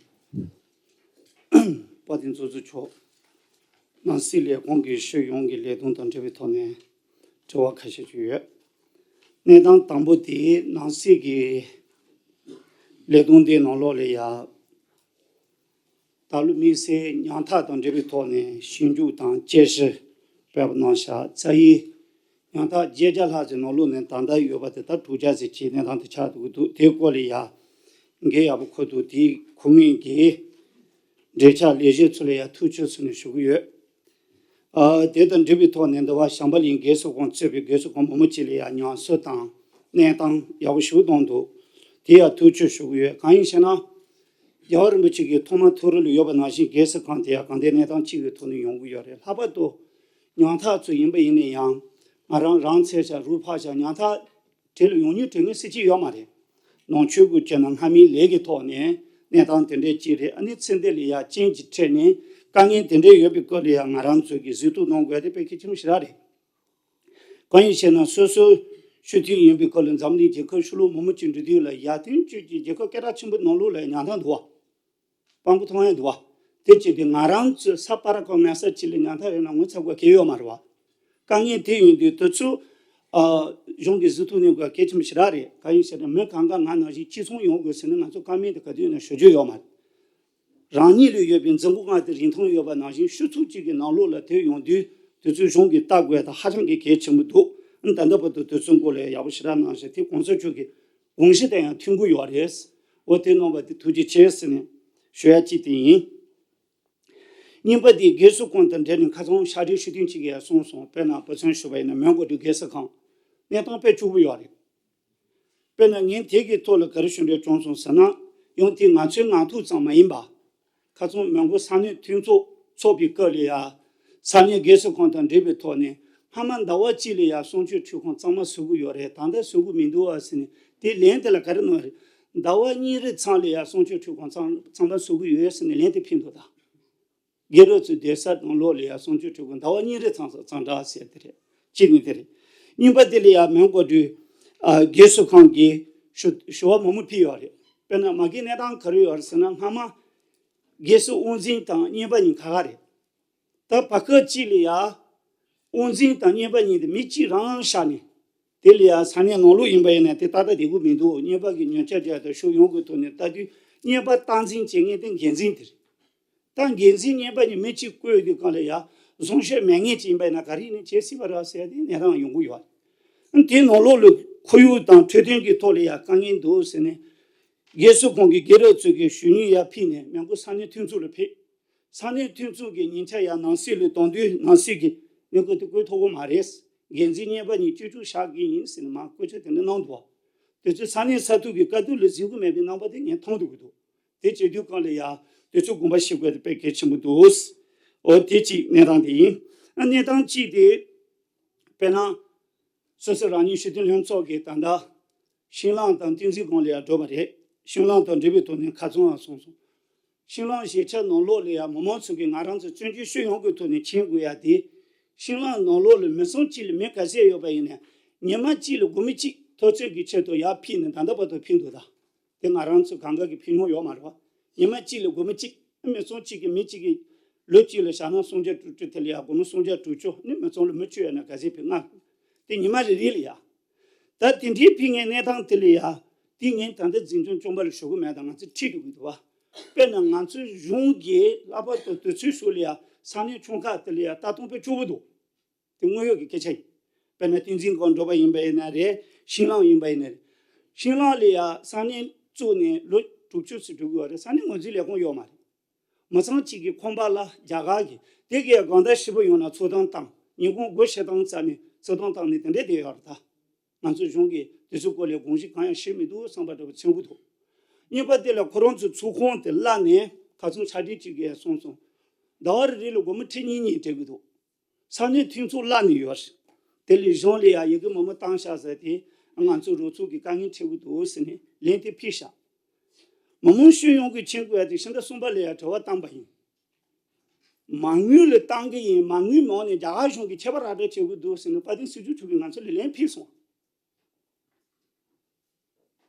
དཔལ་ལྡན་ཚོགས་གཙོ་མཆོག་ནང་སྲིད་ལས་ཁུངས་ཀྱི་ཕྱོགས་ཡོངས་ཀྱི་ལས་དོན་དང་འབྲེལ་བའི་ཐོག་ནས་དྲི་བ་ཁ་ཤས་ཅིག་ཡོད། གནས་སྟངས་དང་པོ་དེ་ནང་སྲིད་ཀྱི་ལས་དོན་དེའི་ནང་ལོགས་ལ་ཡ། ད་ལོ་དམིགས་བསལ་ཉམ་ཐག་དང་འབྲེལ་བའི་ཐོག་ནས་ཞིབ་འཇུག་དང་དཔྱད་ཞིབ་སྤེལ་བ་གནང་བཞག་རྩ་ཡི་ཉམ་ཐག་བརྒྱད་བརྒྱ་ལྷག་ཙམ་ནང་ལོགས་ནས་ད་ལྟ་ཡོད་པ་དེ་ད་དྲུག་བརྒྱ་ཙམ་གྱི་གནས་སྟངས་དེ་ཆགས་འདུག་གི་འདུག་དེའི་སྐོར་ལ་ཡ་འགན་ཡག་པོ་འཁུར་འདུག་དེའི་ཁོ་ངོས་ཀྱི་འབྲེལ་ཆགས་ལས་བྱེད་ཚོ་ལ་ཡ་ཐུགས་ཆེ་ཟེར་ནས་ཞུ་གི་ཡོད། ཨ་དེ་དང་འབྲེལ་བའི་ཐོག་ནས་འདི་བ་བྱམས་པ་གླིང་དགེ་བསོད་ཁང་གཙོས་པའི་དགེ་བསོད་ཁང་མང་པོ་ཅིག་ལ་ཡང་ཉམས་གསོ་དང་གནས་སྟངས་ཡག་པོ་ཞིག་གནང་འདུག་དེ་ཡང་ཐུགས་ཆེ་ཞུ་གི་ཡོད། གང་ཡིན་ཞེ་ན། རྒྱལ་བ་རིན་པོ་ཆེ་གི་ཐོག་མ་ཐུགས་རེ་ལ་ཡོད་པ་ནང་བཞིན་དགེ་བསོད་ཁང་དེ་ཡང་གང་ལྟར་གནས་སྟངས་གཅིག་གི་ཐོག་ནས་ཡོང་གི་ཡོད་རེད། ལྷག་པར་དུ་ཉམ་ཐག་ཚོ་ཡིན་པ་ཡིན་ན་ཡང་ང་རང་རང་འཚོལ་བྱ་རུ་འཕགས་བྱ་ཉམ་ཐག་གྲས་ལ་ཡོང་སྙིང་དྲན་མཁན་སུ་གཅིག་ཡོད་མ་རེད། ནང་ཆོས་ཀྱི་ཆ་ནས་སྔ་མའི་ལས་ཀྱི་ཐོག་ནས་གནས་སྟངས་དེ་འདྲས་ཅིག་རེད། ཨ་ནི་ཚེ་འདི་ལ་ཡ་རྐྱེན་གྱིས་ཕྲད་ནས་དཀའ་ངལ་དེ་འདྲས་ཡོད་པའི་སྐོར་ལ་ཡ་ང་རང་ཚོ་གིས་གཟིགས་རྟོག་གནང་དགོས་དེ་དཔེ་གལ་ཆེན་པོ་ཞེ་དྲག་རེད། གང་ཡིན་ཞེ་ན་སོ་སོའི་སྤྱི་འཐུས་ཡིན་པའི་སྐོར་ལ་འཛམ་གླིང་རྒྱལ་ཁབ་ཕྱི་ལོགས་མང་པོ་ཅིག་འགྲོ་དུས་ལ་ཡ་དོན་གཅོད་ཀྱི་རྒྱལ་ཁབ་སྐད་གྲགས་ཆེན་པོའི་ནང་ལོགས་ལ་ཡ་ཉམ་ཐག་འདུག་བ། དཔང་པོ་མཐོང་ཡ་འདུག་བ། དེ་བྱས་ཏེ་ང་རང་ཚོའི་ས་པ་ར་ཁོ་མེ་ས་ཅི་ལ་ཉམ་ཐག་ཡོད་ན་ངོ་ཚ་དགོས་གལ་ཡོད་མ་རེད་བ། དཀའ་ངལ་དེ་ཡིན་དུས་དེ་ཚོ་ཨ་གཞུང་གི་གཟིགས་རྟོག་གནང་དགོས་གལ་ཆེན་པོ་ཞེ་དྲག་རེད། གང་ཡིན་ཟེར་ན་མི་གང་ག་ང་ནང་བཞིན་གཅིག་མཚུངས་ཡོང་དགོས་ཟེར་ན་ང་ཚོ་བཀའ་མོལ་དེ་ག་དུས་ཡིན་ན་ཞུ་རྒྱུ་ཡོད་མ་རེད། རང་ཉིད་ལ་ཡོད་པའི་འཛིན་སྐྱོང་ལྔ་དེ་རིན་ཐང་ཡོད་པ་ནང་བཞིན་ཆུ་ཚོད་གཅིག་གི་ནང་ལོགས་ལ་དེ་ཡོང་དུས་དུས་ཚོད་གཞུང་གིས་ལྟ་དགོས་དང་ཧ་ཅང་གི་གལ་ཆེན་པོ་འདུག་ཨ་ནི་ད་ལྟ་བར་དུ་དུས་ཚོད་སྐོར་ལ་ཡག་པོ་ཞེ་དྲག་གནང་ཞིང་དེ་གོང་ས་མཆོག་གི་དགོངས་གཞི་དང་ཡང་མཐུན་གྱི་ཡོད་རེད། འོ་དེ་གནང་བ་དེ་ཐུགས་རྗེ་ཆེ་ཟེར་ནས་ཞུ་ཡ་གཅིག་དེ་ཡིན། གཉིས་པ་དེ་རྒས་གསོ་ཁང་དང་འབྲེལ་ནས་ཁ་སང་ཕྱག་སྦྲེལ་ཞུ་དོན་གཅིག་ཡང་གསུངས་སོང་། དཔེར་ན་བུ་ཚོན་ཞུ་བ་ཡིན་ན་མོན་གྷོ་དུ་རྒས་གསོ་ཁང་གནས་སྟངས་དཔེ་སྐྱོ་པོ་ཡོད་རེད། དཔེར་ན་ངས་དེ་གི་ཐོག་ལ་ག་རེ་ཞུ་འདོད་བྱུང་སོང་ཟེར་ན། ཡང་དེ་ང་ཚོའི་ངང་ཐུག་ཙམ་མ་ཡིན་པ། ཁ་སང་མོན་གྷོ་ས་གནས་མཐུན་ཚོགས་ཚོགས་པའི་སྐབས་ལ་ཡ། ས་གནས་རྒས་གསོ་ཁང་དང་འབྲེལ་བའི་ཐོག་ནས་སྔ་མ་ཟླ་བ་གཅིག་ལ་ཡ་གསང་སྤྱོད་འཕྲུལ་ཁང་གཙང་མ་བཟོ་གི་ཡོད་རེད། ད་ལྟ་བཟོ་གི་མི་འདུག་ཨ་ཟེར་ནས་དེ་ལན་དེ་ལ་ག་རེ་གནང་རེད། ཟླ་བ་གཉིས་རེ་ཚང་ལ་ཡ་གསང་སྤྱོད་འཕྲུལ་ཁང་གཙང་གཙང་མ་བཟོ་གི་ཡོད་ཟེར་ནས་ལན་དེ་ཕུལ་འདུག་ད། རྒན་རབས་ཚོའི་སྡོད་ས་དང་ལོགས་ལ་ཡ་གསང་སྤྱོད་འཕྲུལ་ཁང་ཟླ་བ་གཉིས་རེ་ཚང་ས་གཙང་སྦྲ་ཟེར་དེ་རེད། གཅིག་ནི་དེ་རེད། གཉིས་པ་དེ་ལ་ཡ་མོན་གྷོ་དུ་ཨ་རྒས་གསོ་ཁང་གི་ཞུ་ཞུ་བ་མང་པོ་ཕུལ་ཡོད་རེད། དཔེར་ན་མ་གི་གནས་སྟངས་ག་རེ་ཡོད་རེད་ཟེར་ན། སྔ་མ་རྒས་གསོ་དབང་འཛིན་དང་གཉེར་པ་གཉིས་ཁག་ཁག་རེད། ད་བར་སྐབས་གཅིག་ལ་ཡ་དབང་འཛིན་དང་གཉེར་པ་གཉིས་དེ་མི་གཅིག་རང་རང་བཞག་ནས། དེ་ལ་ཡང་ས་གནས་ནང་ལོགས་ཡིན་པ་ཡིན་ན་དེ་ཏག་ཏག་བསྡད་ཀྱི་མི་འདུག་གཉེར་པ་གིས་ཉོ་ཆ་རྒྱག་དང་ཤོག་ཡོང་དགོས་ཐོག་ནས་ལྟ་དུས་གཉེར་པ་སྟངས་འཛིན་བྱེད་མཁན་དེ་འགན་འཛིན་དེ་རེད། ད་འགན་འཛིན་གཉེར་པ་གཉིས་མི་གཅིག་བསྐོས་དུས་སྒང་ལ་ཡང་བཟང་སྤྱོད་མེད་མཁན་ཅིག་ཡིན་པ་ཡིན་ན་ག་རེ་ཡིན་ནའི་བྱེད་སྲིད་པ་རེད་ཟེར་ཡ་དེ་གནས་སྟངས་ཡོང་གི་ཡོད། དེའི་ནང་ལོགས་ལ་ཁོར་ཡུག་དང་འཕྲོད་བསྟེན་གྱི་ཐོག་ལ་ཡང་དཀའ་ངལ་འདུག་ཟེར་ནས་རྒས་གསོ་ཁང་གི་རྒན་རབས་ཚོས་ཀྱི་ཞུ་སྙན་ཡར་ཕུལ་ནས་མོན་གྷོ་ས་གནས་མཐུན་ཚོགས་ལ་ཕེབས། ས་གནས་མཐུན་ཚོགས་ཀྱི་ཉིན་ཆ་ཡང་ནང་སྲིད་ལ་གཏོང་དུས་ནང་སྲིད་ཀྱིས་གནས་སྐབས་དེ་བསྐོ་ཐུབ་ཀྱི་མ་རེད། འགན་འཛིན་གཉེར་པ་གཉིས་བཅོས་བཅོས་བཞག་གི་ཡིན་ཟེར་ནས་མར་བཀོད་ཁྱབ་དེ་འདྲ་གནང་འདུག་དེ་ཚོས་ས་གནས་ས་ཐོག་གི་དཀའ་སྡུག་ལ་གཟིགས་ཀྱི་མེད་པའི་རྣམ་པ་དེ་ངས་མཐོང་ཐུབ་ཀྱི་འདུག་དེ་བྱེད་དུས་སྒང་ལ་ཡང་དེ་ཚོ་དགོངས་པ་བཞེས་དགོས་དེ་དཔེ་གལ་ཆེན་པོ་འདུག་འོ་དེ་གཅིག་གནས་སྟངས་དེ་ཡིན། ཨ་གནས་སྟངས་གཅིག་དེ། དཔེར་ན། སོ་སོ་རང་ཉིད་སྤྱི་འཐུས་ལྷན་ཚོགས་ཀྱིས་ད་ལྟ་ཤིང་ལང་དང་བསྟན་འཛིན་སྒང་ལ་ཡང་འགྲོ་བ་རེད། ཤིང་ལང་དང་འབྲེལ་བའི་ཐོག་ནས་ཁ་ཚོན་ཡང་སོང་སོང་། ཤིང་ལང་གཞིས་ཆགས་ནང་ལོགས་ལ་ཡང་མི་མང་ཚོ་གིས་ང་རང་ཚོ་བཙན་བྱོལ་སྤྱི་ཡོངས་ཀྱི་ཐོག་ནས་མཁྱེན་དགོས་ཡ་དེ། ཤིང་ལང་ནང་ལོགས་ལ་མི་ཚང་གཅིག་ལ་མི་ག་ཚད་ཡོད་པ་ཡིན་ནའི་ཉི་མ་གཅིག་ལ་སྒོར་མོ་གཅིག་ཐོབ་ཚད་ཀྱི་ཆེད་དུ་ཡར་ཕུལ་ནས་ད་ལྟ་བར་དུ་ཕུལ་འདུག་ད། དེ་ང་རང་ཚོ་གང་ག་གིས་ཕུལ་མྱོང་ཡོད་མ་རེད་བ། ཉི་མ་གཅིག་ལ་སྒོར་མོ་གཅིག་མི་ཚང་གཅིག་གིས་མི་གཅིག་གིས་ལོ་གཅིག་ལ་བཞག་ན་སུམ་བརྒྱ་དྲུག་ཅུ་དེ་ལ་ཡང་སྒོར་མོ་སུམ་བརྒྱ་དྲུག་ཅུ་ནི་མི་ཚང་ལ་མི་བཅུ་ཡོད་ན་ག་ཚད་ཕུལ་ང་། དེ་ཉི་མ་རེ་རེ་ལ་ཡ། ད་དེ་འདྲའི་ཕུལ་མཁན་གནས་སྟངས་དེ་ལ་ཡ། དེ་ངས་ད་ལྟ་འཛིན་སྐྱོང་སྐྱོང་པ་ལ་ཞུ་གི་མེད་དང་ང་ཚོས་ཁྲིད་འགྲོ་གི་འདུག་བ། དཔེར་ན་ང་ཚོའི་གཞུང་གིས་ལྷག་པར་དུ་དུས་ཚོད་ཤོར་ལ་ཡ་ས་གནས་ཆུང་ཁག་དེ་ལ་ཡ་ལྟ་སྟངས་དཔེ་སྐྱོ་བོ་འདུག་དེ་དངོས་ཡོད་ཀྱི་སྐད་ཆ་ཡིན། དཔེར་ན་བསྟན་འཛིན་སྒང་འགྲོ་བ་ཡིན་པ་ཡིན་ན་རེད། ཤིང་ལང་ཡིན་པ་ཡིན་ན་རེད། ཤིང་ལང་ལ་ཡ་ས་གནས་བཙུགས་ནས་ལོ་དྲུག་ཅུ་ཙམ་འགྲོ་གི་ཡོད་རེད། ས་གནས་ངོས་འཛིན་ལས་ཁུངས་ཡོད་མ་རེད། མི་ཚང་གཅིག་གི་ཁང་པ་ལ་རྒྱ་གར་གྱི་དེ་གའི་སྒང་ཟླ་ཧྲིལ་པོ་ཡོང་ན་ཚོགས་ཐེངས་བཏང་། ཉིན་གུང་སྒོ་ཕྱེ་སྟངས་རྩ་ནས་ཚོགས་ཐེངས་བཏང་ནས་དེ་འདྲས་བསྡད་ཡོད་རེད་ད། ང་ཚོ་གཞུང་གིས་དེ་ཚོའི་སྐོར་ལ་དགོངས་གཞི་གང་ཡང་བཞེས་མི་འདུག་བསམ་པ་འདྲ་བོ་མཚོན་གྱི་འདུག་གཉིས་པ་དེ་ལ་ཁོ་རང་ཚོའི་ཚོགས་ཁང་དེ་གླ་ནས་ཁ་སང་ཕྱག་སྦྲེལ་གཅིག་གིས་གསུངས་སོང་། ཟླ་བ་རེ་རེ་ལ་སྒོར་མོ་ཁྲི་གཉིས་གཉིས་སྤྲད་ཀྱི་འདུག་ས་གནས་མཐུན་ཚོགས་གླ་ནས་ཡོད་རེད། དེ་ལས་གཞུང་ལ་ཡང་ཡི་གེ་མང་པོ་བཏང་བཞག་ཟེར་ཏེ་ང་ཚོ་རོགས་ཚོགས་ཀྱི་དཀའ་ངལ་འཕྲད་ཀྱི་འདུག་ཟེར་ནས་ལན་དེ་ཕུལ་བཞག་མི་མང་སྤྱི་ཡོངས་ཀྱིས་མཁྱེན་དགོས་ཡ་དེ་ཕྱི་ཟླ་གསུམ་པ་ལ་ཡང་དྲི་བ་བཏང་པ་ཡིན། མ་དངུལ་ལ་བཏང་གི་ཡིན། མ་དངུལ་མང་ནས་རྒྱ་གར་གཞུང་གིས་ཆད་པ་རག་སྒྲ་བྱེད་དགོས་འདུག་ཟེར་ནས་དཔལ་ལྡན་སྲིད་སྐྱོང་མཆོག་གིས་ང་ཚོ་ལ་ལན་ཕུལ་སོང་།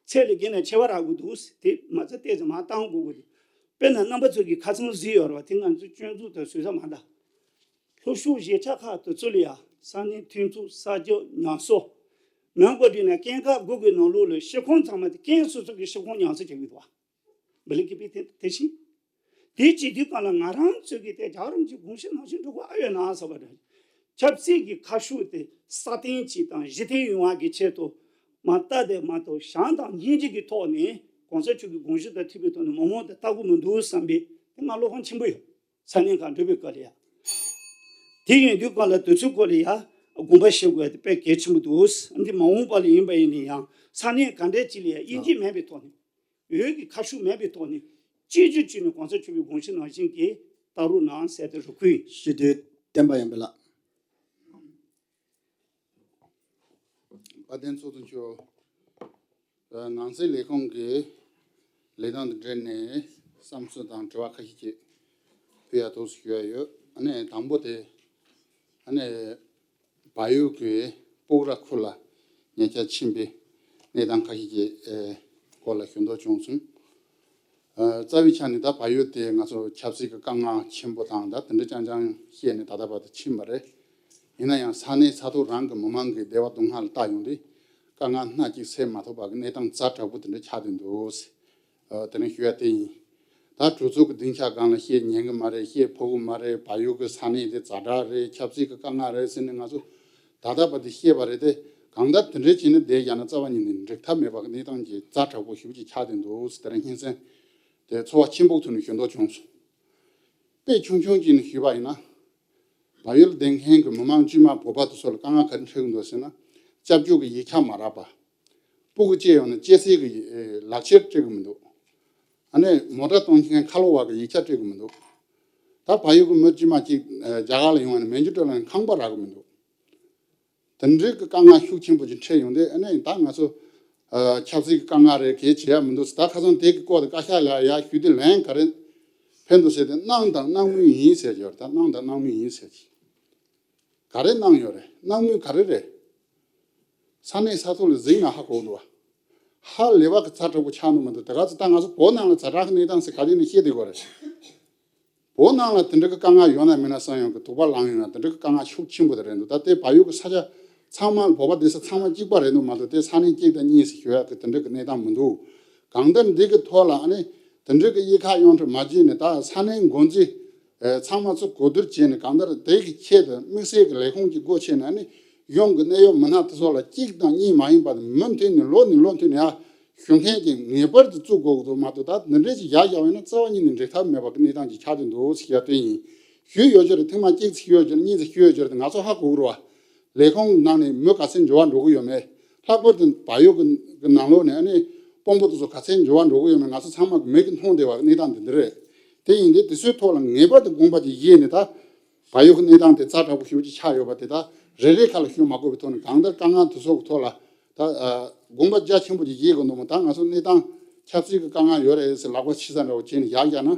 ཚད་ལས་བརྒལ་ནས་ཆད་པ་རག་དགོས་འདུག་ཟེར་དེ་མ་ཚད་ཏོག་ཙམ་མར་བཏང་དགོས་དགོས་དེ། དཔེར་ན་རྣམ་པ་ཚོ་གིས་ཁ་སང་གཟིགས་ཡོད་རེད་བ། དེ་ང་ཚོ་སྐྱོན་འཛུགས་དང་བཟོས་ས་མ་གདའ། ལྷོ་ཕྱོགས་གཞིས་ཆགས་ཁག་དེ་ཚོ་ལ་ཡ་ས་གནས་མཐུན་ཚོགས་ས་སྐྱ་ཉམས་གསོ། མོན་གྷོ་འདི་ནས་སྐྱེད་ཀ་དགུ་གི་ནང་ལོགས་ལ་སྤྱི་ཁང་ཚང་མ་དེ་ཀན་སོ་སོ་གི་སྤྱི་ཁང་ཉམས་གསོ་བྱེད་ཀྱི་འདུག་བ། བི་ལི་ཀི་པི་དེ་དེ་བཞིན། དེ་བྱེད་དུས་སྒང་ལ་ང་རང་ཚོ་གི་དེ་རྒྱལ་བ་རིན་པོ་ཆེའི་དགོངས་གཞི་ནང་བཞིན་འགྲོ་དགོས་ཨ་ཡོད་ན་ཟེར་བ་འདྲ། ཆབ་སྲིད་ཀྱི་ཁ་ཕྱོགས་དེ་སྲ་བརྟན་ཅིག་དང་གཞི་བརྟན་ཡོང་བ་གི་ཆེད་དུ་མ་ལྟ་དེ་མ་གཏོགས་བྱམས་དང་སྙིང་རྗེ་གི་ཐོག་ནས་གོང་ས་མཆོག་གི་དགོངས་གཞི་དང་མཐུན་པའི་ཐོག་ནས་མི་མང་དེ་ལྟ་དགོས་མི་འདུག་བསམ་པའི་དེ་ང་བློ་ཕམ་ཆེན་པོ་ཡོད། ས་གནས་ཁག་འགྲོ་བའི་སྐབས་ལ་ཡ། དེ་ཡིན་དུས་སྒང་ལ་དུས་ཚོད་སྐོར་ལ་ཡ་དགོངས་པ་བཞེས་དགོས་དེ་དཔེ་གལ་ཆེན་པོ་འདུག་འདི་མ་འོངས་པ་ལ་ཡིན་པ་ཡིན་ན་ཡང་ས་གནས་ག་འདྲ་ཅིག་ལ་ཡ་དབྱེ་འབྱེད་མེད་པའི་ཐོག་ནས། འོས་ཀྱི་ཁ་ཕྱོགས་མེད་པའི་ཐོག་ནས་གཅིག་གྱུར་གྱིས་ནས་གོང་ས་མཆོག་གི་དགོངས་གཞི་ནང་བཞིན་གྱི་ལྟ་རོགས་གནང་ཟེར་ཏེ་རེ་སྐུལ་ཡིན། སྤྱི་འཐུས་བསྟན་པ་ཡར་འཕེལ་ལགས། དཔལ་ལྡན་ཚོགས་གཙོ་མཆོག་ནང་སྲིད་ལས་ཁུངས་ཀྱི་ལས་དོན་དང་འབྲེལ་ནས་བསམ་ཚུལ་དང་དྲི་བ་ཁ་ཤས་ཅིག་ཕུལ་ཡ་ཐུགས་སུ་ཞུ་ཡ་ཡོད། ཨ་ནི་དང་པོ་དེ་ཨ་ནི། བལ་ཡུལ་གྱི་སྤོག་ར་ཁུལ་ལ་ཉེ་ཆར་ཕྱིན་པའི་གནས་སྟངས་ཁ་ཤས་ཀྱི་ཨེ་སྐོར་ལ་ཞུ་འདོད་བྱུང་སོང་། ཨ་རྩ་བའི་ཆ་ནས་ད་བལ་ཡུལ་དེ་ང་ཚོ་ཆབ་སྲིད་ཀྱི་དཀའ་ངལ་ཆེན་པོ་དང་ད་དེ་འདྲ་རྐྱང་རྐྱང་བཤད་ནས་ད་ལྟ་བར་དུ་ཕྱིན་པ་རེད། ཡིན་ན་ཡང་ས་གནས་ས་ཐོག་རང་གི་མི་མང་གི་བདེ་བ་སྡུག་བསྔལ་ལ་བལྟ་ཡོང་དུས་དཀའ་ངལ་སྣ་གཅིག་སེལ་མ་ཐུབ་པ་གི་གནས་སྟངས་ཛ་དྲག་པོ་དེ་འདྲ་ཆགས་བསྡད་འདུག་དེ་ནས་ཞུ་ཡ་དེ་ཡིན། ད་གྲོས་ཚོགས་ཀྱི་སྡིངས་ཆ་སྒང་ལ་བཤད་ཉན་གི་མ་རེད། བཤད་ཕོད་གི་མ་རེད། བལ་ཡུལ་གྱི་ས་གནས་དེ་ཛ་དྲག་རེད། ཆབ་སྲིད་ཀྱི་དཀའ་ངལ་རེད་ཟེར་ནས་ང་ཚོ་ད་ལྟ་བར་དུ་བཤད་པ་རེད་དེ། གང་ལྟར་དེ་འདྲའི་བྱས་ནས་བསྡད་བཞག་ན་རྩ་བ་ཉིད་ནས་འགྲིག་ཐབས་མེད་པ་གི་གནས་སྟངས་ཀྱི་ཛ་དྲག་པོ་ཞེ་པོ་ཅིག་ཆགས་བསྡད་འདུག་ཟེར། དེ་རིང་སྙན་སེང་དེ་ཚོར་བ་ཆེན་པོ་ཐོག་ནས་ཞུ་འདོད་བྱུང་སོང་། དཔེ་ཆུང་ཆུང་ཅིག་ནས་ཞུས་པ་ཡིན་ན། བལ་ཡུལ་བསྡད་མཁན་གྱི་མི་མང་དཀྱུས་མ་བོད་པ་དེ་ཚོ་ལ་དཀའ་ངལ་ག་རེ་འཕྲད་ཀྱི་འདུག་ཟེར་ན། སྐྱབས་བཅོལ་གྱི་ཡིག་ཆ་མ་རག་པ། སྤུ་གུ་སྐྱེས་ཡོང་ན་སྐྱེ་སའི་གི་ལག་ཁྱེར་སྤྲད་གི་མི་འདུག་ཨ་ནི་མོ་ཊ་གཏོང་མཁན་ཁ་ལོ་བ་གི་ཡིག་ཆ་སྤྲད་གི་མི་འདུག་ད་བལ་ཡུལ་གྱི་མི་དཀྱུས་མ་གཅིག་རྒྱ་གར་ལ་ཡོང་བ་ན་མེ་མཆོད་སྤྲོད་ལ་ཁང་པ་རག་གི་མི་འདུག་དེ་འདྲའི་གི་དཀའ་ངལ་ཤུགས་ཆེན་པོ་ཅིག་འཕྲད་ཡོང་དུས། ཨ་ནི་ད་ང་ཚོ་ཨ་ཆབ་སྲིད་ཀྱི་དཀའ་ངལ་རེད། གལ་བྱེད་ཡ་མི་འདུག་ད་ཁ་སང་དེ་གི་སྐོར་དུ་བཀའ་ཤག་ལ་ཡ་ཞུས་དུས་ལན་ག་རེ་ཕན་འདུག་ཟེར་ཏེ། གནང་དང་གནང་མུས་ཡིན་ཟེར་གྱི་ཡོད་རེད། ད་གནང་དང་གནང་མུས་ཡིན་ཟེར་གྱི། ག་རེ་གནང་ཡོད་རེད། གནང་མུས་ག་རེ་རེད། ས་གནས་ས་ཐོག་ལ་གཟིགས་ན་ཧ་གོ་འདུག་བ། ཧ་ལས་པ་གི་ཛ་དྲག་པོ་ཆགས་འདུག་མ་གཏོགས། དེ་ག་ཚོད་ད་ང་ཚོ་བོད་ནང་ལ་ཛ་དྲག་གི་གནས་སྟངས་ཟེར་ག་དུས་ནས་བཤད་བསྡད་དགོས་རེད། བོད་ནང་ལ་དེ་འདྲ་གི་དཀའ་ངལ་ཡོད་ན་མེད་ན་བསམ་ཡོང་གི། དུག་པ་ལངས་ཡོང་ན་དེ་འདྲ་གི་དཀའ་ངལ་ཤུགས་ཆེན་པོ་དེ་རེད་འདུག་ད་ལྟའི་བལ་ཡུལ་གི་ས་ཆ་ཚང་མ། བོད་པ་སྡོད་ས་ཚང་མ་གཅིག་པ་རེད་འདུག་མ་གཏོགས། དེ་ས་གནས་གཅིག་དང་གཉིས་སུ་ཞུ་ཡག་གི་དེ་འདྲ་གི་གནས་སྟངས་མི་འདུག་གང་ལྟར་འདི་གི་ཐོག་ལ་ཨ་ནི་དེ་འདྲ་གི་དབྱེ་ཁག་ཡོངས་གྲུབ་མ་བྱས་ནས། ད་ས་གནས་འགོ་འཛིན་ཚང་མ་ཚོ་གོ་བསྡུར་བྱས་ནས། གང་ལྟར་དེ་གི་ཆེད་དུ་དམིགས་བསལ་གྱི་ལས་ཁུངས་ཀྱི་སྒོ་ཕྱེ་ནས། ཨ་ནི་གཞུང་གི་གནད་ཡོད་མི་སྣ་དེ་ཚོ་ལ་གཅིག་དང་གཉིས་མ་ཡིན་པར་མུ་མཐུད་ནས་ལོ་ནས་ལོ་མཐུད་ནས་ཡར་ཞུ་མཁན་གྱི་ངེས་པར་དུ་བཙུགས་དགོས་ཀྱི་འདུག་མ་གཏོགས། ད་འདི་འདྲས་ཅིག་ཡར་བཞག་པ་ཡིན་ན་རྩ་བ་ཉིད་ནས་འགྲིག་ཐབས་མེད་པ་གི་གནས་སྟངས་ཅིག་ཆགས་ཀྱི་འདུག་ཟེར་ཡ་དེ་ཡིན། ཞུས་ཡོད་ཀྱི་རེད། ཐེངས་མ་གཅིག་ཞུས་ཡོད་ཀྱི་རེད། གཉིས་ཙམ་ཞུས་ཡོད་ཀྱི་རེད། ང་ཚོ་ཧ་གོ་གི་རེད་བ། ལས་ཁུངས་ནང་ནས་མི་ག་ཚད་འབྱོར་བ་འགྲོ་གི་ཡོད་མེད། ལྷག་པར་དུ་བལ་ཡུལ་གྱི་ནང་ལོགས་ནས་ཨ་ནི་དཔོན་པོ་དེ་ཚོ་ག་ཚད་འབྱོར་བ་འགྲོ་གི་ཡོད་མེད། ང་ཚོ་ཚང་མ་གི་མིག་གིས་མཐོང་བསྡད་པ་གི་གནས་སྟངས་དེ་འདི་རེད། དེ་ཡིན་དུས་དེ་ཚོའི་ཐོག་ལ་ངེས་པར་དུ་དགོངས་པ་ཅིག་བཞེས་ནས། ད་བལ་ཡུལ་གྱི་གནས་སྟངས་དེ་ཛ་དྲག་པོ་ཞེ་པོ་ཅིག་ཆགས་ཡོད་པ་དེ་ད་རེ་རེ་ཁ་ལ་ཞུ་མ་དགོས་པའི་ཐོག་ནས། གང་ལྟར་དཀའ་ངལ་དེ་ཚོ་གི་ཐོག་ལ་ད་ཨ་དགོངས་པ་རྒྱ་ཆེན་པོ་ཅིག་བཞེས་དགོས་འདུག་མོ། ད་ང་ཚོ་གནས་སྟངས་ཆབ་སྲིད་ཀྱི་དཀའ་ངལ་ཡོད་རེད་ཟེར་ལག་པ་ཕྱི་ས་འདྲ་བོ་བྱས་ནས་ཡར་བཞག་ན།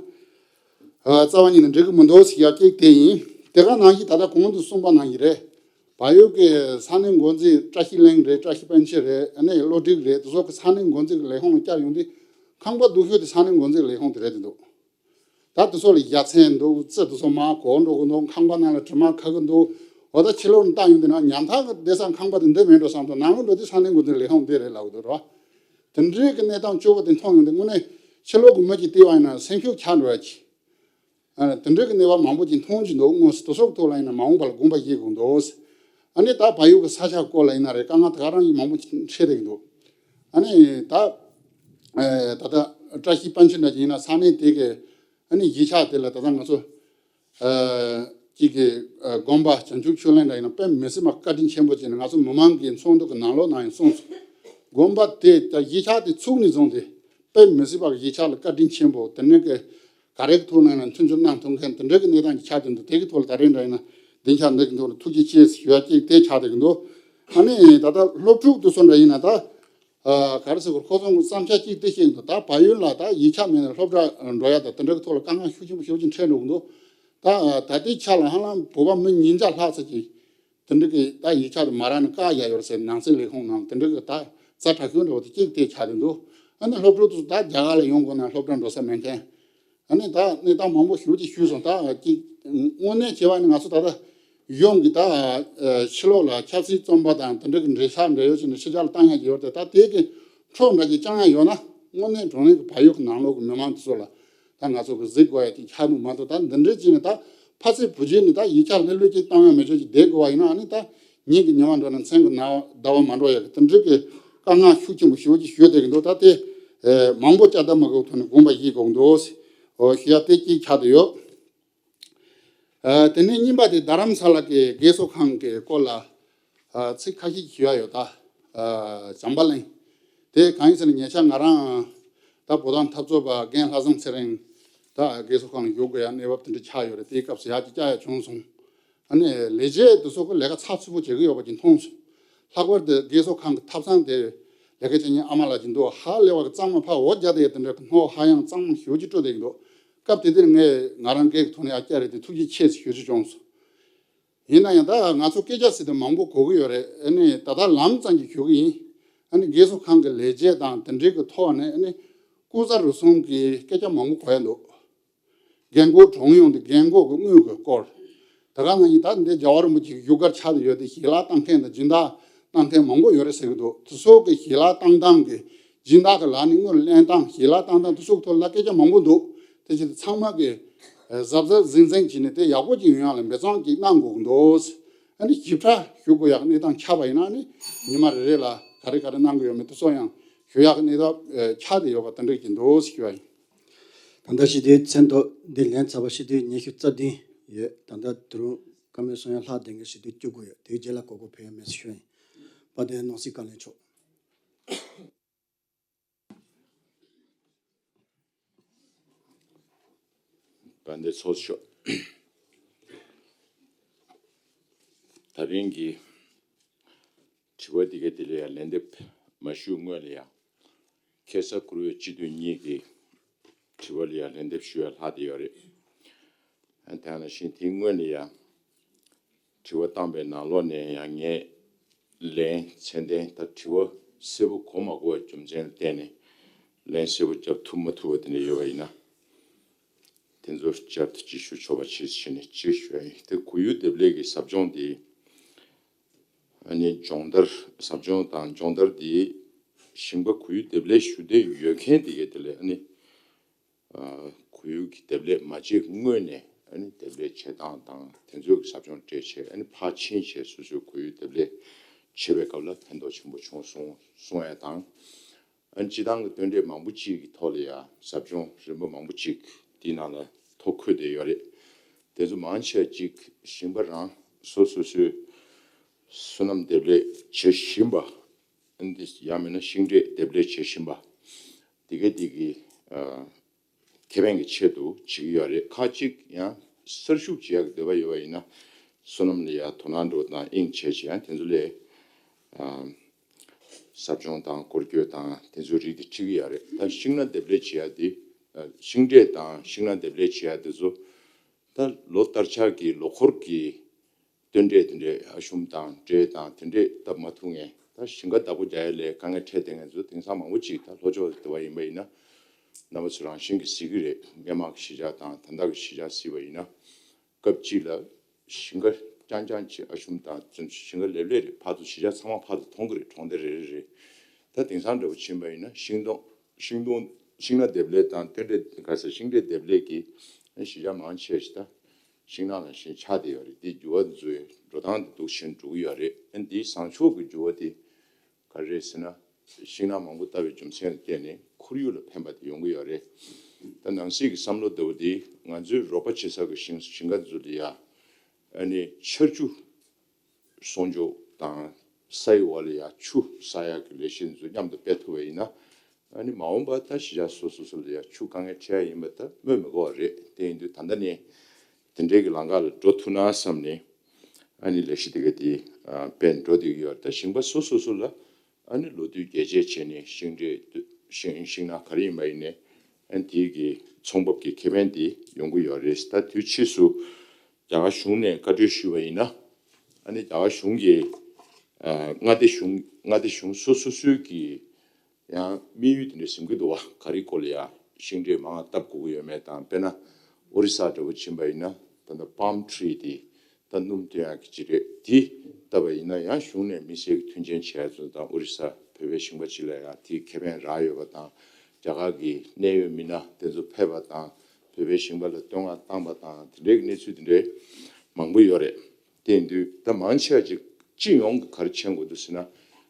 ཨ་རྩ་བ་ཉིད་ནས་འགྲིག་གི་མི་འདུག་ཟེར་ཡ་གཅིག་དེ་ཡིན། དེ་ག་ནང་བཞིན་ད་ལྟ་གོང་དུ་གསུངས་པ་ནང་བཞིན་རེད། བལ་ཡུལ་གྱི་ས་གནས་འགོ་འཛིན་བཀྲ་ཤིས་གླིང་རེད། བཀྲ་ཤིས་པཎ་ཆེན་རེད། ཨ་ནི་བློ་གྲོས་རེད། དེ་ཚོ་གི་ས་གནས་འགོ་འཛིན་གྱི་ལས་ཁུངས་ལ་བསྐྱར་ཡོང་དུས། ཁང་པ་སྡུག་ཤོས་དེ་ས་གནས་འགོ་འཛིན་གྱི་ལས་ཁུངས་དེ་རེད་འདུག་ད་དེ་ཚོ་ལ་ཡ་མཚན་འདུག་རྩི་དེ་ཚོ་མར་གོག་འགྲོ་གི་འདུག་ཁང་པ་ནང་ལ་དྲི་མ་ཁ་གི་འདུག་འོ་ད་ཕྱི་ལོགས་ནས་བལྟ་ཡོང་དུས་ན་ཉམ་ཐག་གི་བསྡད་ས་ཁང་པ་དེ་འདི་མིན་འགྲོ་བསམ་དུས། ནང་ལོགས་འགྲོ་དུས་ས་གནས་འགོ་འཛིན་ལས་ཁུངས་འདི་རེད་ལབ་གི་འདུག་རོ། དེ་འདྲའི་གི་གནས་སྟངས་སྐྱོ་པོ་དེ་མཐོང་ཡོང་དུས། དངོས་གནས་ཕྱི་ལོགས་གི་མི་གཅིག་བལྟས་པ་ཡིན་ན་སེམས་ཤུགས་ཆག་འགྲོ་ཡ་ཅིག་ཨ་དེ་འདྲའི་གི་གནས་བབ་མང་པོ་ཅིག་མཐོང་གི་འདུག་དངོས་སུ་དེ་ཚོ་གི་ཐོག་ལ་ཡིན་ན་མ་འོངས་པ་ལ་དགོངས་པ་བཞེས་དགོས་འདུག་ཨ་ནི་ད་བལ་ཡུལ་གི་ས་ཆ་སྐོར་ལ་ཡིན་ན་རེད། དཀའ་ངལ་དེ་ག་རང་ཡིན་མང་པོ་ཅིག་འཕྲད་བསྡད་ཀྱི་འདུག་ཨ་ནི་ད་ཨ་ད་ལྟ་བཀྲ་ཤིས་པཎ་ཆེན་འདྲ་ཅིག་ཡིན་ན། ས་གནས་དེ་གི་ཨ་ནི་གཞིས་ཆགས་དེ་ལ་ད་ལྟ་ང་ཚོ་ཨ་གཅིག་གི་ཨ་དགོན་པ་བྱང་ཆུབ་ཆོས་གླིང་འདྲ་ཡིན་ན་དཔེ་མི་སྲིད་པ་བཀའ་དྲིན་ཆེན་པོ་བྱས་ནས། ང་ཚོ་མི་མང་གི་ཚོགས་འདུ་གི་ནང་ལོགས་ནང་ཡང་གསུངས་སོང་། དགོན་པ་དེ་ད་གཞིས་ཆགས་དེ་ཚུགས་ནས་བཟུང་སྟེ་དཔེ་མི་སྲིད་པ་གི་གཞིས་ཆགས་ལ་བཀའ་དྲིན་ཆེན་པོ། དེ་ནས་གི་ག་རེ་གི་ཐོག་ནས་ཡང་མཐུན་འགྱུར་གནང་ཐུབ་མཁན་དེ་འདྲ་གི་གནས་སྟངས་ཅིག་ཆགས་བསྡད་འདུག་དེ་གི་ཐོག་ལ་ད་རེས་འདྲ་ཡིན་ན་སྡིངས་ཆ་འདི་གི་ཐོག་ལ་ཐུགས་རྗེ་ཆེ་ཞུ་ཡ་གཅིག་དེ་ཆགས་བསྡད་ཀྱི་འདུག་ཨ་ནི་ད་ལྟ་སློབ་ཕྲུག་དེ་ཚོ་འདྲ་ཡིན་ན། ད་ཨ་ག་རེ་ཟེར་དགོས། ཁོ་ཚོ་གི་བསམ་འཆར་གཅིག་དེ་བཤད་ཀྱི་འདུག་ད་བལ་ཡུལ་ལ་ད་ཡིག་ཆ་མེད་ནས་སློབ་གྲྭ་འགྲོ་ཡ་ད་དེ་འདྲ་གི་ཐོག་ལ་དཀའ་ངལ་ཤུགས་ཆེན་པོ་ཤུགས་ཆེན་འཕྲད་འགྲོ་གི་འདུག་ད་ཨ་ད་ལྟའི་ཆ་ལ་ཧ་ལམ་བོད་པ་མི་ཉིས་བརྒྱ་ལྷག་ཙམ་ཅིག་དེ་འདྲ་གི་ད་ཡིག་ཆ་དེ་མ་རག་ནས་བཀག་ཡ་ཡོད་རེད་ཟེར། ནང་སྲིད་ལས་ཁུངས་ནང་དེ་འདྲ་གི་ད་ཛ་དྲག་ཤོས་འདྲ་བོ་དེ་གཅིག་དེ་ཆགས་བསྡད་འདུག་ཨ་ནི་སློབ་ཕྲུག་དེ་ཚོ་ད་རྒྱ་གར་ལ་ཡོང་དགོས་ན་སློབ་གྲྭ་འགྲོ་ས་མེད་མཁན། ཨ་ནི་ད་གནས་སྟངས་མང་པོ་ཞེ་པོ་ཅིག་ཞུས་སོང་། ད་གཅིག་དངོས་གནས་བྱས་པ་ནི་ང་ཚོ་ད་ལྟ་གཞུང་གི་ད་ཕྱི་ལོགས་ལ་ཆབ་སྲིད་བཙོན་པ་དང་དེ་འདྲ་གི་འབྲེལ་ཆགས་འབྲེལ་ཡོད་བྱས་ནས་ཕྱི་རྒྱལ་ལ་བཏང་ཡ་གི་ཡོད་རེད་དེ། ད་དེ་གི་འཕྲོ་འདྲ་ཅིག་བཅང་ཡ་ཡོད་ན། དངོས་གནས་དྲང་གནས་ཀྱི་བལ་ཡུལ་གྱི་ནང་ལོགས་ཀྱི་མི་མང་དེ་ཚོ་ལ་ད་ང་ཚོ་གི་གཟིགས་དགོས་ཡ་དེ་ཆགས་འདུག་མ་གཏོགས། ད་འདི་འདྲའི་བྱས་ནས་ད་ཕ་ཚིག་བུ་རྗེས་ནས་ད་ཡིག་ཆ་ལྷོད་ལྷོད་ཅིག་བཏང་ཡ་མེད་ཆོག་ཅིག་བསྡད་དགོས་པ་ཡིན་ན། ཨ་ནི་ད་ཉིན་གྱི་ཉི་མ་འགྲོ་ན་མཚན་གྱི་ཟླ་བ་མ་འགྲོ་ཡ་གི་དེ་འདྲའི་གི་དཀའ་ངལ་ཤུགས་ཆེན་པོ་ཞེ་པོ་ཅིག་ཞུ་བསྡད་ཀྱི་འདུག་ད་དེ་མང་པོ་བསྐྱར་ལྡབ་མ་དགོས་ཐོག་ནས་དགོངས་པ་བཞེས་དགོས་འདུག་ཞུ་ཡ་དེ་གཅིག་ཆགས་བསྡད་ཡོད། ཨ་དེ་ནས་གཉིས་པ་དེ་རྡ་རམ་ས་ལ་གི་རྒས་གསོ་ཁང་གི་སྐོར་ལ་ཨ་ཚིག་ཁ་ཤས་ཞུ་ཡ་ཡོད། ད་ཨ་བྱམས་པ་གླིང་དེ་གང་ཡིན་ཟེར་ན། ཉེ་ཆར་ང་རང་ད་བོད་དོན་འཐབ་རྩོད་པ་རྒན་ལྷ་བཟང་ཚེ་རིང་ད་རྒས་གསོ་ཁང་ལ་བཞུགས་དགོས་ཡ་གནས་བབ་དེ་འདྲ་ཆགས་ཡོད་རེད། དེའི་སྐབས་སུ་ཡར་ཅིག་བཅར་ཡ་བྱུང་སོང་། ཨ་ནི་ལས་བྱེད་དེ་ཚོ་གི་ལས་ཀ་ཚགས་ཚུད་པོ་བྱེད་ཀྱི་ཡོད་པ་ཅིག་མཐོང་སོང་། ལྷག་པར་དུ་རྒས་གསོ་ཁང་གི་ཐབ་ཚང་དེ་ལས་ཀ་བྱེད་མཁན་ཨ་མ་ལགས་ཅིག་འདུག་ཧ་ལས་པ་གི་གཙང་མ་ཕར་འོ་བརྒྱབ་བསྡད་ཡ་དེ་འདྲ་གི་སྣོད་ཧ་ཡང་གཙང་མ་ཞེ་པོ་ཅིག་སྤྲོད་བསྡད་ཀྱི་འདུག་སྐབས་དེ་དུས་ངས་ང་རང་སྒེར་གྱི་ཐོག་ནས་ཡར་བཅར་རེད་དེ། ཐུགས་རྗེ་ཆེ་ཞུ་རྒྱུ་བྱུང་སོང་། ཡིན་ན་ཡང་ད་ང་ཚོ་སྐད་ཆ་ཟེར་དུས་མང་པོ་གོ་གི་ཡོད་རེད། ཨ་ནི་ད་ལྟ་ལམ་ཙམ་ཅིག་ཞུ་གི་ཡིན། ཨ་ནི་རྒས་གསོ་ཁང་གི་ལས་བྱེད་དང་དེ་འདྲའི་གི་ཐོག་ནས་ཨ་ནི་སྐུ་ཚབ་རུ་གསུམ་གྱི་སྐད་ཆ་མང་པོ་གོ་ཡ་འདུག་རྒན་གོག་གྲོངས་ཡོང་དུས་རྒན་གོག་གི་དངུལ་གྱི་སྐོར། ད་ག་ང་ཡིན་ད་འདི་རྒྱལ་བ་རིན་པོ་ཆེ་གི་བཞུགས་སྒར་ཆགས་བསྡད་ཡོད་དེ། ཞལ་ལག་བཏང་མཁན་དང་སྦྱིན་བདག་བཏང་མཁན་མང་པོ་ཡོད་རེད་ཟེར་གི་འདུག་དེ་ཚོ་གི་ཞལ་ལག་བཏང་སྟངས་ཀྱི་སྦྱིན་བདག་གི་ལག་ནས་དངུལ་ལེན་སྟངས། ཞལ་ལག་བཏང་སྟངས་དེ་ཚོ་གི་ཐོག་ལ་སྐད་ཆ་མང་པོ་འདུག་དེ་བྱས་ཏེ་ཚང་མ་གི་གཟབ་གཟབ་གཟིམ་གཟིམ་བྱས་ནས་དེ་ཡག་པོ་ཅིག་ཡོང་ཡག་ལ་འབད་བརྩོན་ཅིག་གནང་དགོས་ཀྱི་འདུག། ཨ་ནི་ཞིབ་ཕྲ་ཞུ་དགོས་ཡག་གནས་སྟངས་ཆགས་པ་ཡིན་ན་ནི་ཉི་མ་རེ་རེ་ལ་ག་རེ་ག་རེ་གནང་གི་ཡོད་མེད་དེ་ཚོ་ཡང་ཞུ་ཡག་གནས་སྟངས་ཆགས་བསྡད་ཡོད་པ་དེ་འདྲ་ཅིག་འདུག་ཞུ་བ་ཡིན། ད་ལྟ་སྤྱི་འཐུས་མཚན་ཐོ་འདི་ལན་ཚར་བ་སྤྱི་འཐུས་ཉི་ཤུ་རྩ་བདུན་ཡོད། ད་ལྟ་དུ་རུང་བཀའ་མོལ་གསུང་ཡ་ལྷག་བསྡད་མཁན་སྤྱི་འཐུས་བཅུ་དགུ་ཡོད། དེའི་རྗེས་ལ་གོ་སྐབས་ཕུལ་ཡ་མེད་ཟེར་ཞུ་ཡ་ཡིན། དཔལ་ལྡན་ནང་སྲིད་བཀའ་བློན་མཆོག། དཔལ་ལྡན་ཚོགས་གཙོ་མཆོག། ད་རིང་གི་དྲི་བ་འདི་གའི་དེ་ལ་ཡང་ལན་འདེབས་མ་ཞུས་སྔོན་ལ་ཡང་། ཁ་སང་བཀུར་འོས་སྤྱི་འཐུས་གཉིས་ཀྱི་དྲི་བ་ལ་ཡང་ལན་འདེབས་ཞུ་ཡ་ལྷག་བསྡད་ཡོད་རེད། ཨ་དེ་ནང་བཞིན་དེའི་སྔོན་ལ་ཡང་དྲི་བ་བཏང་པའི་ནང་ལོགས་ནས་ཡང་ངས་ལན་ཚད་ལྡན་དང་དྲི་བ་གསལ་པོ་གོ་མ་གོ་བའི་རྒྱུ་མཚན་ལ་བརྟེན་ནས་ལན་གསལ་པོ་རྒྱབ་ཐུབ་མ་ཐུབ་པ་དེ་འདྲ་ཡོད་པ་ཡིན་ན། དེ་ཚོ་བསྐྱར་དུ་ཅིག་ཞུ་ཆོག་པ་ཅིག་བྱས་ནས་ཅིག་ཞུ་ཡ་ཡིན། དེ་གོར་ཡུག་འདེབས་ལས་ཀྱི་ཟབ་སྦྱོང་དེ། ཨ་ནི་སྦྱོང་བརྡར་ཟབ་སྦྱོང་དང་སྦྱོང་བརྡར་དེ་ཞིང་པ་གོར་ཡུག་འདེབས་ལས་ཞུ་འདོད་ཡོད་མཁན་དེ་གའི་དེ་ལས་ཨ་ནི་ཨ་གོར་ཡུག་གི་འདེབས་ལས་མ་བྱས་སྔོན་ནས་ཨ་ནི་འདེབས་ལས་བྱེད་སྟངས་དང་དེ་ཚོའི་གི་ཟབ་སྦྱོང་སྤྲད་བྱས་ཨ་ནི་ཕར་ཕྱིན་བྱས་སོ་སོའི་གོར་ཡུག་འདེབས་ལས་བྱེད་པའི་སྐབས་ལ་ཕན་ཐོགས་ཆེན་པོ་བྱུང་སོང་གསུང་ཡ་དང་། ཨ་ནི་སྤྱི་བཏང་གི་བསྟུན་གྲས་མང་པོ་ཅིག་གི་ཐོག་ལ་ཡ་ཟབ་སྦྱོང་རིམ་པ་མང་པོ་ཅིག་དེའི་ནང་ལ་ཐོ་འཁོད་བསྡད་ཡོད་རེད། དེ་ཚོ་མང་ཆེ་ཅིག་ཞིང་པ་རང་སོ་སོ་སོའི་སོ་ནམ་འདེབས་ལས་བྱེད་བཞིན་པ། ཨ་ནི་འདི་ཡང་མིན་ན་ཤིང་འབྲས་འདེབས་ལས་བྱེད་བཞིན་པ། དེ་གའི་དེ་གི་ཨ་ཁེ་ཕན་གྱི་ཆེད་དུ་བྱེད་ཀྱི་ཡོད་རེད། ཁག་ཅིག་ཡང་གསར་ཞུགས་བྱེད་ཡག་གི་འདོད་པ་ཡོད་པ་ཡིན་ན་སོ་ནམ་ལ་ཡ་དོ་སྣང་འགྲོ་དང་དབྱིངས་བྱས་བྱས་ཡང་དེ་ཚོ་ལས་ཨ་ཟབ་སྦྱོང་དང་སྐོར་སྐྱོད་དང་དེ་ཚོའི་རིགས་དེ་ཁྲིད་ཀྱི་ཡོད་རེད། ད་ཤིང་སྣ་འདེབས་ལས་བྱེད་ཡ་དེ་ཨ་ཤིང་འབྲས་དང་ཤིང་སྣ་འདེབས་ལས་བྱེད་ཡ་དེ་ཚོ་ད་ལོ་ལྟར་ཆགས་ཀྱི་ལོ་འཁོར་གྱི་བསྟུན་གྲས་དེ་འདྲའི་ཨ་ཤུམ་དང་འབྲས་དང་དེ་འདྲས་བཏབ་མ་ཐུབ་མཁན། ད་ཞིང་ཁ་བདག་པོ་རྒྱག་ཡ་ལས་དཀའ་ངལ་འཕྲད་བསྡད་མཁན་ཚོ་དེང་སང་མང་པོ་ཅིག་ད་ལྷོ་ཕྱོགས་ལ་བསྡད་པ་ཡིན་པ་ཡིན་ན་རྣམ་པ་ཚོ་རང་བཞིན་གྱིས་གཟིགས་ཀྱི་རེད། སྔོན་མ་གི་གཞིས་ཆགས་དང་ད་ལྟ་གི་གཞིས་ཆགས་གཟིགས་པ་ཡིན་ན། སྐབས་གཅིག་ལ་ཞིང་ཁ་རྐྱང་རྐྱང་ཅིག་ཨ་ཤུམ་དང་ཞིང་ཁ་ལེབ་ལེབ་རེད། ཕར་ཚུར་གཞིས་ཆགས་ཚང་མ་ཕར་ཚུར་མཐོང་གི་རེད། གྲོང་སྡེ་རེ་རེ་རེད། ད་དེང་སང་འདྲ་པོ་ཕྱིན་པ་ཡིན་ན་ཤིང་སྡོང་ཤིང་སྡོང་ཤིང་སྣ་འདེབས་ལས་དང་བསྟུན་གྲས་ག་ས་ཤིང་འབྲས་འདེབས་ལས་ཀྱི་གཞིས་ཆགས་མང་ཆེ་ཞིག་ད་ཤིང་ནགས་ནང་བཞིན་ཆགས་བསྡད་ཡོད་རེད། དེ་འགྱུར་བ་འཛུགས་འགྲོ་སྟངས་དེ་འདུག་བཞིན་འགྲོ་གི་ཡོད་རེད། ཨ་འདིའི་བཟང་ཕྱོགས་ཀྱི་འགྱུར་བ་དེ་ག་རེ་རེད་ཟེར་ན། ཤིང་ནགས་མང་པོ་བཏབ་པའི་རྒྱུ་མཚན་ལ་བརྟེན་ནས་ཁོར་ཡུག་ལ་ཕན་པ་དེ་ཡོང་གི་ཡོད་རེད། ད་ནང་གསེས་ཀྱི་བསམ་བློ་ལྟ་བུ་དེ་ང་ཚོའི་རོགས་པ་བྱེད་ས་གི་ཞིང་ཞིང་ཁ་ཚོ་ལ་ཡ་ཨ་ནི་ཆར་ཆུ་སྲུང་སྐྱོབ་དང་ས་ཡི་འོག་ལ་ཡ་ཆུ་བསགས་ཡག་གི་ལས་གཞི་འདི་ཚོ་མཉམ་དུ་སྤེལ་ཐུབ་པ་ཡིན་ན། ཨ་ནི་མ་འོངས་པ་ད་གཞིས་ཆགས་སོ་སོ་སོ་ལ་ཡ་ཆུ་དཀའ་ངལ་འཕྲད་ཡ་ཡིན་པ་ད་སྨོས་མི་དགོས་པ་རེད། དེ་ཡིན་དུས་ད་ལྟ་ནས་དེ་འདྲའི་གི་ལམ་ཁ་ལ་འགྲོ་ཐུབ་ན་བསམ་ནས་ཨ་ནི་ལས་གཞི་དེ་ག་དེ་ཨ་སྤེལ་འགྲོ་བསྡད་ཀྱི་ཡོད་རེད། ད་ཞིང་པ་སོ་སོ་སོ་ལ་ཨ་ནི་ལོ་དུས་རྒྱས་བཅད་བྱས་ནས་ཤིང་འབྲས་ཤིང་ཤིང་ནགས་ག་རེ་ཡིན་པ་ཡིན་ནའི་ཨ་ནི་དེའི་གི་ཚོང་འབབ་ཀྱི་ཁེ་ཕན་དེ་ཡོང་གི་ཡོད་རེད། ད་དུས་ཕྱིས་སུ་རྒྱ་གར་གཞུང་ནས་བཀའ་འཁྲོལ་ཞུས་པ་ཡིན་ན་ཨ་ནི་རྒྱ་གར་གཞུང་གིས་ཨ་མངའ་སྡེ་གཞུང་མངའ་སྡེ་གཞུང་སོ་སོ་སོའི་གི་ཡང་དམིགས་ཡུལ་དེ་འདྲ་ཟིན་གྱི་འདུག་བ། ག་རེ་སྐོར་ལ་ཡང་ཤིང་འབྲས་མང་བ་བཏབ་དགོས་ཀྱི་ཡོད་མེད་དང་། དཔེར་ན་ཨོ་རི་ས་འདྲ་པོ་ཕྱིན་པ་ཡིན་ན་ད་ལྟ་པཱམ་ཊི་རི་དེ་ད་སྣུམ་བཏོན་ཡག་གི་ཅིག་རེད། དེ་བཏབ་པ་ཡིན་ན་ཡང་གཞུང་ནས་དམིགས་བསལ་གྱི་མཐུན་རྐྱེན་བྱས་ཚུལ་དང་། ཨོ་རི་ས་བོད་པའི་ཞིང་པ་ཅིག་ལ་ཡང་དེའི་ཁེ་ཕན་རག་ཡོད་པ་དང་། རྒྱ་གར་གྱི་གནད་ཡོད་མི་སྣ་དེ་ཚོ་ཕེབས་པ་དང་། བོད་པའི་ཞིང་པ་ལ་བསྟོད་བསྔགས་བཏང་བ་དང་། དེ་འདྲའི་གནས་ཚུལ་དེ་འདྲའི་མང་པོ་ཡོད་རེད། དེ་ཡིན་དུས་ད་མང་ཆེ་བ་ཅིག་སྤྱི་ཡོངས་ཀྱི་ག་རེ་མཁྱེན་དགོས་འདུག་ཟེར་ན།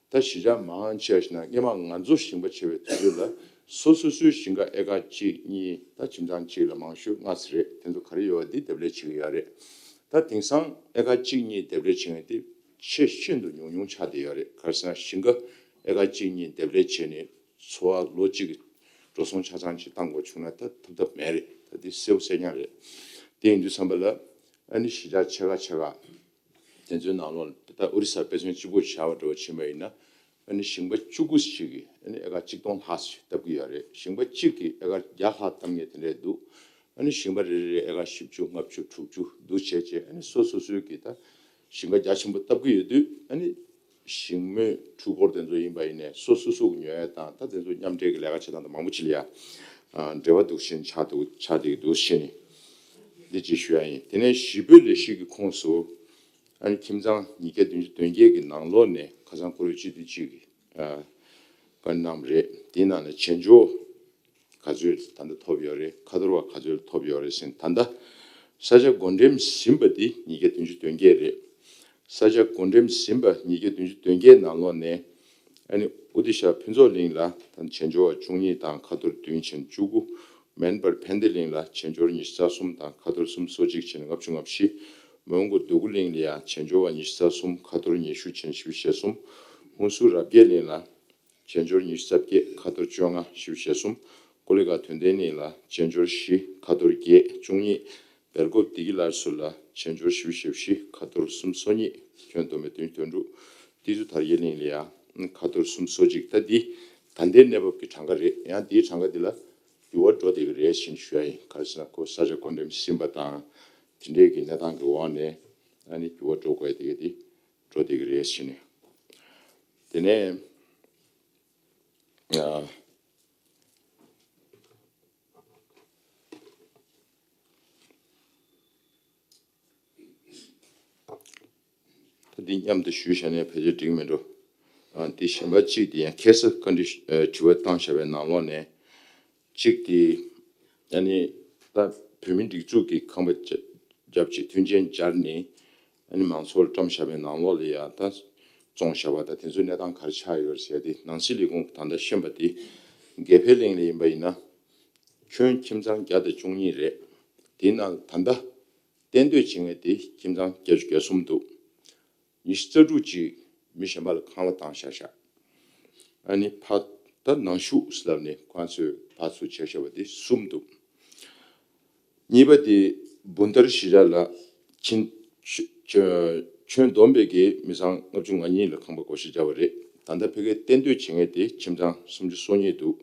ད་གཞིས་ཆགས་མང་ཆེ་བ་ཞིག་ན་སྔོན་མ་ང་ཚོ་ཞིང་པ་བྱས་པའི་དུས་ཚོད་ལ་སོ་སོ་སོའི་ཞིང་ཁ་ཨེ་ཀར་གཅིག་གཉིས་ད་ཁྱིམ་ཚང་གཅིག་ལ་མང་ཤོས་ལྔ་ཙམ་རེད། དེ་ཚོ་ག་རེ་ཡོད་པ་འདི་འདེབས་ལས་བྱེད་ཀྱི་ཡོད་རེད། ད་དེང་སང་ཨེ་ཀར་གཅིག་གཉིས་འདེབས་ལས་བྱེད་མཁན་དེ་ཆེས་ཤིན་ཏུ་ཉུང་ཉུང་ཆགས་བསྡད་ཡོད་རེད། ག་རེ་ཟེར་ན་ཞིང་ཁ་ཨེ་ཀར་གཅིག་གཉིས་འདེབས་ལས་བྱས་ནས་འཚོ་བ་ལོ་གཅིག་གི་འགྲོ་སོང་ཆ་ཚང་ཅིག་བཏང་དགོས་བྱུང་ན་ད་ཐུབ་ཐབས་མེད་རེད། ད་འདི་གསལ་པོ་གསལ་རྐྱང་རེད། དེ་ཡིན་དུས་ཙམ་པ་ལ་ཨ་ནི་གཞིས་ཆགས་ཆེ་ཁག་ཆེ་ཁག་དེ་ཚོའི་ནང་ལོགས་ལ་ད་ཨོ་རི་ས་དཔེ་མཚོན་གཅིག་པོ་བཞག་པ་འདྲ་བོ་ཕྱིན་པ་ཡིན་ན། ཨ་ནི་ཞིང་པ་བཅུ་དགུ་ཞིག་གིས་ཨ་ནི་ཨེ་ཀར་གཅིག་སྟོང་ལྷག་ཙམ་བཏབ་ཀྱི་ཡོད་རེད། ཞིང་པ་གཅིག་གིས་ཨེ་ཀར་བརྒྱ་ལྷག་བཏབ་མཁན་དེ་འདྲས་འདུག། ཨ་ནི་ཞིང་པ་རེ་རེ་ཨེ་ཀར་བཞི་བཅུ་ལྔ་བཅུ་དྲུག་ཅུ་འདུག་བྱས་བྱས། ཨ་ནི་སོ་སོ་སོའི་གི་ད་ཞིང་ཁ་རྒྱ་ཆེན་པོ་བཏབ་ཀྱི་ཡོད་དུས། ཨ་ནི་ཞིང་རྨོ་འཕྲུལ་འཁོར་དེ་ཚོ་ཡིན་པ་ཡིན་ནའི་སོ་སོ་སོ་གི་ཉོ་ཡ་དང་། ད་དེ་ཚོ་མཉམ་འབྲེལ་གྱི་ལས་ཀ་བྱེད་སྟངས་དང་མང་པོ་ཅིག་ལ་ཡ་འབྲེལ་བ་འདུག་བཞིན་ཆགས་འདུག་ཆགས་བསྡད་ཀྱི་འདུག་བཞིན་འདི་ཅིག་ཞུ་ཡ་ཡིན། དེ་ནས་གཞིས་སྤོའི་ལས་གཞི་གི་ཁོངས་སུ་ཨ་ནི་ཁྱིམ་ཚང་ཉིས་བརྒྱ་བདུན་ཅུ་དོན་བརྒྱད་ཀྱི་ནང་ལོགས་ནས་ཁ་སང་བཀུར་འོས་སྤྱི་འཐུས་གཅིག་གིས་ཨ་བཀའ་གནང་བ་རེད། དེའི་ནང་ནས་བྱེས་འབྱོར་ ག་ཚོད་ད་ལྟ་ཐོབ་ཡོད་རེད། ཁ་ཐོར་བ་ག་ཚོད་ཐོབ་ཡོད་རེད་ཟེར་ན། ད་ལྟ་ས་ཆ་བགོ་འགྲེམས་ཟིན་པ་དེ་ཉིས་བརྒྱ་བདུན་ཅུ་དོན་བརྒྱད་རེད། ས་ཆ་བགོ་འགྲེམས་ཟིན་པ་ཉིས་བརྒྱ་བདུན་ཅུ་དོན་བརྒྱད་ནང་ལོགས་ནས། ཨ་ནི་ཨོ་ཏི་ཤ་ཕུན་ཚོགས་གླིང་ལ་ད་བྱེས་འབྱོར་བ་བཅུ་གཉིས་དང་ཁ་ཐོར་བདུན་བྱས་ནས་བཅུ་དགུ། མན་པར་ཕན་བདེ་གླིང་ལ་བྱེས་འབྱོར་ཉི་ཤུ་རྩ་གསུམ་དང་ཁ་ཐོར་སུམ་ཅུ་སོ་གཅིག་བྱས་ནས་ལྔ་བཅུ་ང་བཞི། མོན་གྷོ་འདོད་རྒུ་གླིང་ལ་ཡང་བྱེས་འབྱོར་བ་ཉི་ཤུ་རྩ་གསུམ་ཁ་ཐོར་ཉི་ཤུ་བྱས་ནས་བཞི་བཅུ་ཞེ་གསུམ། ཧུན་སུར་རབ་རྒྱས་གླིང་ལ་བྱེས་འབྱོར་ཉི་ཤུ་རྩ་བརྒྱད་ཁ་ཐོར་བཅོ་ལྔ་བཞི་བཅུ་ཞེ་གསུམ། ཀོ་ལི་གྷལ་དོན་ལྡན་གླིང་ལ་བྱེས་འབྱོར་བཞི་ཁ་ཐོར་བརྒྱད་བཅུ་གཉིས། སྦེལ་ཀོབ་བདེ་སྐྱིད་སླར་གསོ་ལ་བྱེས་འབྱོར་བཞི་བཅུ་ཞེ་བཞི་ཁ་ཐོར་སུམ་ཅུ་སོ་གཉིས། ཁྱོན་བསྡོམས་པས་བདུན་ཅུ་དོན་དྲུག། ཏི་སེ་དར་རྒྱས་གླིང་ལ་ཡང་ཁ་ཐོར་སུམ་ཅུ་སོ་གཅིག། ད་འདི་ད་ལྟའི་གནས་བབ་ཀྱི་གྲངས་ཀ་རེད། ཡང་འདིའི་གྲངས་ཀ་འདི་ལ་འགྱུར་བ་འགྲོ་བསྡད་ཀྱི་རེད་ཞེས་ཞུ་ཡ་ཡིན། ག་རེ་ཟེར་ན་ཁོ་ས་ཆ་བགོ་འགྲེམས་ཟིན་པ་དང་དེ་འདྲའི་གི་གནས་སྟངས་ཀྱི་འོག་ནས་ཨ་ནི་འགྱུར་བ་འགྲོ་དགོས་ཡ་དེ་ག་དེ་འགྲོ་བསྡད་ཀྱི་རེད་ཞེས་ནས། དེ་ནས་ཨ། ད་འདི་མཉམ་དུ་ཞུས་བཞག་ནས་ཕལ་ཆེར་འགྲིག་མི་འགྲོ། ཨ། འདི་གཞན་པ་གཅིག་འདི་ཡང་ཁ་སང་བཀའ་འདྲི་ཨ་དྲི་བ་བཏང་བཞག་པའི་ནང་ལོགས་ནས་གཅིག་འདི་ཨ་ནི་ད་བོད་མིའི་སྒྲིག་འཛུགས་ཀྱི་ཁང་པ་རྒྱབ་ཀྱི་མཐུན་རྐྱེན་སྦྱར་ནས་ཨ་ནི་མང་ཚོགས་ལ་བཀྲམ་བཞག་པའི་ནང་ལོགས་ལ་ཡང་ད་བཙོང་བཞག་པ་དང་དེ་ཚོའི་གནས་སྟངས་ག་རེ་ཆགས་ཡོད་ཟེར་ཏེ། ནང་སྲིད་ལས་ཁུངས་ད་ལྟ་ཤེས་པ་འདི་དགེ་འཕེལ་གླིང་ལ་ཡིན་པ་ཡིན་ན། ཁྱོན་ཁྱིམ་ཚང་བརྒྱ་དང་བཅུ་གཉིས་རེད། དེའི་ནང་ད་ལྟ་གཏན་སྡོད་བྱེད་མཁན་དེ་ཁྱིམ་ཚང་བརྒྱད་ཅུ་གྱ་གསུམ་འདུག། ཉི་ཤུ་རྩ་དྲུག་ཅིག་མི་གཞན་པ་ལ་ཁང་པ་བཏང་བཞག་བཞག། ཨ་ནི་ཕར་ད་ནང་བཞུགས་ལབ་ནས་ཁོང་ཚོས་ཕར་ཚུར་བྱས་བཞག་པ་དེ་གསུམ་འདུག། གཉིས་པ་དེ་འབུན་ཐར་གཞིས་ཆགས་ལ་ཁྱིམ་ཁྱོན་བསྡོམས་པའི་གི་མི་ཚང་ལྔ་བཅུ་ང་གཉིས་ལ་ཁང་པ་བགོ་བཤའ་བརྒྱབ་པ་རེད། ད་ལྟ་ཕ་གིར་གཏན་སྡོད་བྱེད་མཁན་དེ་ཁྱིམ་ཚང་སུམ་ཅུ་སོ་གཉིས་འདུག།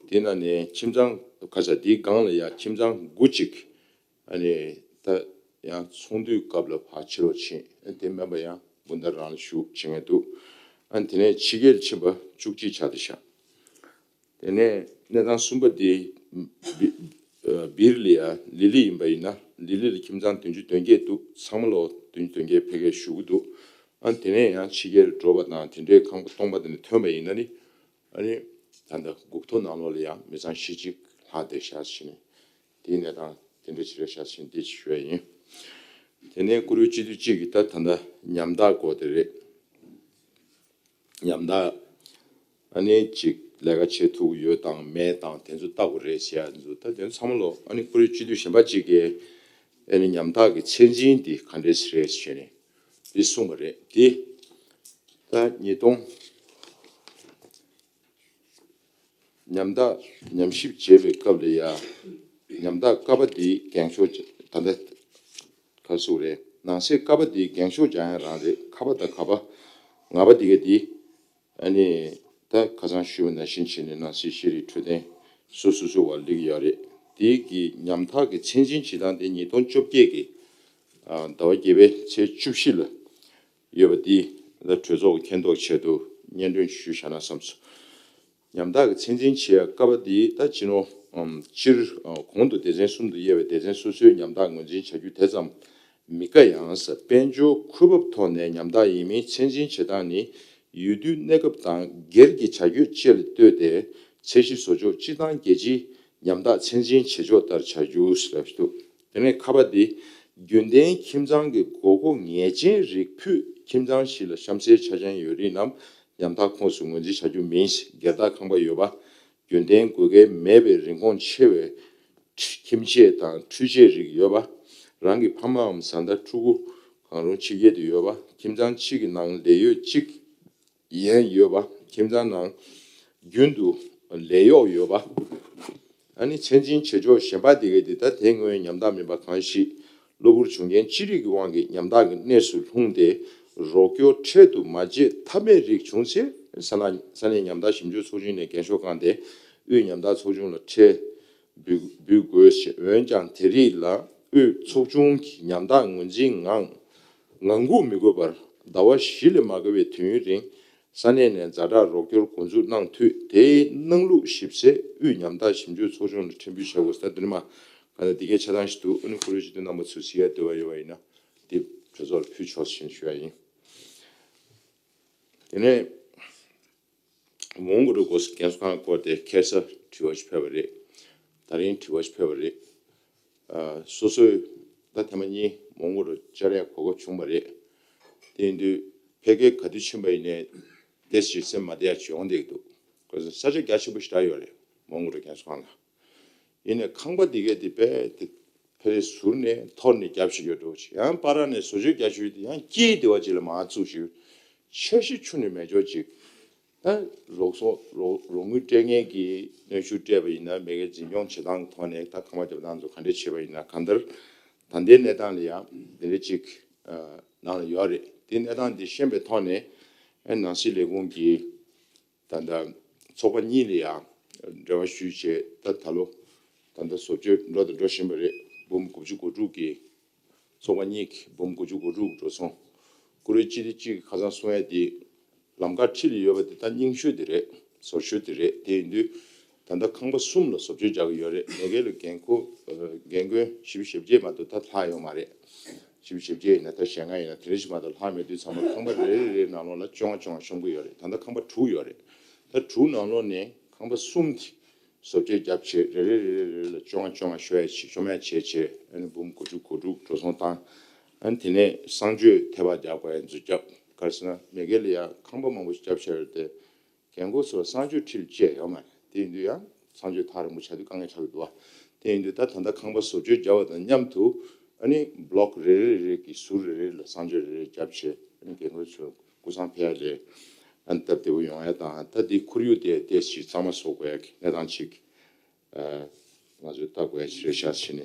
དེ་ནང་ནས་ཁྱིམ་ཚང་ག་ས་དེའི་སྒང་ལ་ཡང་ཁྱིམ་ཚང་དགུ་ཅིག་ཨ་ནི་ད་ཡང་ཚོགས་འདུའི་སྐབས་ལ་ཕར་ཕྱིར་ལོག་ཕྱིན། ཨ། དེ་མིན་པ་ཡང་འབུན་ཐར་རང་ལ་བཞུགས་བྱེད་མཁན་འདུག། ཨ། དེ་ནས་ཕྱི་རྒྱལ་ཕྱིན་པ་བཅུ་གཅིག་ཆགས་བསྡད་ཤག། དེ་ནས་གནས་སྟངས་གསུམ་པ་དེ་སྦི་ཨ་སྦིར་ལ་ཡ་ལི་ལི་ཡིན་པ་ཡིན་ན། ལི་ལི་ལ་ཁྱིམ་ཚང་བདུན་ཅུ་དོན་བརྒྱད་འདུག། ཚང་མ་ལོ་བདུན་ཅུ་དོན་བརྒྱད་ཕ་གིར་བཞུགས་ཀྱི་འདུག། ཨ། དེ་ནས་ཡང་ཕྱི་རྒྱལ་འགྲོ་བ་དང་དེ་འདྲའི་ཁང་པ་སྟོང་པ་དེ་ནས་ཐོན་པ་ཡིན་ན་ནི། ཨ་ནི་ད་ལྟ་སྒུག་ཐོ་ནང་ལོགས་ལ་ཡང་མི་ཚང་བཞི་གཅིག་ལྷག་བསྡད་ཤག་ཟེར་ནས། དེའི་གནས་སྟངས་དེ་འདྲ་ཅིག་རེད་ཤག་ཟེར་ནས་འདི་ཅིག་ཞུ་ཡ་ཡིན། དེ་ནས་བཀུར་འོས་སྤྱི་འཐུས་གཅིག་གིས་ད་ད་ལྟ་ཉམ་ཐག་སྐོར་དེ་རེད། ཉམ་ཐག་ཨ་ནི་ཅིག་ལས་ཀ་བྱེད་ཐུབ་ཀྱི་ཡོད་དང་མེད་དང་དེ་ཚོ་ལྟ་དགོས་རེད་ཟེར་ཡ་ཚོ། ད་དེ་ཚང་མ་ལོ་ཨ་ནི་བཀུར་འོས་སྤྱི་འཐུས་གཞན་པ་གཅིག་གིས་ཨ་ནི་ཉམ་ཐག་གི་ཚད་འཛིན་འདི་ག་འདྲས་རེད་ཟེར་ནས་འདི་གསུངས་པ་རེད། འདི་ད་ཉིས་སྟོང་ཉམ་ཐག་ཉམས་ཞིབ་བྱེད་པའི་སྐབས་ལ་ཡ། ཉམ་ཐག་ཀ་པ་འདིའི་འགེངས་ཤོག་ད་ལྟ་ག་རེ་ཟེར་དགོས་རེད། ནང་གསེས་ཀ་པ་འདིའི་འགེངས་ཤོག་སྦྱང་ཡ་རང་རེད། ཁ་པ་དང་ག་པ་ང་པ་འདི་ག་འདི་ཨ་ནི་ད་ཁ་སང་ཞུས་པ་ནང་བཞིན་བྱས་ནས་ནང་སྲིད་ཤེས་རིག་འཕྲོད་བསྟེན་སོ་སོ་སོ་བ་སླེབས་ཡོད་རེད། དེའི་གི་ཉམ་ཐག་གི་ཚད་འཛིན་བྱེད་སྟངས་དེ་ཉིས་སྟོང་བཅོ་བརྒྱད་ཀྱི་ཟླ་བ་བརྒྱད་པའི་ཚེས་བཅུ་བཞི་ལ་ཡོད་པ་འདི་ད་གྲོས་ཚོགས་ཀྱི་མཁྱེན་རྟོགས་ཆེད་དུ་སྙན་སྒྲོན་ཞུས་བཞག་ན་བསམས་སོང་། ཉམ་ཐག་གི་ཚད་འཛིན་བྱེད་ཡ་ཀ་པ་འདི་ད་སྤྱི་ནོར་ཨམ་སྤྱིར་ཨ་གོང་དུ་སྡེ་ཚན་གསུམ་དུ་དབྱེ་བའི་སྡེ་ཚན་སོ་སོའི་ཉམ་ཐག་ངོས་འཛིན་བྱ་རྒྱུ་དེ་ཙམ་མི་དཀའ་ཡང་། དཔལ་འབྱོར་འཁོས་བབ་ཐོག་ནས་ཉམ་ཐག་ཡིན་མིན་ཚད་འཛིན་བྱེད་སྟངས་ནི་ཡུལ་དུས་གནས་སྐབས་དང་སྒེར་གྱི་བྱ་སྤྱོད་བཅས་ལ་ལྟོས་ཏེ་ཚད་གཞི་བཟོ་ཕྱོགས། སྤྱིར་བཏང་རྒྱལ་སྤྱིའི་ཉམ་ཐག་ཚད་འཛིན་བྱེད་ཕྱོགས་ལྟར་བྱ་རྒྱུ་ལབ་ཀྱི་འདུག། དེ་ནས་ཁ་པ་འདི་རྒྱུན་ལྡན་ཁྱིམ་ཚང་གི་དགོས་མཁོ་ངེས་ཅན་རིགས་ཕུད། ཁྱིམ་ཚང་ཞིག་ལ་གཤམ་གསལ་ཆ་རྐྱེན་ཡོད་རིགས་རྣམས་ཉམ་ཐག་ཁོངས་སུ་ངོས་འཛིན་བྱ་རྒྱུ་མིན། སྒེར་བདག་ཁང་པ་ཡོད་པ། རྒྱུན་ལྡན་དགོས་གལ་མེད་པའི་རིན་གོང་ཆེ་བའི་ཁྱིམ་ཆས་དང་འཕྲུལ་ཆས་རིགས་ཡོད་པ། རང་གི་ཕ་མའམ་བཟའ་ཟླ་ཕྲུ་གུ་གང་རུང་ཕྱི་རྒྱལ་དུ་ཡོད་པ། ཁྱིམ་ཚང་གཅིག་གི་ནང་ལས་གཡོག་གཅིག་ཡན་ཡོད་པ། ཁྱིམ་ཚང་ནང་རྒྱུན་དུ་ལས་གཡོག་ཡོད་པ། ཨ་ནི་ཚད་འཛིན་བྱེད་ཕྱོགས་གཞན་པ་དེ་ག་དེ་ད་དེ་སྔོན་ཉམ་ཐག་མིན་པ་གང་ཞིག་གློ་བུར་བྱུང་རྐྱེན་ཅི་རིགས་ཀྱི་དབང་གིས་ཉམ་ཐག་གི་གནས་སུ་ལྷུང་སྟེ་རོགས་སྐྱོར་འཕྲལ་དུ་མ་བྱེད་ཐབས་མེད་རིགས་བྱུང་ཚེ། ས་ན་ས་གནས་ཉམ་ཐག་ཞིབ་འཇུག་ཚོགས་ཆུང་ནས་འགེངས་ཤོག་བཀང་སྟེ་དབུས་ཉམ་ཐག་ཚོགས་ཆུང་ལ་ཁྲལ་འབུལ་འབུལ་དགོས་ཞེས། འོན་ཀྱང་དེ་རིགས་ལ་དབུས་ཚོགས་ཆུང་གིས་ཉམ་ཐག་ངོས་འཛིན་ངང་ངང་སྒུག་མི་དགོས་པར་ཟླ་བ་བཞི་ལས་མ་འགོར་བའི་དུས་ཡུན་རིང་ས་གནས་ནས་ཛ་དྲག་རོགས་སྐྱོར་འགོ་འཛུགས་གནང་འཐུས། དེའི་གནང་ལུགས་ཞིབ་གསལ་དབུས་ཉམ་ཐག་ཞིབ་འཇུག་ཚོགས་ཆུང་ལ་ཕྲན་བུ་བྱ་དགོས། ད་དེ་ནི་མ་ག་ད་འདི་གའི་ཆ་ཚང་ཞིག་འདུག། ཨ་ནི་བཀུར་འོས་སྤྱི་འཐུས་རྣམ་པ་ཚོས་གཟིགས་ཡ་འདོད་པ་ཡོད་པ་ཡིན་ན་འདི་གྲོས་ཚོགས་ལ་ཕུལ་ཆོག་ཟེར་ཞུ་ཡ་ཡིན། དེ་ནས་མོན་གྷོ་རུ་སྒོ་རྒན་གསོ་ཁང་སྐོར་དེ་ཁ་སང་དྲི་བ་ཞིག་ཕེབས་པ་རེད། ད་རིང་དྲི་བ་ཞིག་ཕེབས་པ་རེད། ཨ། སོ་སོས་ད་ཐེངས་མ་གཉིས་མོན་གྷོ་རུ་བཅར་ཡ་གོ་སྐབས་བྱུང་བ་རེད། དེ་ཡིན་དུས་ཕལ་སྐད་ག་དུས་ཕྱིན་པ་ཡིན་ནའི་ཏོག་ཙམ་སེམས་མ་བདེ་ཡ་ཅིག་ཡོང་བསྡད་ཀྱི་འདུག་ཁོ་ཚོ་ས་ཆ་རྒྱ་ཆེན་པོ་ཞེ་དྲག་ཡོད་རེད། མོན་གྷོ་རུ་རྒན་གསོ་ཁང་ལ། ཡིན་ནའི་ཁང་པ་འདི་གས་དེ་དཔེ་དེ་ཕལ་ཆེར་ཟུར་ནས་ཐོར་ནས་རྒྱབ་བཞག་ཡོད་འགྲོ་ཅིག་ཡང་པ་ར་ནས་བཟོ་བཅོས་རྒྱག་ཆོག་དེ་ཡང་སྐྱིད་བདེ་བ་ཅིག་ལ་མར་བཙུགས་ཤིག་འཆར་གཞི་ཆུ་ནས་མེད་ཆོག་ཅིག་ད་རོགས་ཚོ་རོགས་རོགས་དངུལ་སྤྲད་མཁན་གྱིས་གནོན་ཤུགས་སྤྲད་པ་ཡིན་ན་མི་སྒེར་འཛིན་སྐྱོང་བྱེད་སྟངས་ཀྱི་ཐོག་ནས་ད་ཁང་པ་རྒྱབ་སྟངས་ཚོ་ག་འདྲས་བྱས་པ་ཡིན་ན་གང་ལྟར་ད་ལྟའི་གནས་སྟངས་ལ་ཡང་འདི་འདྲས་ཅིག་ནང་ལ་ཡོད་རེད། དེ་གནས་སྟངས་འདི་ཤེས་པའི་ཐོག་ནས་ཨ་ནང་སྲིད་ལས་ཁུངས་ཀྱིས་ད་ལྟ་ཚོགས་པ་གཉིས་ལ་ཡང་འབྲེལ་བ་ཞུས་བྱས་ད་ད་ལོ་ད་ལྟ་བཟོ་བཅོས་འགྲོ་དང་འགྲོ་བཞིན་པ་རེད། འབུམ་དགུ་བཅུ་གོ་དྲུག་གི་ཚོགས་པ་གཉིས་ཀྱི་འབུམ་དགུ་བཅུ་གོ་དྲུག་འགྲོ་སོང་། བཀུར་འོས་སྤྱི་འཐུས་གཅིག་གིས་ཁ་སང་གསུང་ཡ་དེ་ལམ་ཁ་ཁྲིད་ལ་ཡོད་པ་དེ་ད་རྙིང་ཤོས་དེ་རེད། བཟོ་ཤོས་དེ་རེད། དེ་ཡིན་དུས་ད་ལྟ་ཁང་པ་གསུམ་ལ་བཟོ་བཅོས་རྒྱག་གི་ཡོད་རེད། མ་གི་ལ་འགན་ཁུར་འགན་དཀོན་བཞི་བཅུ་ཞེ་བརྒྱད་མ་གཏོགས་ད་ལྷག་ཡོད་མ་རེད། བཞི་བཅུ་ཞེ་བརྒྱད་ཡིན་ན་ད་ཞེ་ལྔ་ཡིན་ན་དེ་རེ་ཞིག་མ་གཏོགས་ལྷག་མེད་དུས་ཚང་མ་ཁང་པ་རེ་རེ་རེའི་ནང་ལོགས་ལ་བཅོ་ལྔ་བཅོ་ལྔ་ཤོང་གི་ཡོད་རེད། ད་ལྟ་ཁང་པ་དྲུག་ཡོད་རེད། ད་དྲུག་ནང་ལོགས་ནས་ཁང་པ་གསུམ་དེ་བཟོ་བཅོས་རྒྱབ་བྱས་རེ་རེ་རེ་རེ་རེ་ལ་བཅོ་ལྔ་བཅོ་ལྔ་ཤོར་ཡ་བྱས་ཤོར་མ་བྱས་བྱས་ཨ་ནི་འབུམ་དགུ་བཅུ་གོ་དྲུག་འགྲོ་སོང་བཏང་། ཨ་ནི་དེ་ནས་གསང་སྤྱོད་ཐད་པ་རྒྱག་དགོས་ཡ་ཚོ་རྒྱབ། ག་རེ་ཟེར་ན་མ་གི་ལ་ཡ་ཁང་པ་མང་པོ་ཞིག་རྒྱབ་བྱས་རེད་དེ་རྒན་རྒོན་ཚོ་གསང་སྤྱོད་ཁྲིར་བཅད་ཡོད་མ་རེད། དེ་ཡིན་དུས་ཡང་གསང་སྤྱོད་ཐག་རིང་པོ་བྱ་དུས་དཀའ་ངལ་ཆགས་ཀྱི་འདུག་བ། དེ་ཡིན་དུས་ད་ད་ལྟ་ཁང་པ་བཟོ་བཅོས་རྒྱག་པ་དང་མཉམ་དུ་ཨ་ནི་བློག་རེ་རེ་རེ་གི་ཟུར་རེ་རེ་ལ་གསང་སྤྱོད་རེ་རེ་རྒྱབ་བྱས་ཨ་ནི་རྒན་རྒོན་ཚོ་སྐུ་སང་ཕེ་ཡ་ལས་ཨ་ནི་སྟབས་བདེ་པོ་ཡོང་ཡ་དང་ད་དེ་ཁོར་ཡུག་དེ་ཏོག་ཙམ་གཙང་མ་བཟོ་དགོས་ཡ་གི་གནས་སྟངས་ཅིག་ཨ་ང་ཚོས་ལྟ་དགོས་ཡ་ཅིག་རེད་ཤག་བྱས་ནས།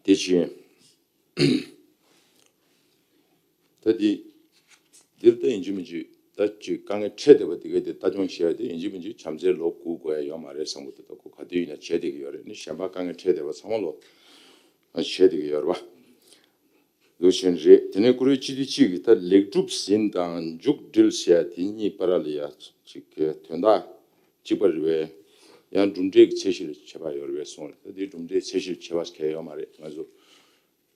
དེ་བཞིན་ད་འདི་འདིར་ད་ཡིན་གཅིག་མིན་གཅིག་ད་ཅིག་དཀའ་ངལ་འཕྲད་བསྡད་པ་དེ་ག་དེ་ལྟ་སྐྱོང་བྱེད་ཡ་དེ་ཡིན་གཅིག་མིན་གཅིག་བྱམས་བརྩེའི་ལོ་དགུ་དགོས་ཡ་ཡོད་མ་རེད་བསམ་གི་འདུག་ད་ཁོ་ག་དུས་ཡིན་ན་བྱེད་བསྡད་ཀྱི་ཡོད་རེད། ནི་གཞན་པ་དཀའ་ངལ་འཕྲད་བསྡད་པ་ཚང་མ་ལོ་བྱེད་བསྡད་ཀྱི་ཡོད་རེད་བ། འདུག་བྱས་ནས་རེད། དེ་ནས་བཀུར་འོས་སྤྱི་འཐུས་གཅིག་གིས་ད་ལེགས་གྲུབ་ཟིན་དང་མཇུག་སྒྲིལ་ཟེར་ཡ་དེ་གཉིས་བར་ལ་ཡ་ཅིག་གི་དོན་དག་གཅིག་པ་རེད་པས། ཡང་གྲུབ་འབྲས་ཀྱི་ཚད་གཞི་ལ་ཁྱད་པར་ཡོད་རེད་པས་གསུངས་རེད། ད་དེ་གྲུབ་འབྲས་ཚད་གཞི་ལ་ཁྱད་པར་གང་ཡང་ཡོད་མ་རེད། ང་ཚོ་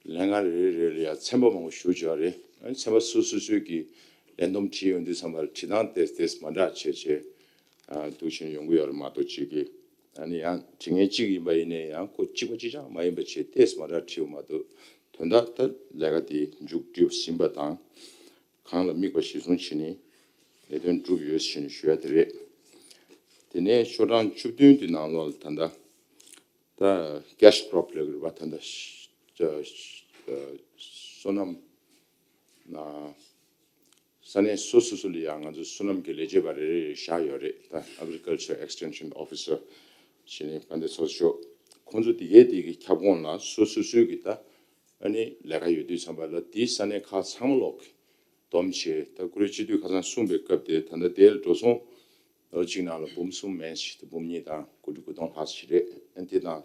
ལས་འགན་རེ་རེ་རེ་ལ་ཡང་ཚན་པ་མང་པོ་ཞེ་པོ་ཅིག་ཡོད་རེད། ཨ་ནི་ཚན་པ་སོ་སོ་སོ་སོས་ཀྱི་ལས་བསྡོམས་བྲིས་ཡོང་དུས་ཙམ་པ་ལ་བྲིས་སྟངས་ཏོག་ཙམ་མ་འདྲ་བྱས་བྱས་འདུག་བྱས་ནས་ཡོང་གི་ཡོད་རེད་མ་གཏོགས་ཅིག་གི་ཨ་ནི་ཡང་བྲིས་མཁན་གཅིག་ཡིན་པ་ཡིན་ནའི་ཡང་ཁོ་གཅིག་པ་གཅིག་རྐྱང་མ་ཡིན་པ་བྱས་ཏོག་ཙམ་མ་འདྲ་བྲིས་པ་མ་གཏོགས་དོན་དག་ད་ལས་ཀ་དེ་མཇུག་སྒྲིལ་ཟིན་པ་དང་གང་ལ་དམིགས་པ་གཞིར་བཟུང་བྱས་ནས་ལས་དོན་བསྒྲུབས་ཡོད་ཟེར་ནས་ཞུ་ཡ་དེ་རེད། དེ་ནས་ཤོག་གྲངས་བཅུ་བདུན་དེ་ནང་ལོགས་ལ་ད་ལྟ་ད་cash crop་ལབ་ཀྱི་རེད་པ། ད་ལྟ་ཤ- ཤ- སོ་ནམ་ན་ས་གནས་སོ་སོ་སོ་ལ་ཡང་ང་ཚོ་སོ་ནམ་གྱི་ལས་བྱེད་པ་རེ་རེ་བཞག་ཡོད་རེད། ད་Agriculture Extension Officer་ཞེས་ནས་དཔལ་ལྡན་ཚོགས་གཙོ་མཆོག་ཁོང་ཚོ་དེ་གའི་དེ་གི་ཁྱབ་ཁོངས་ལ་སོ་སོ་སོའི་གི་ད་ཨ་ནི་ལས་ཀ་ཡོད་དུས་ཙམ་པ་ལ་དེའི་ས་གནས་ཁག་ཚང་མ་ལོག་གི་བསྡོམས་བྱས་ད་བཀུར་འོས་སྤྱི་འཐུས་ཁ་སང་གསུངས་པའི་སྐབས་དེ་ད་ལྟ་དེ་ལ་འགྲོ་སོང་ལོ་གཅིག་ནང་ལ་འབུམ་གསུམ་མན་ཞིག་ད་འབུམ་གཉིས་དང་གོ་དྲུག་དགུ་སྟོང་ལྷག་ཞིག་རེད། ཨ་ནི་དེ་དང་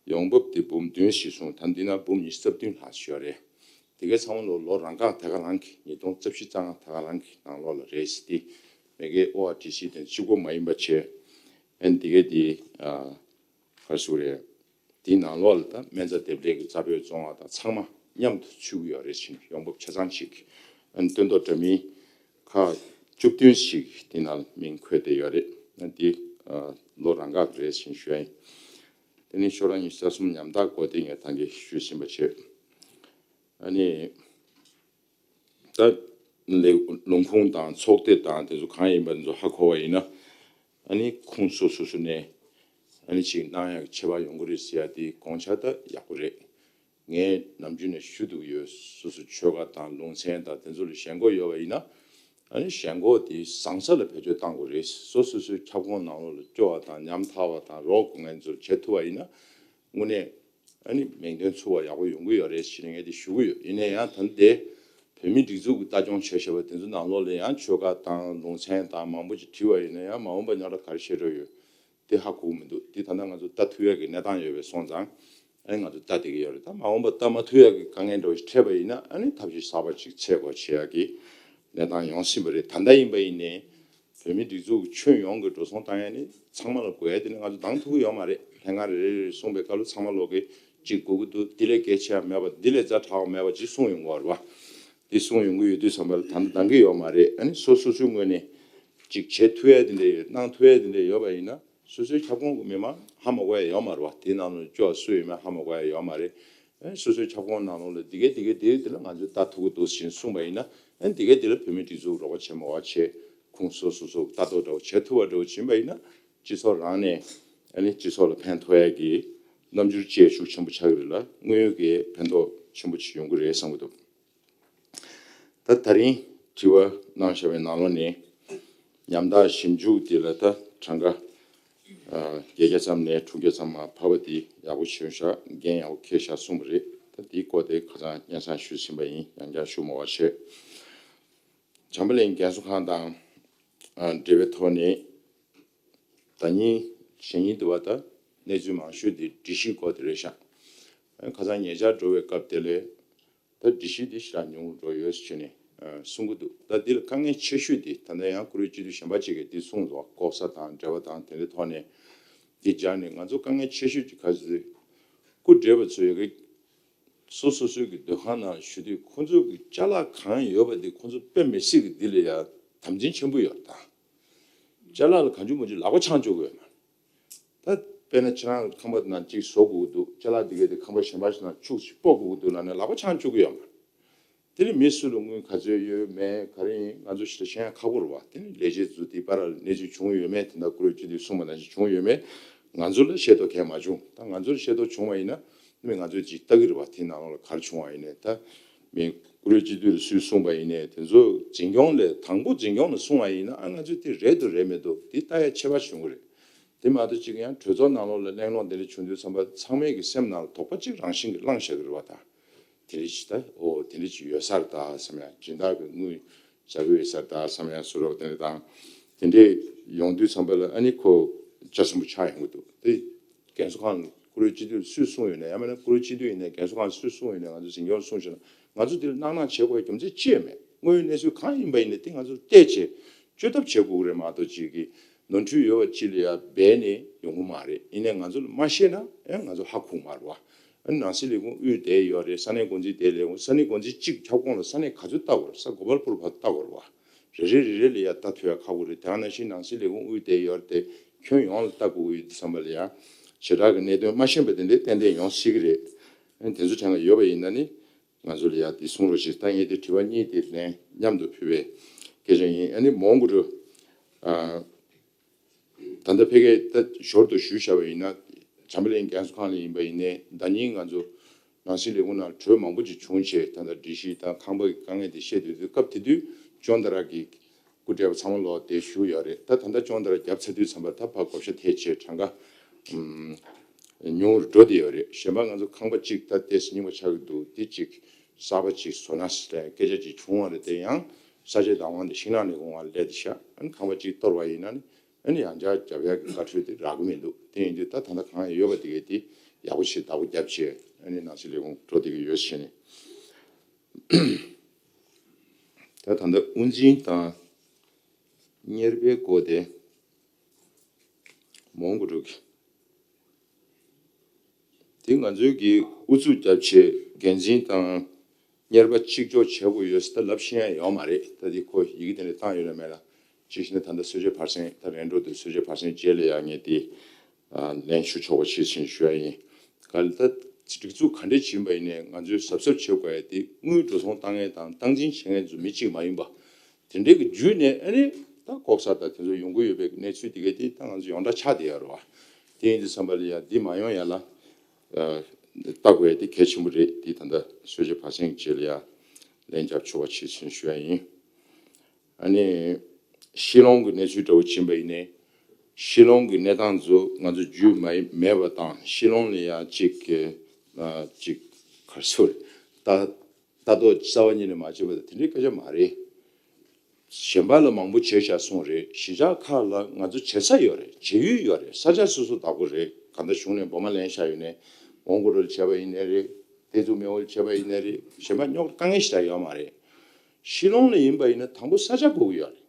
ཡོང་འབབ་དེ་འབུམ་བདུན་ཞིག་སོང་། ད་འདི་ན་འབུམ་ཉི་ཤུ་རྩ་བདུན་ལྷག་ཞིག་ཡོད་རེད། དེ་གའི་ཚང་མ་ལོ་ལོ་རང་འགག་ད་ག་རང་གི་ཉིས་སྟོང་རྩ་བཞི་རྩ་ལྔ་ད་ག་རང་གི་ནང་ལོགས་ལ་རེད་ཟེར་ཏེ་མ་གིའི་ཨོ་ཨར་ཊི་སི་དེ་གཅིག་པོ་མ་ཡིན་པ་བྱས་ཨ་ནི་དེ་གའི་དེ་ཨ་ག་རེ་ཟེར་དགོས་རེད། དེའི་ནང་ལོགས་ལ་ད་སྨན་རྩྭ་འདེབས་ལས་ཀྱི་རྩྭ་ཕོད་བཙོང་བ་དང་ཚང་མ་མཉམ་དུ་ཚུད་ཀྱི་ཡོད་རེད་ཟེར་ནས་ཡོང་འབབ་ཆ་ཚང་ཅིག་ཨ་ནི་སྟོན་ཐོག་འདྲ་མིན་ཁག་བཅུ་བདུན་ཞིག་དེ་ནང་མིང་འཁོད་བསྡད་ཡོད་རེད། ཨ་ནི་དེ་ཨ་ལོ་རང་འགག་རེད་ཟེར་ནས་ཞུ་ཡ་ཡིན། དེ་ནས་ཤོག་གྲངས་ཉི་ཤུ་རྩ་གསུམ་ཉམ་ཐག་སྐོར་དེ་ངས་ད་གིན་ཞུས་ཟིན་པ་བྱས། ཨ་ནི་ད་ལས་ལས་ཁུངས་དང་ཚོགས་སྡེ་དང་དེ་ཚོ་གང་ཡིན་པ་དེ་ཚོ་ཧ་གོ་བ་ཡིན་ན་ཨ་ནི་ཁོངས་སོ་སོ་སོ་ནས་ཨ་ནི་ཅིག་གནང་ཡག་ཁྱད་པར་ཡོང་གི་རེད་ཟེར་ཡ་དེ་དགོངས་འཆར་ད་ཡག་པོ་རེད། ངས་ནམ་རྒྱུན་ནས་ཞུ་འདུག་ཡོད། སོ་སོ་ཆོལ་ཁ་དང་ལུང་ཚན་དང་དེ་ཚོ་ལ་ཞེན་ཁོག་ཡོད་པ་ཡིན་ན་ཨ་ནི་ཞེན་ཁོག་དེ་བཟང་ས་ལ་བེད་སྤྱོད་གཏང་དགོས་རེད། སོ་སོ་སོའི་ཁྱབ་ཁོངས་ནང་ལོགས་ལ་སྐྱོ་བ་དང་ཉམ་ཐག་པ་དང་རོགས་དགོས་མཁན་ཚོར་བྱེད་ཐུབ་པ་ཡིན་ན་དངོས་གནས་ཨ་ནི་མིང་དོན་ཚུགས་པ་ཡག་པོ་ཡོང་གི་ཡོད་རེད་ཟེར་ནས་ངས་དེ་ཞུ་གི་ཡོད། ཡིན་ན་ཡང་ད་ལྟའི་བོད་མིའི་སྒྲིག་འཛུགས་ཀྱི་ལྟ་སྐྱོང་བྱས་བཞག་པ་དེ་ཚོ་ནང་ལོགས་ལ་ཡང་ཆོལ་ཁ་དང་ལུང་ཚན་དང་མང་པོ་ཅིག་བྲིས་པ་ཡིན་ན་ཡང་མ་འོངས་པ་རྙོག་དྲ་ག་རེ་ཤོར་འགྲོ་ཡོད། དེ་ཧ་གོ་གི་མི་འདུག་དེ་ད་ལྟ་ང་ཚོ་ལྟ་ཐུབ་ཡག་གི་གནས་སྟངས་ཡོད་པའི་སོང་ཙང་ཨ་ནི་ང་ཚོ་ལྟ་བསྡད་ཀྱི་ཡོད་རེད། ད་མ་འོངས་པ་ལྟ་མ་ཐུབ་ཡག་གི་དཀའ་ངལ་འདྲ་བོ་ཞིག་འཕྲད་པ་ཡིན་ན་ཨ་ནི་ཐབས་ཤེས་གསར་པ་ཅིག་འཚོལ་དགོས་བྱེད་ཡག་གི་གནས་སྟངས་ཡོང་སྲིད་པ་རེད། ད་ལྟ་ཡིན་པ་ཡིན་ནའི་བོད་མིའི་སྒྲིག་འཛུགས་ཀྱི་ཁྱོན་ཡོངས་ཀྱི་འགྲོ་སོང་བཏང་ཡག་ནི་ཚང་མ་ལ་དགོས་ཡག་དེ་ནི་ང་ཚོ་འདང་ཐུབ་ཀྱི་ཡོད་མ་རེད། ལྷན་ཁང་རེ་རེ་རེ་གསུངས་པའི་སྐབས་ལ་ཚང་མ་ལོག་གིས་གཅིག་དགོས་ཀྱི་འདུག་འདི་ལས་གལ་ཆེ་བ་མེད་པ་འདི་ལས་ཛ་དྲག་པ་མེད་པ་ཅིག་གསུངས་ཡོང་གི་ཡོད་རེད་བ། འདི་གསུངས་ཡོང་གི་ཡོད་དུས་ཙམ་པ་ལ་ད་ལྟ་འདང་གི་ཡོད་མ་རེད། ཨ་ནི་སོ་སོ་སོའི་ངོས་ནས་ཅིག་བྱེད་ཐུབ་ཡག་དེ་འདྲ་ཡོད་གནང་ཐུབ་ཡག་དེ་འདྲ་ཡོད་པ་ཡིན་ན་ སོ་སོའི་ཁྱབ་ཁོངས་ཀྱི་མི་མང་ཧ་མ་གོ་ཡ་ཡོད་མ་རེད་བ། དེའི་ནང་ལ་སྐྱོ་བ་སུ་ཡོད་མེད་ཧ་མ་གོ་ཡ་ཡོད་མ་རེད། ཨེ་སོ་སོའི་ཁྱབ་ཁོངས་ནང་ལོགས་ལ་འདི་གས་འདི་གས་འདི་འདི་ལ་ང་ཚོས་ལྟ་ཐུབ་ཀྱི་འདུག་ཟེར་གསུངས་པ་ཡིན་ན། ཨེ་འདི་གས་འདི་ལ་བོད་མི་སྒྲིག་འཛུགས་རོགས་པ་བྱེད་མ་བ་བྱེད། ཁོངས་སོ་སོ་སོ་ལྟ་རྟོག་འདྲ་བོ་བྱེད་ཐུབ་པ་འདྲ་བོ་བྱིན་པ་ཡིན་ན། སྤྱི་ཚོགས་རང་ནས་ཨ་ནི་སྤྱི་ཚོགས་ལ་ཕན་ཐོགས་ཡ་གི་རྣམ་འགྱུར་བཅས་ཤུགས་ཆེན་པོ་ཆགས་ཀྱི་རེད་ལ། དངོས་ཡོད་ཀྱི་ཕན་ཐོགས་ཆེན་པོ་ཅིག་ཡོང་གི་རེད་བསམ་གྱི་འདུག་ད་ད་རིང་དྲི་བ་གནང་བཞག་པའི་ནང་ལོགས་ནས་ཉམ་ཐག་ཞིབ་འཇུག་དེ་ལ་ད་གྲངས་ཀ་ཨ་བརྒྱད་བརྒྱ་ཙམ་ནས་དྲུག་བརྒྱ་ཙམ་མར་འཕར་བ་དེ་ཡག་པོ་བྱུང་ཤག་འགན་ཡག་པོ་འཁྱེར་ཤག་གསུངས་པ་རེད། ད་དེའི་སྐོར་དེ་ཁ་སང་སྙན་སེང་ཞུས་ཟིན་པ་ཡིན། ཡང་བསྐྱར་ཞུ་མ་བ་བྱས། བྱམས་པ་གླིང་རྒན་གསོ་ཁང་དང་ཨ་འབྲེལ་བའི་ཐོག་ནས་ཟླ་ཉིན་གཞེས་ཉིན་དུ་བ་ད་གནས་ཚུལ་མང་ཤོས་དེ་སྒྲིག་གཞིའི་སྐོར་དེ་རེད་ཤག་ཁ་སང་ཉེ་ཆར་འགྲོ་བའི་སྐབས་དེ་ལས། ད་སྒྲིག་གཞི་འདི་ཞེ་དྲག་ཉུང་རུ་འགྲོ་ཡོད་ཟེར་ནས་ཨ་གསུང་གི་འདུག་ད་འདི་ལ་དཀའ་ངལ་ཆེ་ཤོས་འདི་ད་ལྟ་ཡང་བཀུར་འོས་སྤྱི་འཐུས་གཞན་པ་ཅིག་གིས་འདི་གསུངས་འདུག་ལྐོག་ཟ་དང་འབྲེལ་བ་དང་དེ་འདྲའི་ཐོག་ནས་འདི་སྦྱར་ནས། ང་ཚོ་དཀའ་ངལ་ཆེ་ཤོས་ཀྱི་ག་ཚོད་སྐུ་བགྲེས་པ་ཚོ་ཡོད་གི་སོ་སོ་སོའི་གི་སྡོད་ཁང་ནང་བཞུགས་དུས་ཁོང་ཚོ་གི་ཅ་ལག་གང་ཡོད་པ་འདི་ཁོང་ཚོ་དཔེ་མི་སྲིད་གི་འདི་ལ་ཡ་དམ་འཛིན་ཆེན་པོ་ཡོད་རེད་ད། ཅ་ལག་ལ་གང་བྱུང་མང་བྱུང་ལག་པ་འཆང་བཅུག་གི་ཡོད་མ་རེད། ད་དཔེར་ན་ཁྱེད་རང་ཁང་པ་ནང་གཅིག་བཟོ་དགོས་ཀྱི་འདུག་ཅ་ལག་འདི་གས་དེ་ཁང་པ་གཞན་པ་ཞིག་ནང་ཁྱུག་ཅིག་སྤོ་དགོས་ཀྱི་འདུག་ལབ་ནས་ལག་པ་འཆང་བཅུག་གི་ཡོད་མ་རེད། དེ་ནི་མི་སུ་ལ་དངུལ་ག་ཚོད་ཡོད་མེད་ག་རེ་ཡིན་ང་ཚོ་ཞིག་ལ་ཤེས་ཡ་ཁག་པོ་རེད་བ། དེ་ནི་ལས་བྱེད་ཚོ་དེ་བར་ལ་གནས་ཚུལ་བྱུང་ཡོད་མེད་དེ་འདྲ་བཀུར་འོས་སྤྱི་འཐུས་གསུངས་པ་ནང་བཞིན་བྱུང་ཡོད་མེད་ང་ཚོ་ལ་ཤེས་རྟོགས་གང་ཡང་མ་བྱུང་། ད་ང་ཚོ་ལ་ཤེས་རྟོགས་བྱུང་བ་ཡིན་ན་མི་ང་ཚོས་ཅིག་ལྟ་གི་རེད་བ། དེ་ནང་ལོགས་ལ་ག་རེ་བྱུང་བ་ཡིན་ནའི་ད་མི་བཀུར་འོས་སྤྱི་འཐུས་ལ་སུས་གསུངས་པ་ཡིན་ནའི་དེ་ཚོ་འཛིན་སྐྱོང་ལས་དང་པོ་འཛིན་སྐྱོང་ལ་གསུངས་པ་ཡིན་ན་ཨ་ང་ཚོས་དེ་རེད་འདུག་རེད་མི་འདུག་དེ་ལྟ་ཡ་ཁྱད་པར་བྱུང་གི་རེད། དེ་མ་གཏོགས་གཅིག་ཡང་གྲོས་ཚོགས་ནང་ལོགས་ལ་གླེང་སློང་དེ་འདྲ་བྱུང་དུས་ཙམ་པ་ཚང་མའི་གི་སེམས་ནང་ལ་དོགས་པ་གཅིག་རང་བཞིན་གྱིས་ལངས་བཞག་གི་རེད་བ། ད་དེ་འདྲ་ཅིག་ད་ཨོ་དེ་འདྲ་ཅིག་ཡོད་ས་རེད་ད་བསམ་ཡ། སྦྱིན་བདག་གི་དངུལ་བཞག་གི་ཡོད་ས་རེད་ད་བསམ་ཡ་བཟོ་འདྲ་དེ་འདྲ་དང་། དེ་འདྲ་ཡོང་དུས་ཙམ་པ་ལ་ཨ་ནི་ཁོ་ལྕགས་སྲིན་པོ་ཆགས་ཡོང་གི་འདུག་དེ་རྒན་གསོ་ཁང་བཀུར་འོས་སྤྱི་འཐུས་སུས་གསུངས་ཡོད་ན། ཡང་མིན་ན་བཀུར་འོས་སྤྱི་འཐུས་ཡིན་ནའི་རྒན་གསོ་ཁང་སུས་གསུངས་ཡོད་ནའི་ང་ཚོ་འཛིན་སྐྱོང་གསུངས་བྱས་ན་ང་ཚོ་དེ་ལ་སྣང་སྣང་བྱེད་དགོས་རྒྱུ་མཚན་ཅི་ཡང་མེད། དངོས་ཡོད་གནས་ཚུལ་གང་ཡིན་པ་ཡིན་ནའི་དེ་ང་ཚོ་བལྟས་བྱས། བཅོས་ཐབས་བྱེད་དགོས་ཀྱི་རེད་མ་གཏོགས་ཅིག་གི་ནོར་འཁྲུལ་ཡོད་པ་ཅིག་ལ་ཡ་སྦས་ནས་ཡོང་གི་མ་རེད། ཡིན་ནའི་ང་ཚོ་ལ་མ་ཤེས་ན་ཡང་ང་ཚོ་ཧ་གོ་གི་མ་རེད་བ། ཨ་ནི་ནང་སྲིད་ལས་ཁུངས་དབུས་དེ་ཡོད་རེད། ས་གནས་འགོ་འཛིན་དེ་ལས་ཁུངས། ས་གནས་འགོ་འཛིན་གཅིག་ཁྱབ་ཁོངས་ལ་ས་གནས་ག་ཚོད་ལྟ་དགོས་རེད། ས་གོ་པལ་པུར་བར་ལྟ་དགོས་རེད་བ། རེ་རེ་རེ་རེ་ལ་ཡ་ལྟ་ཐུབ་ཡ་ཁག་པོ་རེད། དེ་ནང་བཞིན་ནང་སྲིད་ལས་ཁུངས་དབུས་དེ་ཡོད་རེད་དེ་ཁྱོན་ཡོངས་ལ་ལྟ་དགོས་ཀྱི་ཡོད་དུས་ཙམ་པ་ལ་ཡ་བྱེ་བྲག་གི་གནད་དོན་མ་ཤེས་པ་དེ་འདྲའི་ཏན་ཏན་ཡོང་སྲིད་ཀྱི་རེད། ཨ་ནི་དེ་ཚོ་དྲན་ག་ཡོད་པ་ཡིན་ན་ནི། ང་ཚོ་ལ་ཡ་དེ་གསུང་རོགས་ཞེས། ད་ངས་དེ་དྲི་བ་གཉིས་དེ་ལན་མཉམ་དུ་ཕུལ་བའི་སྐད་ཆ་ཡིན། ཨ་ནི་མོན་གྷོ་རུ་ཨ་ད་ལྟ་ཕ་གིར་ད་ཞོར་དུ་ཞུས་བཞག་པ་ཡིན་ན་བྱམས་པ་གླིང་རྒན་གསོ་ཁང་ལ་ཡིན་པ་ཡིན་ནའི་ཟླ་ཉིན་ང་ཚོ་ནང་སྲིད་ལས་ཁུངས་ནང་གྲོས་མང་པོ་ཅིག་བྱུང་བྱས། ད་ལྟ་སྒྲིག་གཞི་དང་ཁང་པ་གི་དཀའ་ངལ་དེ་བཤད་དུས་དུས་སྐབས་དེ་དུས་ལྕོག་མདའ་ར་གི་སྐུ་བགྲེས་པ་ཚང་མ་ལོག་དེ་བཞུགས་ཡོད་རེད། ད་ད་ལྟ་ལྕོག་མདའ་ར་རྒྱབ་ཚར་དུས་ཙམ་པར་ད་ཕར་བགོ་བཤའ་ཐེབས་བྱས་གྲངས་ཀ་ཨམ་ཉུང་རུ་འགྲོ་བསྡད་ཡོད་རེད། གཞན་པ་ང་ཚོ་ཁང་པ་གཅིག་ད་ཏོག་ཙམ་རྙིང་པ་ཆགས་ཀྱི་འདུག་དེ་གཅིག་གསར་པ་གཅིག་བཟོ་ན་ཟེར་སྐད་ཆ་གཅིག་བྱུང་བ་རེད། དེ་ཡང་ས་ཆའི་བདག་དབང་དེ་ཤིང་ནགས་ལས་ཁུངས་ལ་སླེབས་བསྡད་ཤག་ཨ་ནི་ཁང་པ་གཅིག་གཏོར་བ་ཡིན་ན་ནི་ཨ་ནི་ཡང་བསྐྱར་རྒྱབ་ཡག་གི་བཀའ་འཁྲོལ་དེ་རག་གི་མི་འདུག་དེ་ཡིན་དུས་ད་ད་ལྟ་གང་ཡོད་པ་དེ་གས་དེ་ཡག་པོ་ཞིག་བདག་པོ་རྒྱབ་བྱས། ཨ་ནི་ནང་སྲིད་ལས་ཁུངས་འགྲོ་བསྡད་ཀྱི་ཡོད་ཟེར་ནས། ད་ད་ལྟ་དབུ་འཛིན་དང་གཉེར་པའི་སྐོར་དེ་མོན་གྷོ་རུ་གི་དེ་ང་ཚོའི་གི་ཨུ་ཚུགས་རྒྱབ་བྱས་འགན་འཛིན་དང་གཉེར་པ་གཅིག་ལྕོགས་བྱེད་དགོས་ཡོད་ཟེར་ད་ལབ་ཤེས་ཡ་ཡོད་མ་རེད། ད་དེ་ཁོ་ཡི་གེ་དེ་འདྲ་བཏང་ཡོད་ན་མེད་ན་ཅིག་བྱས་ན་ད་ལྟ་གསོལ་ཇ་ཕར་ཕྱིན་ད་རན་འགྲོ་དུས་གསོལ་ཇ་ཕར་ཕྱིན་རྗེས་ལ་ཡ་ངས་དེ་ལན་ཞུ་ཆོག་པ་བྱེད་ཕྱིན་ཞུ་ཡ་ཡིན། ག་ལ་ད་སྒྲིག་འཛུགས་ག་འདྲས་བྱིན་པ་ཡིན་ནའི་ང་ཚོའི་གཟབ་གཟབ་བྱེད་དགོས་ཡ་དེ་དངུལ་འགྲོ་སོང་བཏང་མཁན་དང་སྟངས་འཛིན་བྱེད་མཁན་ཚོ་མི་གཅིག་མ་ཡིན་པ། དེ་འདྲའི་གི་བརྒྱུད་ནས་ཨ་ནི་ད་ལྐོག་ཟ་དང་དེ་ཚོ་ཡོང་གི་ཡོད་པའི་གནས་ཚུལ་དེ་གས་དེ་ད་ང་ཚོ་ཡོངས་གྲགས་ཆགས་བསྡད་ཡོད་རེད་བ། དེ་ཡིན་དུས་ཙམ་པ་ལ་ཡ་འདི་མ་ཡོང་ཡ་ལ་ལྟ་དགོས་ཡ་དེ་གལ་ཆེན་པོ་རེད། དེ་ད་ལྟ་གསོལ་ཇ་ཕར་ཕྱིན་རྗེས་ལ་ཡ་ལན་རྒྱབ་ཆོག་པ་བྱེད་ཕྱིན་ཞུ་ཡ་ཡིན། ཨ་ནི་ཤི་ལོང་གི་གནས་ཚུལ་འདྲ་བོ་ཕྱིན་པ་ཡིན་ནའི་ཤི་ལོང་གི་གནས་སྟངས་ཚོ་ང་ཚོ་རྒྱུས་མ་ཡི་མེད་པ་དང་ཤི་ལོང་ལ་ཡ་གཅིག་གི་གཅིག་ག་རེ་ཟེར་ད། ལྟ་རྟོག་རྩ་བ་ཉིད་ནས་མ་བྱས་པ་དང་དེ་འདྲའི་སྐད་ཆ་མ་རེད། གཞན་པ་ལ་མང་པོ་བྱས་བཞག་གསུངས་རེད། གཞིས་ཆགས་ཁག་ལ་ང་ཚོ་བྱེད་ས་ཡོད་རེད། བྱེད་ཡུལ་ཡོད་རེད། ས་ཆ་སོ་སོ་བདག་པོ་རེད། གང་ལྟར་གཞུང་ནས་འབོ་མ་ལེན་བཞག་ཡོད་ནའི་མོན་གྷོ་རུ་བྱས་པ་ཡིན་ནའི་རེད། བདེ་སྡུག་མེ་འོར་བྱས་པ་ཡིན་ནའི་རེད། གཞན་པ་རྙོག་དཀའ་ངལ་ཞིག་ད་ཡོད་མ་རེད། ཤི་ལོང་ལ་ཡིན་པ་ཡིན་ན་དང་པོ་ས་ཆ་དགོས་ཀྱི་ཡོད་རེད།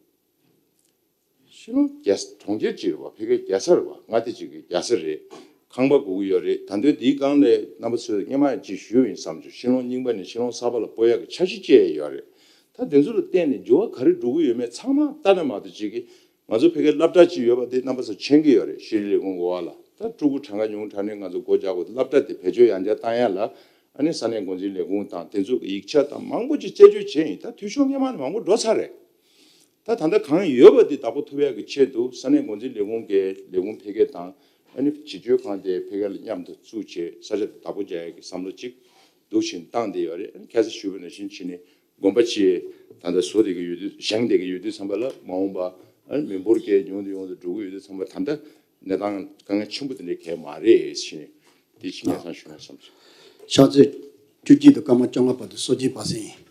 ཤི་ལོང་རྒྱལ་ས་གྲོང་ཁྱེར་གཅིག་རེད་བ། ཕ་གིའི་རྒྱལ་ས་རེད་བ། མངའ་སྡེ་གཅིག་གི་རྒྱལ་ས་རེད། ཁང་པ་དགོས་ཀྱི་ཡོད་རེད། ད་དུང་དེའི་སྒང་ལ་རྣམ་པ་ཚོས་སྔོན་མ་ཡང་ཅིག་ཞུས་ཡིན་བསམ་བྱུང་། ཤི་ལོང་རྙིང་པ་ནས་ཤི་ལོང་གསར་པ་ལ་སྤོ་ཡག་གི་འཆར་གཞི་བཅས་ཡོད་རེད། ད་དེ་ཚོ་ལ་བརྟེན་ནས་འགྱུར་བ་ག་རེ་འགྲོ་གི་ཡོད་མེད་ཚང་མ་ལྟ་ན་མ་གཏོགས་ཅིག་གི་ ང་ཚོ་ཕ་གིར་སློབ་གྲྭ་ཅིག་ཡོད་པ་དེ་རྣམ་པ་ཚོ་མཁྱེན་གྱི་ཡོད་རེད། ཤེས་རིག་ལས་ཁུངས་འོག་ལ་ད་ཕྲུ་གུ་གྲངས་ཀ་ཉུང་དྲགས་ནས་ང་ཚོ་སྒོ་རྒྱག་དགོས། སློབ་གྲྭ་དེ་བེད་སྤྱོད་ཡང་བསྐྱར་བཏང་ཡ་ལ་ཨ་ནི་ས་གནས་འགོ་འཛིན་ལས་ཁུངས་དང་དེ་ཚོ་གི་ཡིག་ཆ་དང་མང་པོ་ཅིག་དཔྱད་བརྗོད་བྱས་ཡིན། ད་འཐུས་ཤོར་སྔོན་མ་ནས་མང་པོ་འགྲོ་ཚར་རེད། ད་ད་ལྟ་གང་ཡོད་པ་དེ་བདག་པོ་ཐུབ་ཡག་གི་ཆེད་དུ་ས་གནས་འགོ་འཛིན་ལས་ཁུངས་ཀྱི་ལས་ཁུངས་འཕེལ་རྒྱས་དང་ཨ་ནི་བྱིས་སྤྱོད་ཁང་དེ་འཕེལ་རྒྱས་ལ་མཉམ་དུ་བཙུགས་བྱས་ས་ཆ་དེ་བདག་པོ་རྒྱག་ཡག་གི་བསམ་བློ་གཅིག་འདུག་བཞིན་བཏང་བསྡད་ཡོད་རེད། ཨ་ནི་ཁ་སང་ཞུས་པ་ནང་བཞིན་བྱས་ནས་དགོན་པ་ཅིག་ད་ལྟ་བཟོ་བསྡད་ཀྱི་ཡོད་དུས་བཞེངས་བསྡད་ཀྱི་ཡོད་དུས་ཙམ་པ་ལ་མ་འོངས་པ་ཨ་ནི་མི་འབོར་གྱི་ཉུང་དུ་ཉུང་དུ་འགྲོ་གི་ཡོད་དུས་ཙམ་པ་ད་ལྟ་གནས་སྟངས་དཀའ་ངལ་ཆེན་པོ་དེ་འདྲའི་གང་ཡང་མ་རེད་ཟེར་ནས་དེ་ཕྱི་ཉིན་སང་ཞུ་ན་བསམ་སོང་། ཕྱག་ཚོད་བཅུ་གཅིག་དང་སྐར་མ་བཅོ་ལྔ་བར་དུ་གསོལ་ཇ་ཕབ་ཟིན་ཡིན།